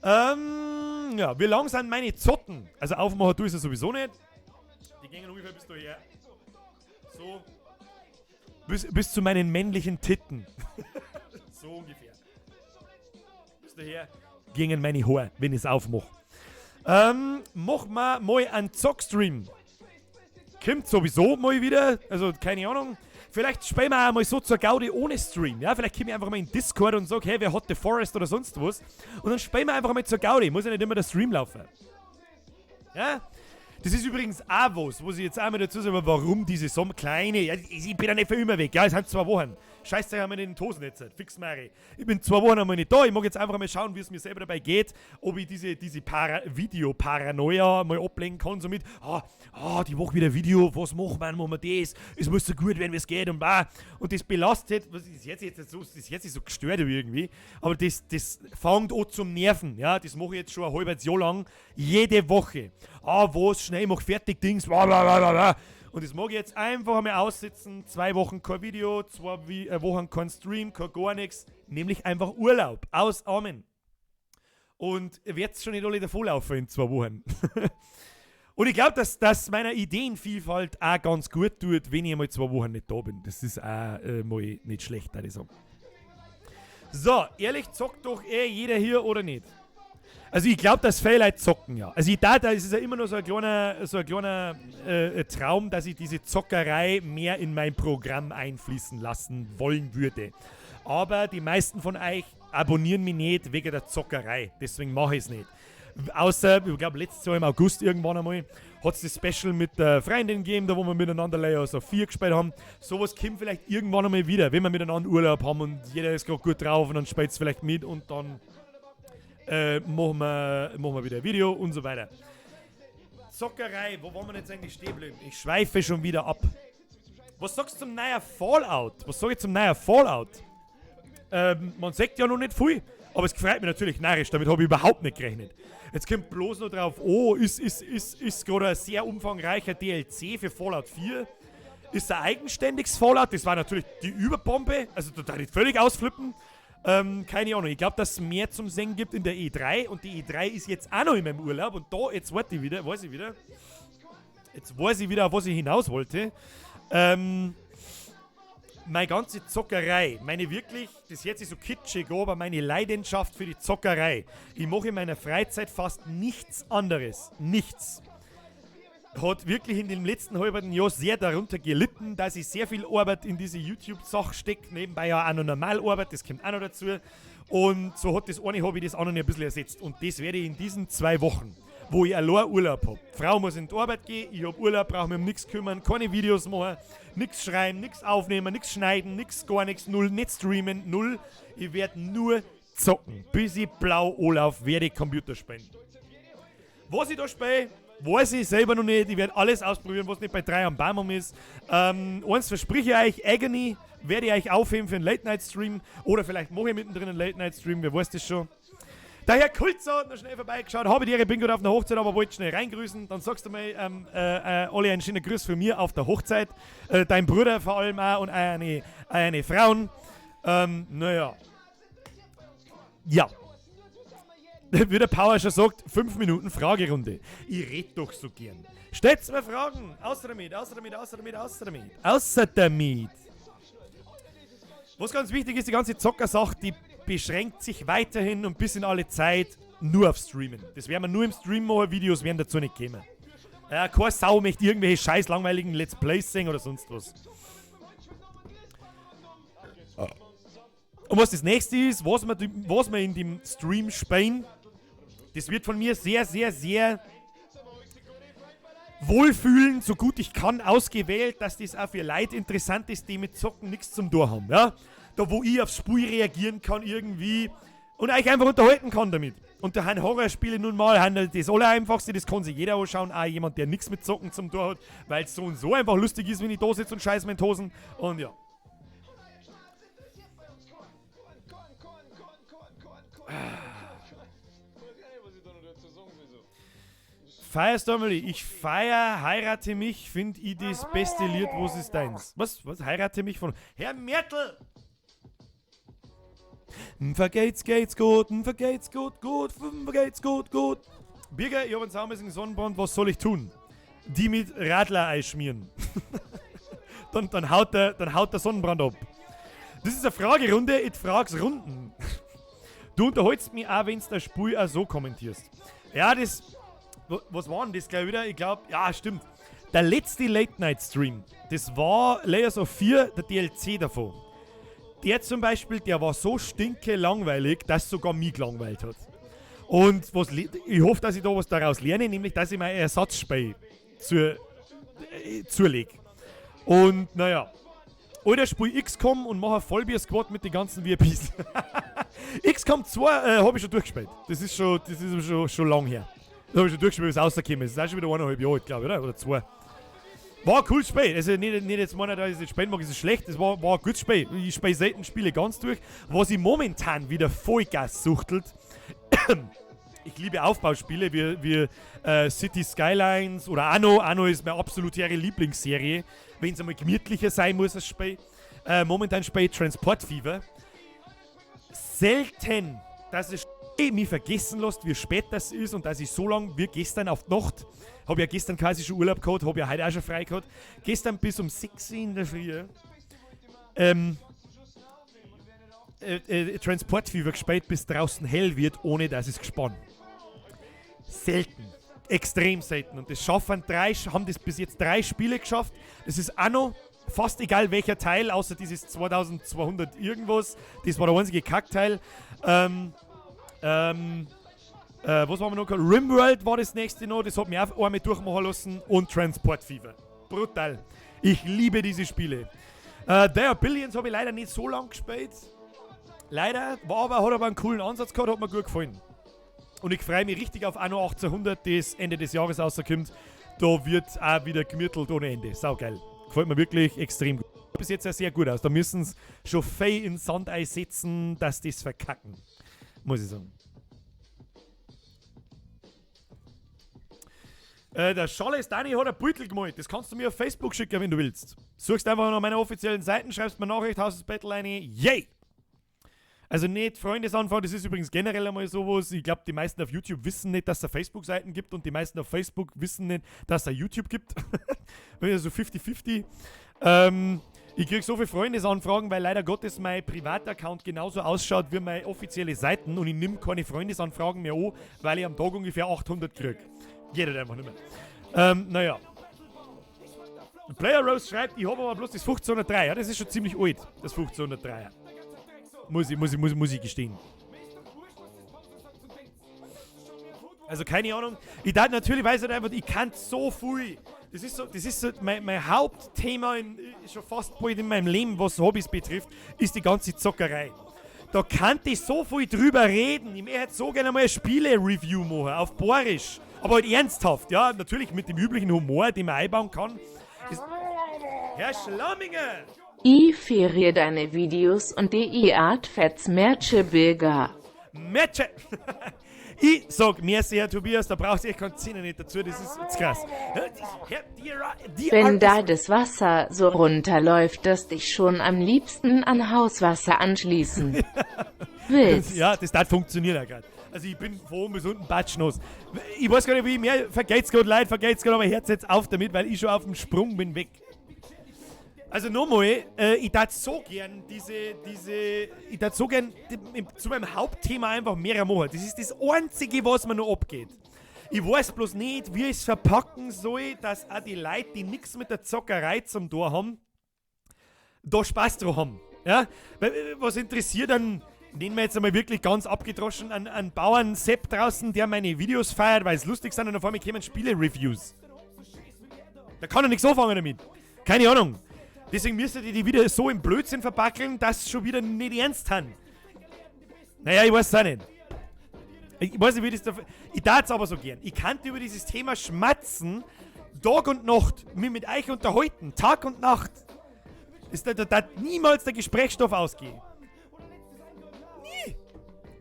Speaker 3: Ja, wie lang sind meine Zotten? Also aufmachen tue ich sie sowieso nicht. Die gehen ungefähr bis daher. So. Bis zu meinen männlichen Titten. So ungefähr. Bis daher gingen meine Haare, wenn ich es aufmache. Mach mal einen Zockstream. Kommt sowieso mal wieder. Also, keine Ahnung. Vielleicht spielen wir auch mal so zur Gaudi ohne Stream. Ja, vielleicht komme ich einfach mal in Discord und sage, hey, wer hat The Forest oder sonst was. Und dann spielen wir einfach mal zur Gaudi. Muss ja nicht immer der Stream laufen. Ja? Das ist übrigens auch was, wo ich jetzt einmal dazu sage, warum diese Sommer kleine, ja, ich bin ja nicht für immer weg, ja, es sind 2 Wochen. Scheiße, haben wir in den Hosen jetzt. Fix Mari. Ich bin 2 Wochen einmal nicht da. Ich mag jetzt einfach mal schauen, wie es mir selber dabei geht, ob ich diese Video-Paranoia mal ablegen kann. So mit, ah, ah, die Woche wieder Video, was machen wir, machen wir das? Es muss so gut werden, wie es geht und bla. Und das belastet, was ist jetzt, jetzt so, das ist jetzt so gestört irgendwie, aber das fängt an zum Nerven. Ja, das mache ich jetzt schon ein halbes Jahr lang, jede Woche. Ah, was, schnell, mach fertig, Dings, bla, bla, bla, bla, bla. Und das mag ich jetzt einfach einmal aussitzen. 2 Wochen kein Video, 2 Wochen kein Stream, kein gar nichts. Nämlich einfach Urlaub. Ausatmen. Und werd's schon nicht alle davonlaufen in 2 Wochen. Und ich glaube, dass das meiner Ideenvielfalt auch ganz gut tut, wenn ich einmal 2 Wochen nicht da bin. Das ist auch mal nicht schlecht, würde ich sagen. So, ehrlich, zockt doch eh jeder hier oder nicht? Also ich glaube, dass viele Leute zocken, ja. Also ich da ist es ja immer noch so ein kleiner Traum, dass ich diese Zockerei mehr in mein Programm einfließen lassen wollen würde. Aber die meisten von euch abonnieren mich nicht wegen der Zockerei. Deswegen mache ich es nicht. Außer, ich glaube, letztes Jahr im August irgendwann einmal hat es das Special mit der Freundin gegeben, da wo wir miteinander Layers of 4 gespielt haben. Sowas kommt vielleicht irgendwann einmal wieder, wenn wir miteinander Urlaub haben und jeder ist gerade gut drauf und dann spielt es vielleicht mit und dann machen wir wieder ein Video und so weiter. Zockerei, wo wollen wir jetzt eigentlich stehen bleiben? Ich schweife schon wieder ab. Was sagst du zum neuen Fallout? Was sag ich zum neuen Fallout? Man sagt ja noch nicht viel, aber es freut mich natürlich narrisch, damit habe ich überhaupt nicht gerechnet. Jetzt kommt bloß noch drauf, oh, ist gerade ein sehr umfangreicher DLC für Fallout 4. Ist ein eigenständiges Fallout? Das war natürlich die Überbombe, also da darf ich völlig ausflippen. Keine Ahnung, ich glaube, dass es mehr zum Sehen gibt in der E3 und die E3 ist jetzt auch noch in meinem Urlaub und da, jetzt warte ich wieder, weiß ich wieder. Jetzt weiß ich wieder, auf was ich hinaus wollte. Meine ganze Zockerei, meine wirklich, das jetzt ist so kitschig, aber meine Leidenschaft für die Zockerei. Ich mache in meiner Freizeit fast nichts anderes. Nichts. Hat wirklich in dem letzten halben Jahr sehr darunter gelitten, dass ich sehr viel Arbeit in diese YouTube-Sache stecke. Nebenbei ja auch noch Normalarbeit, das kommt auch noch dazu. Und so hat das eine Hobby das andere ein bisschen ersetzt. Und das werde ich in diesen 2 Wochen, wo ich allein Urlaub habe. Frau muss in die Arbeit gehen, ich habe Urlaub, brauche mich um nichts kümmern, keine Videos machen, nichts schreiben, nichts aufnehmen, nichts schneiden, nichts, gar nichts, null, nicht streamen, null. Ich werde nur zocken. Bis ich blau anlauf, werde ich Computer spielen. Was ich da spiele, weiß ich selber noch nicht. Ich werde alles ausprobieren, was nicht bei drei am Baum ist. Eins verspreche ich euch, Agony werde ich euch aufheben für einen Late-Night-Stream. Oder vielleicht mache ich mittendrin einen Late-Night-Stream, wer weiß das schon. Der Herr Kulzer hat noch schnell vorbeigeschaut. Habe die Ehre, bin gerade auf einer Hochzeit, aber wollte schnell reingrüßen. Dann sagst du mal alle einen schönen Gruß von mir auf der Hochzeit. Dein Bruder vor allem auch und eine Frauen. Naja. Ja. Wie der Power schon sagt, 5 Minuten Fragerunde. Ich red doch so gern. Stellt mir Fragen. Außer damit, außer damit, außer damit, außer damit. Außer damit. Was ganz wichtig ist, die ganze Zockersache, die beschränkt sich weiterhin und bis in alle Zeit nur auf Streamen. Das werden wir nur im Stream machen, Videos werden dazu nicht kommen. Ja, keine Sau möchte irgendwelche scheiß langweiligen Let's Plays sehen oder sonst was. Und was das nächste ist, was wir in dem Stream spielen, das wird von mir sehr, sehr, sehr wohlfühlend, so gut ich kann, ausgewählt, dass das auch für Leute interessant ist, die mit Zocken nichts zum Tun haben. Ja? Da, wo ich aufs Spiel reagieren kann irgendwie und euch einfach unterhalten kann damit. Und da haben Horrorspiele nun mal haben das Allereinfachste, das kann sich jeder anschauen, auch jemand, der nichts mit Zocken zum Tun hat, weil es so und so einfach lustig ist, wenn ich da sitze und scheiß mir in die Hosen. Und ja. Firestorm, ich feier, heirate mich, find ich das beste Lied, was ist deins? Was? Was? Heirate mich von Herr Mertel! Vergeht's, geht's gut, vergeht's gut, gut, vergeht's gut, gut. Birger, ich hab einen saumäßigen Sonnenbrand, was soll ich tun? Die mit Radler schmieren. Dann haut der Sonnenbrand ab. Das ist eine Fragerunde, ich frag's Runden. Du unterhältst mich auch, wenn's der Spiel auch so kommentierst. Ja, das. Was war denn das gleich wieder? Ich glaub, ja, stimmt. Der letzte Late-Night-Stream, das war Layers of Fear, der DLC davon. Der zum Beispiel, der war so stinke langweilig, dass sogar mich gelangweilt hat. Und was, ich hoffe, dass ich da was daraus lerne, nämlich, dass ich mein Ersatzspiel zulege. Und naja, Oder spiel XCOM und mach ein Vollbier-Squad mit den ganzen VIPs. XCOM 2 habe ich schon durchgespielt. Das ist schon, das ist schon lang her. Das habe ich schon durchgespielt, bis es rausgekommen ist. Das ist auch schon wieder 1,5 Jahre alt, glaube ich, oder? Oder 2. War ein cooles Spiel. Also nicht jetzt meinen, dass ich es nicht spielen mag, es ist schlecht. Es war ein gutes Spiel. Ich spiele selten Spiele ganz durch. Was ich momentan wieder Vollgas suchtelt. Ich liebe Aufbauspiele wie City Skylines oder Anno. Anno ist meine absolute Lieblingsserie, wenn es einmal gemütlicher sein muss, das Spiel. Momentan spiele ich Transport Fever. Selten, dass es mich vergessen lässt, wie spät das ist und dass ich so lange wie gestern auf die Nacht, habe ja gestern quasi schon Urlaub gehabt, habe ja heute auch schon frei gehabt, gestern bis um 6 Uhr in der Früh Transport Fever gespielt, bis draußen hell wird, ohne dass es gespannt. Selten. Extrem selten. Und das schaffen drei, haben das bis jetzt 3 Spiele geschafft. Das ist Anno, fast egal welcher Teil, außer dieses 2200 irgendwas. Das war der einzige Kackteil. Was haben wir noch gehabt? Rimworld war das nächste noch, das hat mich auch einmal durchmachen lassen. Und Transport Fever. Brutal. Ich liebe diese Spiele. They Are Billions habe ich leider nicht so lange gespielt. Leider, hat aber einen coolen Ansatz gehabt, hat mir gut gefallen. Und ich freue mich richtig auf Anno 1800, das Ende des Jahres rauskommt. Da wird auch wieder gemürtelt ohne Ende. Saugeil. Gefällt mir wirklich extrem gut. Bis jetzt ja sehr gut aus. Da müssen sie schon viel in Sand einsetzen, dass das verkacken. Muss ich sagen. Der Charles Dani hat ein Beutel gemalt. Das kannst du mir auf Facebook schicken, wenn du willst. Suchst einfach nach meiner offiziellen Seiten, schreibst mir Nachricht, haust das Battle rein. Yay! Also nicht Freundesanfrage, das ist übrigens generell einmal sowas. Ich glaub, die meisten auf YouTube wissen nicht, dass es Facebook-Seiten gibt und die meisten auf Facebook wissen nicht, dass es YouTube gibt. Also 50-50. Ich krieg so viele Freundesanfragen, weil leider Gottes mein Privataccount genauso ausschaut wie meine offizielle Seiten und ich nimm keine Freundesanfragen mehr an, weil ich am Tag ungefähr 800 krieg. Geht halt einfach nicht mehr. Naja. Player Rose schreibt, ich hab aber bloß das 1503. Ja, das ist schon ziemlich alt, das 1503er. Muss ich gestehen. Also keine Ahnung. Ich dachte natürlich, weiß ich einfach, ich kann so viel. Das ist so, mein Hauptthema schon fast bald in meinem Leben, was Hobbys betrifft, ist die ganze Zockerei. Da kann ich so viel drüber reden. Ich möchte so gerne mal eine Spiele-Review machen, auf Bayerisch. Aber halt ernsthaft, ja, natürlich mit dem üblichen Humor, den man einbauen kann. Das Herr Schlamminger!
Speaker 4: Ich ferie deine Videos und die Art Fetz Merche Birger.
Speaker 3: Merche! Ich sag merci, Herr Tobias, da brauchst du echt keinen Zehner nicht dazu, das ist jetzt krass.
Speaker 4: Wenn da das Wasser so runterläuft, dass dich schon am liebsten an Hauswasser anschließen willst.
Speaker 3: Ja, das funktioniert ja gerade. Also ich bin von oben bis unten patschnass. Ich weiß gar nicht, wie ich mehr. Vergeht's grad, Leute, vergeht's grad, aber hört jetzt auf damit, weil ich schon auf dem Sprung bin weg. Also nochmal, ich tat so gern ich tat so gern zu meinem Hauptthema einfach mehr machen. Das ist das Einzige, was mir noch abgeht. Ich weiß bloß nicht, wie ich es verpacken soll, dass auch die Leute, die nichts mit der Zockerei zum Tor haben, da Spaß drauf haben. Ja? Weil, was interessiert dann, nehmen wir jetzt einmal wirklich ganz abgedroschen, einen Bauern Sepp draußen, der meine Videos feiert, weil es lustig sind und auf einmal kommen Spiele-Reviews. Da kann er nichts anfangen damit. Keine Ahnung. Deswegen müsstet ihr die wieder so im Blödsinn verpackeln, dass sie schon wieder nicht ernst haben. Naja, ich weiß es auch nicht. Ich weiß nicht, wie das da. Ich tat es aber so gern. Ich kann über dieses Thema schmatzen, Tag und Nacht, mich mit euch unterhalten, Tag und Nacht. Ist da niemals der Gesprächsstoff ausgehen. Nie!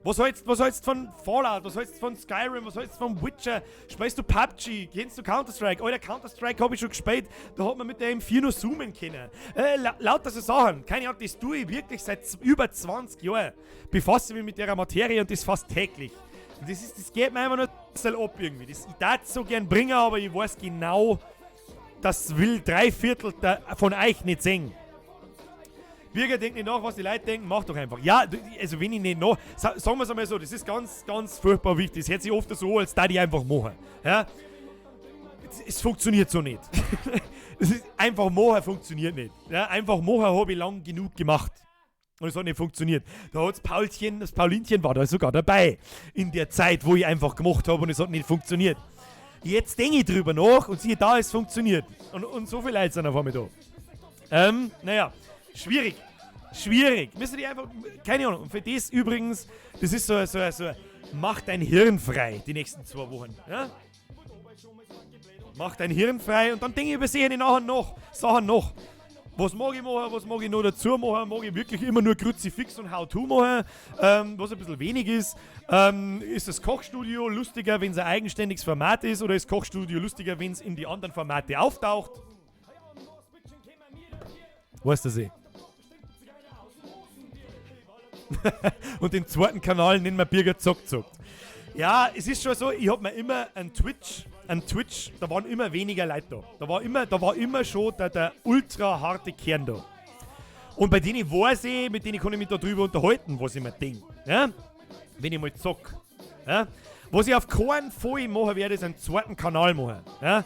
Speaker 3: Was hältst du von Fallout? Was hältst du von Skyrim? Was hältst du von Witcher? Spielst du PUBG? Kennst du Counter-Strike? Alter, Counter-Strike hab ich schon gespielt. Da hat man mit der M4 noch zoomen können. Lauter so Sachen. Keine Ahnung, das tue ich wirklich seit über 20 Jahren. Befasse mich mit der Materie und das fast täglich. Und das geht mir einfach nur ab irgendwie. Das, ich darf es so gern bringen, aber ich weiß genau, das will 3/4 von euch nicht sehen. Birger denkt nicht nach, was die Leute denken, mach doch einfach. Ja, also wenn ich nicht nach... Sagen wir es einmal so, das ist ganz, ganz furchtbar wichtig. Das hört sich oft so an, als da die einfach machen. Ja? Es funktioniert so nicht. Es ist einfach machen funktioniert nicht. Ja? Einfach machen habe ich lang genug gemacht. Und es hat nicht funktioniert. Da hat's Paulchen, das Paulinchen war da sogar dabei. In der Zeit, wo ich einfach gemacht habe und es hat nicht funktioniert. Jetzt denke ich drüber nach und siehe da, es funktioniert. Und so viele Leute sind auf einmal da. Naja. Schwierig. Schwierig. Müssen die einfach, keine Ahnung. Und für das übrigens, das ist so, so, so, mach dein Hirn frei die nächsten 2 Wochen. Ja? Mach dein Hirn frei und dann denke ich über solche nachher noch, Sachen noch. Was mag ich machen, was mag ich noch dazu machen? Mag ich wirklich immer nur Kruzifix und How-To machen, was ein bisschen wenig ist? Ist das Kochstudio lustiger, wenn es ein eigenständiges Format ist, oder ist Kochstudio lustiger, wenn es in die anderen Formate auftaucht? Weißt du sie? Und den zweiten Kanal nennen wir Birger Zockt Zockt. Ja, es ist schon so, ich hab mir immer ein Twitch, da waren immer weniger Leute da. Da war immer schon der ultra harte Kern da. Und bei denen weiß ich, mit denen kann ich mich da drüber unterhalten, was ich mir denke. Ja? Wenn ich mal zock. Ja? Was ich auf keinen Fall machen werde, ist einen zweiten Kanal machen. Ja?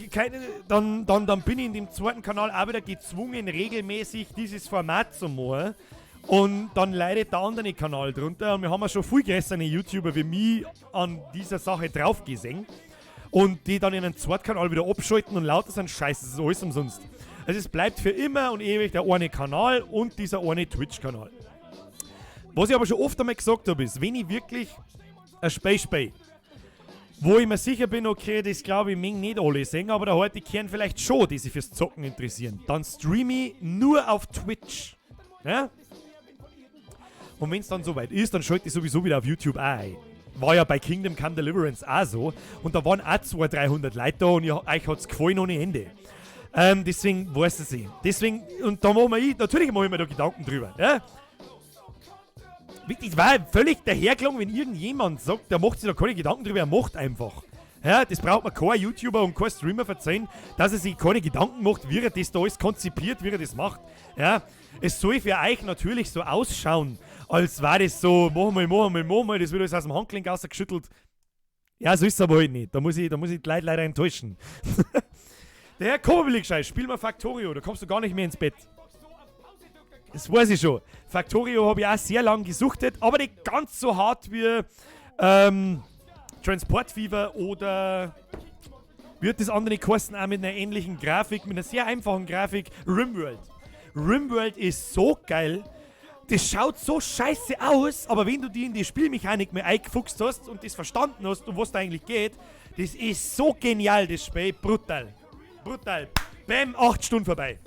Speaker 3: Keine, dann bin ich in dem zweiten Kanal auch wieder gezwungen, regelmäßig dieses Format zu machen. Und dann leidet der andere Kanal drunter. Und wir haben ja schon viel größere YouTuber wie mich an dieser Sache drauf gesehen. Und die dann in einen zweiten Kanal wieder abschalten und lauter so ein Scheiß, das ist alles umsonst. Also es bleibt für immer und ewig der eine Kanal und dieser eine Twitch-Kanal. Was ich aber schon oft einmal gesagt habe, ist, wenn ich wirklich ein Spiel spiele, wo ich mir sicher bin, okay, das glaube ich, mögen nicht alle sehen, aber der harte Kern vielleicht schon, die sich fürs Zocken interessieren, dann streame ich nur auf Twitch. Ja? Und wenn es dann soweit ist, dann schalte ich sowieso wieder auf YouTube auch ein. War ja bei Kingdom Come Deliverance auch so. Und da waren auch 200, 300 Leute da und ich, euch hat es gefallen ohne Ende. Deswegen weiß es nicht. Deswegen, und da machen wir ich, natürlich mache ich mir da Gedanken drüber. Ja? Wirklich, es war völlig dahergelungen, wenn irgendjemand sagt, der macht sich da keine Gedanken drüber, er macht einfach. Ja, das braucht mir kein YouTuber und kein Streamer verzeihen, dass er sich keine Gedanken macht, wie er das da alles konzipiert, wie er das macht. Ja, es soll für euch natürlich so ausschauen, als war das so, machen wir, machen wir, machen wir, das wird alles aus dem Handgelenk rausgeschüttelt. Ja, so ist es aber halt nicht. Da muss ich die Leute leider enttäuschen. Der Herr Koberbillig-Scheiß, spiel mal Factorio, da kommst du gar nicht mehr ins Bett. Das weiß ich schon. Factorio habe ich auch sehr lang gesuchtet, aber nicht ganz so hart wie Transport Fever oder wird das andere kosten, auch mit einer ähnlichen Grafik, mit einer sehr einfachen Grafik, Rimworld. Rimworld ist so geil. Das schaut so scheiße aus, aber wenn du die in die Spielmechanik mal eingefuchst hast und das verstanden hast, um was da eigentlich geht, das ist so genial, das Spiel. Brutal. Brutal. Bam, 8 Stunden vorbei.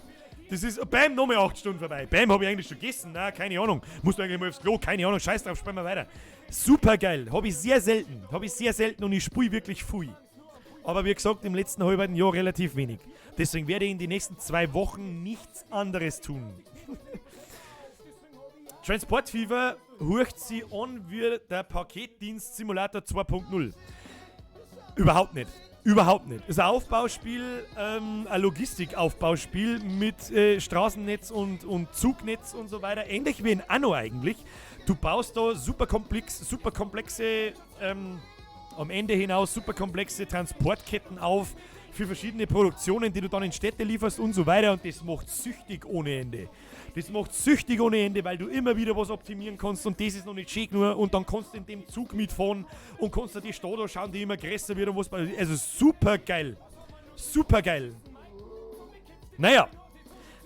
Speaker 3: Das ist, bam, nochmal 8 Stunden vorbei. Bam, habe ich eigentlich schon gegessen? Na, keine Ahnung. Musst du eigentlich mal aufs Klo? Keine Ahnung. Scheiß drauf, spielen wir weiter. Super geil. Habe ich sehr selten. Habe ich sehr selten und ich spiele wirklich viel. Aber wie gesagt, im letzten halben Jahr relativ wenig. Deswegen werde ich in den nächsten 2 Wochen nichts anderes tun. Transport Fever hört sich an wie der Paketdienst Simulator 2.0. Überhaupt nicht. Überhaupt nicht. Ist ein Aufbauspiel, ein Logistikaufbauspiel mit Straßennetz und Zugnetz und so weiter. Ähnlich wie in Anno eigentlich. Du baust da super komplexe, am Ende hinaus super komplexe Transportketten auf für verschiedene Produktionen, die du dann in Städte lieferst und so weiter. Und das macht süchtig ohne Ende. Das macht süchtig ohne Ende, weil du immer wieder was optimieren kannst und das ist noch nicht schön genug und dann kannst du in dem Zug mitfahren und kannst dir die Stadt anschauen, die immer größer wird und was. Also super geil. Super geil. Naja,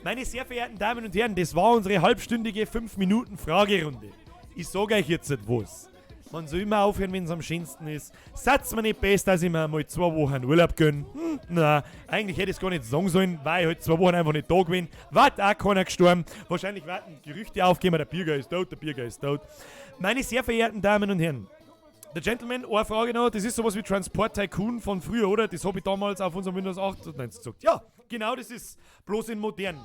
Speaker 3: meine sehr verehrten Damen und Herren, das war unsere halbstündige 5 Minuten Fragerunde. Ich sage euch jetzt etwas. Man soll immer aufhören, wenn es am schönsten ist. Seid's mir nicht bös, dass ich mir mal 2 Wochen Urlaub gönn. Na, eigentlich hätte ich es gar nicht sagen sollen, weil ich halt 2 Wochen einfach nicht da gewesen. War auch keiner gestorben. Wahrscheinlich werden Gerüchte aufgeben, der Birger ist tot, der Birger ist tot. Meine sehr verehrten Damen und Herren, der Gentleman, eine Frage noch, das ist sowas wie Transport Tycoon von früher, oder? Das habe ich damals auf unserem Windows 98 gesagt. Ja, genau, das ist bloß in modern.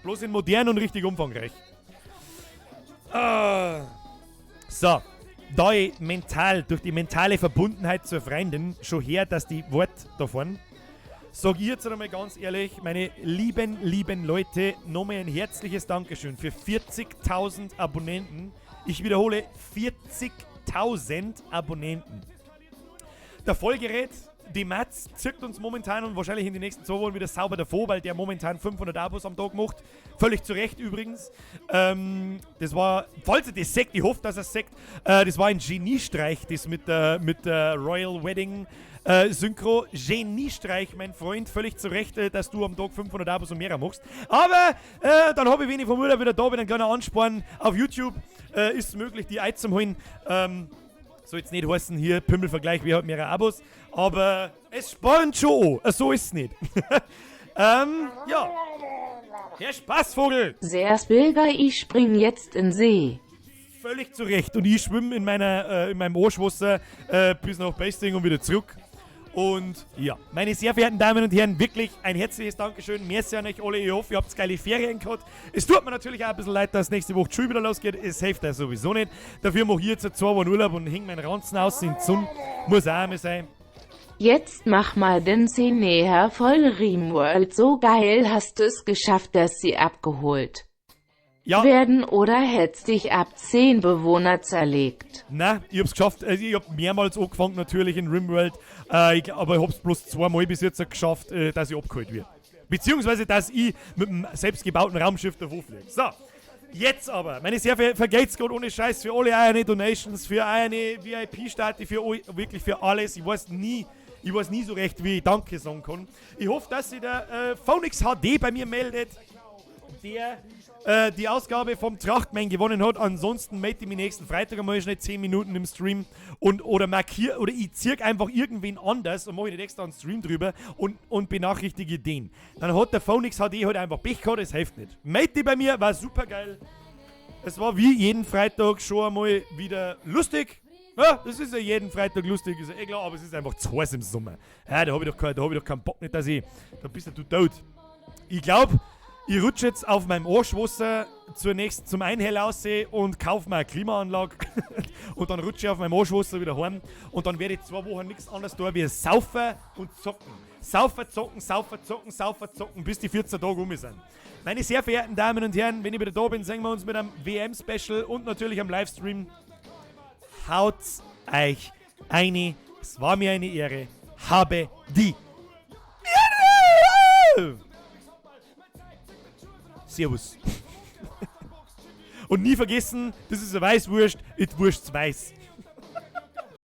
Speaker 3: Bloß in modern und richtig umfangreich. Ah. So, da ich mental, durch die mentale Verbundenheit zur Freundin schon her, dass die Wort davon, sag ich jetzt einmal ganz ehrlich, meine lieben, lieben Leute, nochmal ein herzliches Dankeschön für 40.000 Abonnenten. Ich wiederhole, 40.000 Abonnenten. Der Vollgerät, die Mats, zirkt uns momentan und wahrscheinlich in den nächsten 2 Wochen wieder sauber davor, weil der momentan 500 Abos am Tag macht. Völlig zu Recht übrigens. Das war, falls er das sagt, ich hoffe, dass er es sagt, das war ein Geniestreich, das mit der Royal Wedding Synchro. Geniestreich, mein Freund, völlig zu Recht, dass du am Tag 500 Abos und mehr machst. Aber dann habe ich, wenn ich vom Urlaub wieder da bin, einen kleinen Ansporn. Auf YouTube ist es möglich, die einzuholen. Soll jetzt nicht heißen, hier Pümmelvergleich, wer hat mehrere Abos, aber es spornt schon an, so ist es nicht. Ja. Herr Spaßvogel!
Speaker 4: Sehr Bilger, ich spring jetzt in See.
Speaker 3: Völlig zu Recht. Und ich schwimme in meinem Arschwasser bis nach Basting und wieder zurück. Und ja, meine sehr verehrten Damen und Herren, wirklich ein herzliches Dankeschön. Merci an euch alle. Ich hoffe, ihr habt geile Ferien gehabt. Es tut mir natürlich auch ein bisschen leid, dass nächste Woche die Schule wieder losgeht. Es hilft ja sowieso nicht. Dafür mache ich jetzt 2 Wochen Urlaub und häng meinen Ranzen aus in die Sonne. Muss auch einmal sein.
Speaker 4: Jetzt mach mal den See näher voll Rimworld. So geil, hast du es geschafft, dass sie abgeholt werden oder hättest dich ab 10 Bewohner zerlegt?
Speaker 3: Na, ich hab's geschafft. Also ich hab mehrmals angefangen natürlich in Rimworld, aber ich hab's bloß 2-mal bis jetzt geschafft, dass ich abgeholt werde. Beziehungsweise, dass ich mit dem selbstgebauten Raumschiff davon fliege. So, jetzt aber, meine sehr verehrten, vergelt's Gott ohne Scheiß für alle eure Donations, für eure V I P-Starte, für wirklich für alles. Ich weiß nie so recht, wie ich Danke sagen kann. Ich hoffe, dass sich der Phoenix HD bei mir meldet, der die Ausgabe vom Trachtmann gewonnen hat. Ansonsten melde ich mich nächsten Freitag einmal schnell 10 Minuten im Stream und oder markier, oder ich zieh einfach irgendwen anders und mache nicht extra einen Stream drüber und benachrichtige den. Dann hat der Phoenix HD halt einfach Pech gehabt, das hilft nicht. Melde dich bei mir, war super geil. Es war wie jeden Freitag schon einmal wieder lustig. Ja, das ist ja jeden Freitag lustig, ist ja eh klar, aber es ist einfach zu heiß im Sommer. Ja, da hab ich doch kein, da hab ich doch keinen Bock nicht, dass ich, da bist ja du tot. Ich glaub, ich rutsche jetzt auf meinem Arschwasser zunächst zum Einhellaussee und kauf mir eine Klimaanlage. Und dann rutsche ich auf meinem Arschwasser wieder heim. Und dann werde ich 2 Wochen nichts anderes tun, wie saufen und zocken. Saufen, zocken, saufen, zocken, saufen, zocken, bis die 14 Tage um sind. Meine sehr verehrten Damen und Herren, wenn ich wieder da bin, sehen wir uns mit einem W M-Special und natürlich am Livestream. Haut's euch eine. Es war mir eine Ehre. Habe die Ehre! Servus. Und nie vergessen, das ist eine Weißwurst, it Wurst's weiß.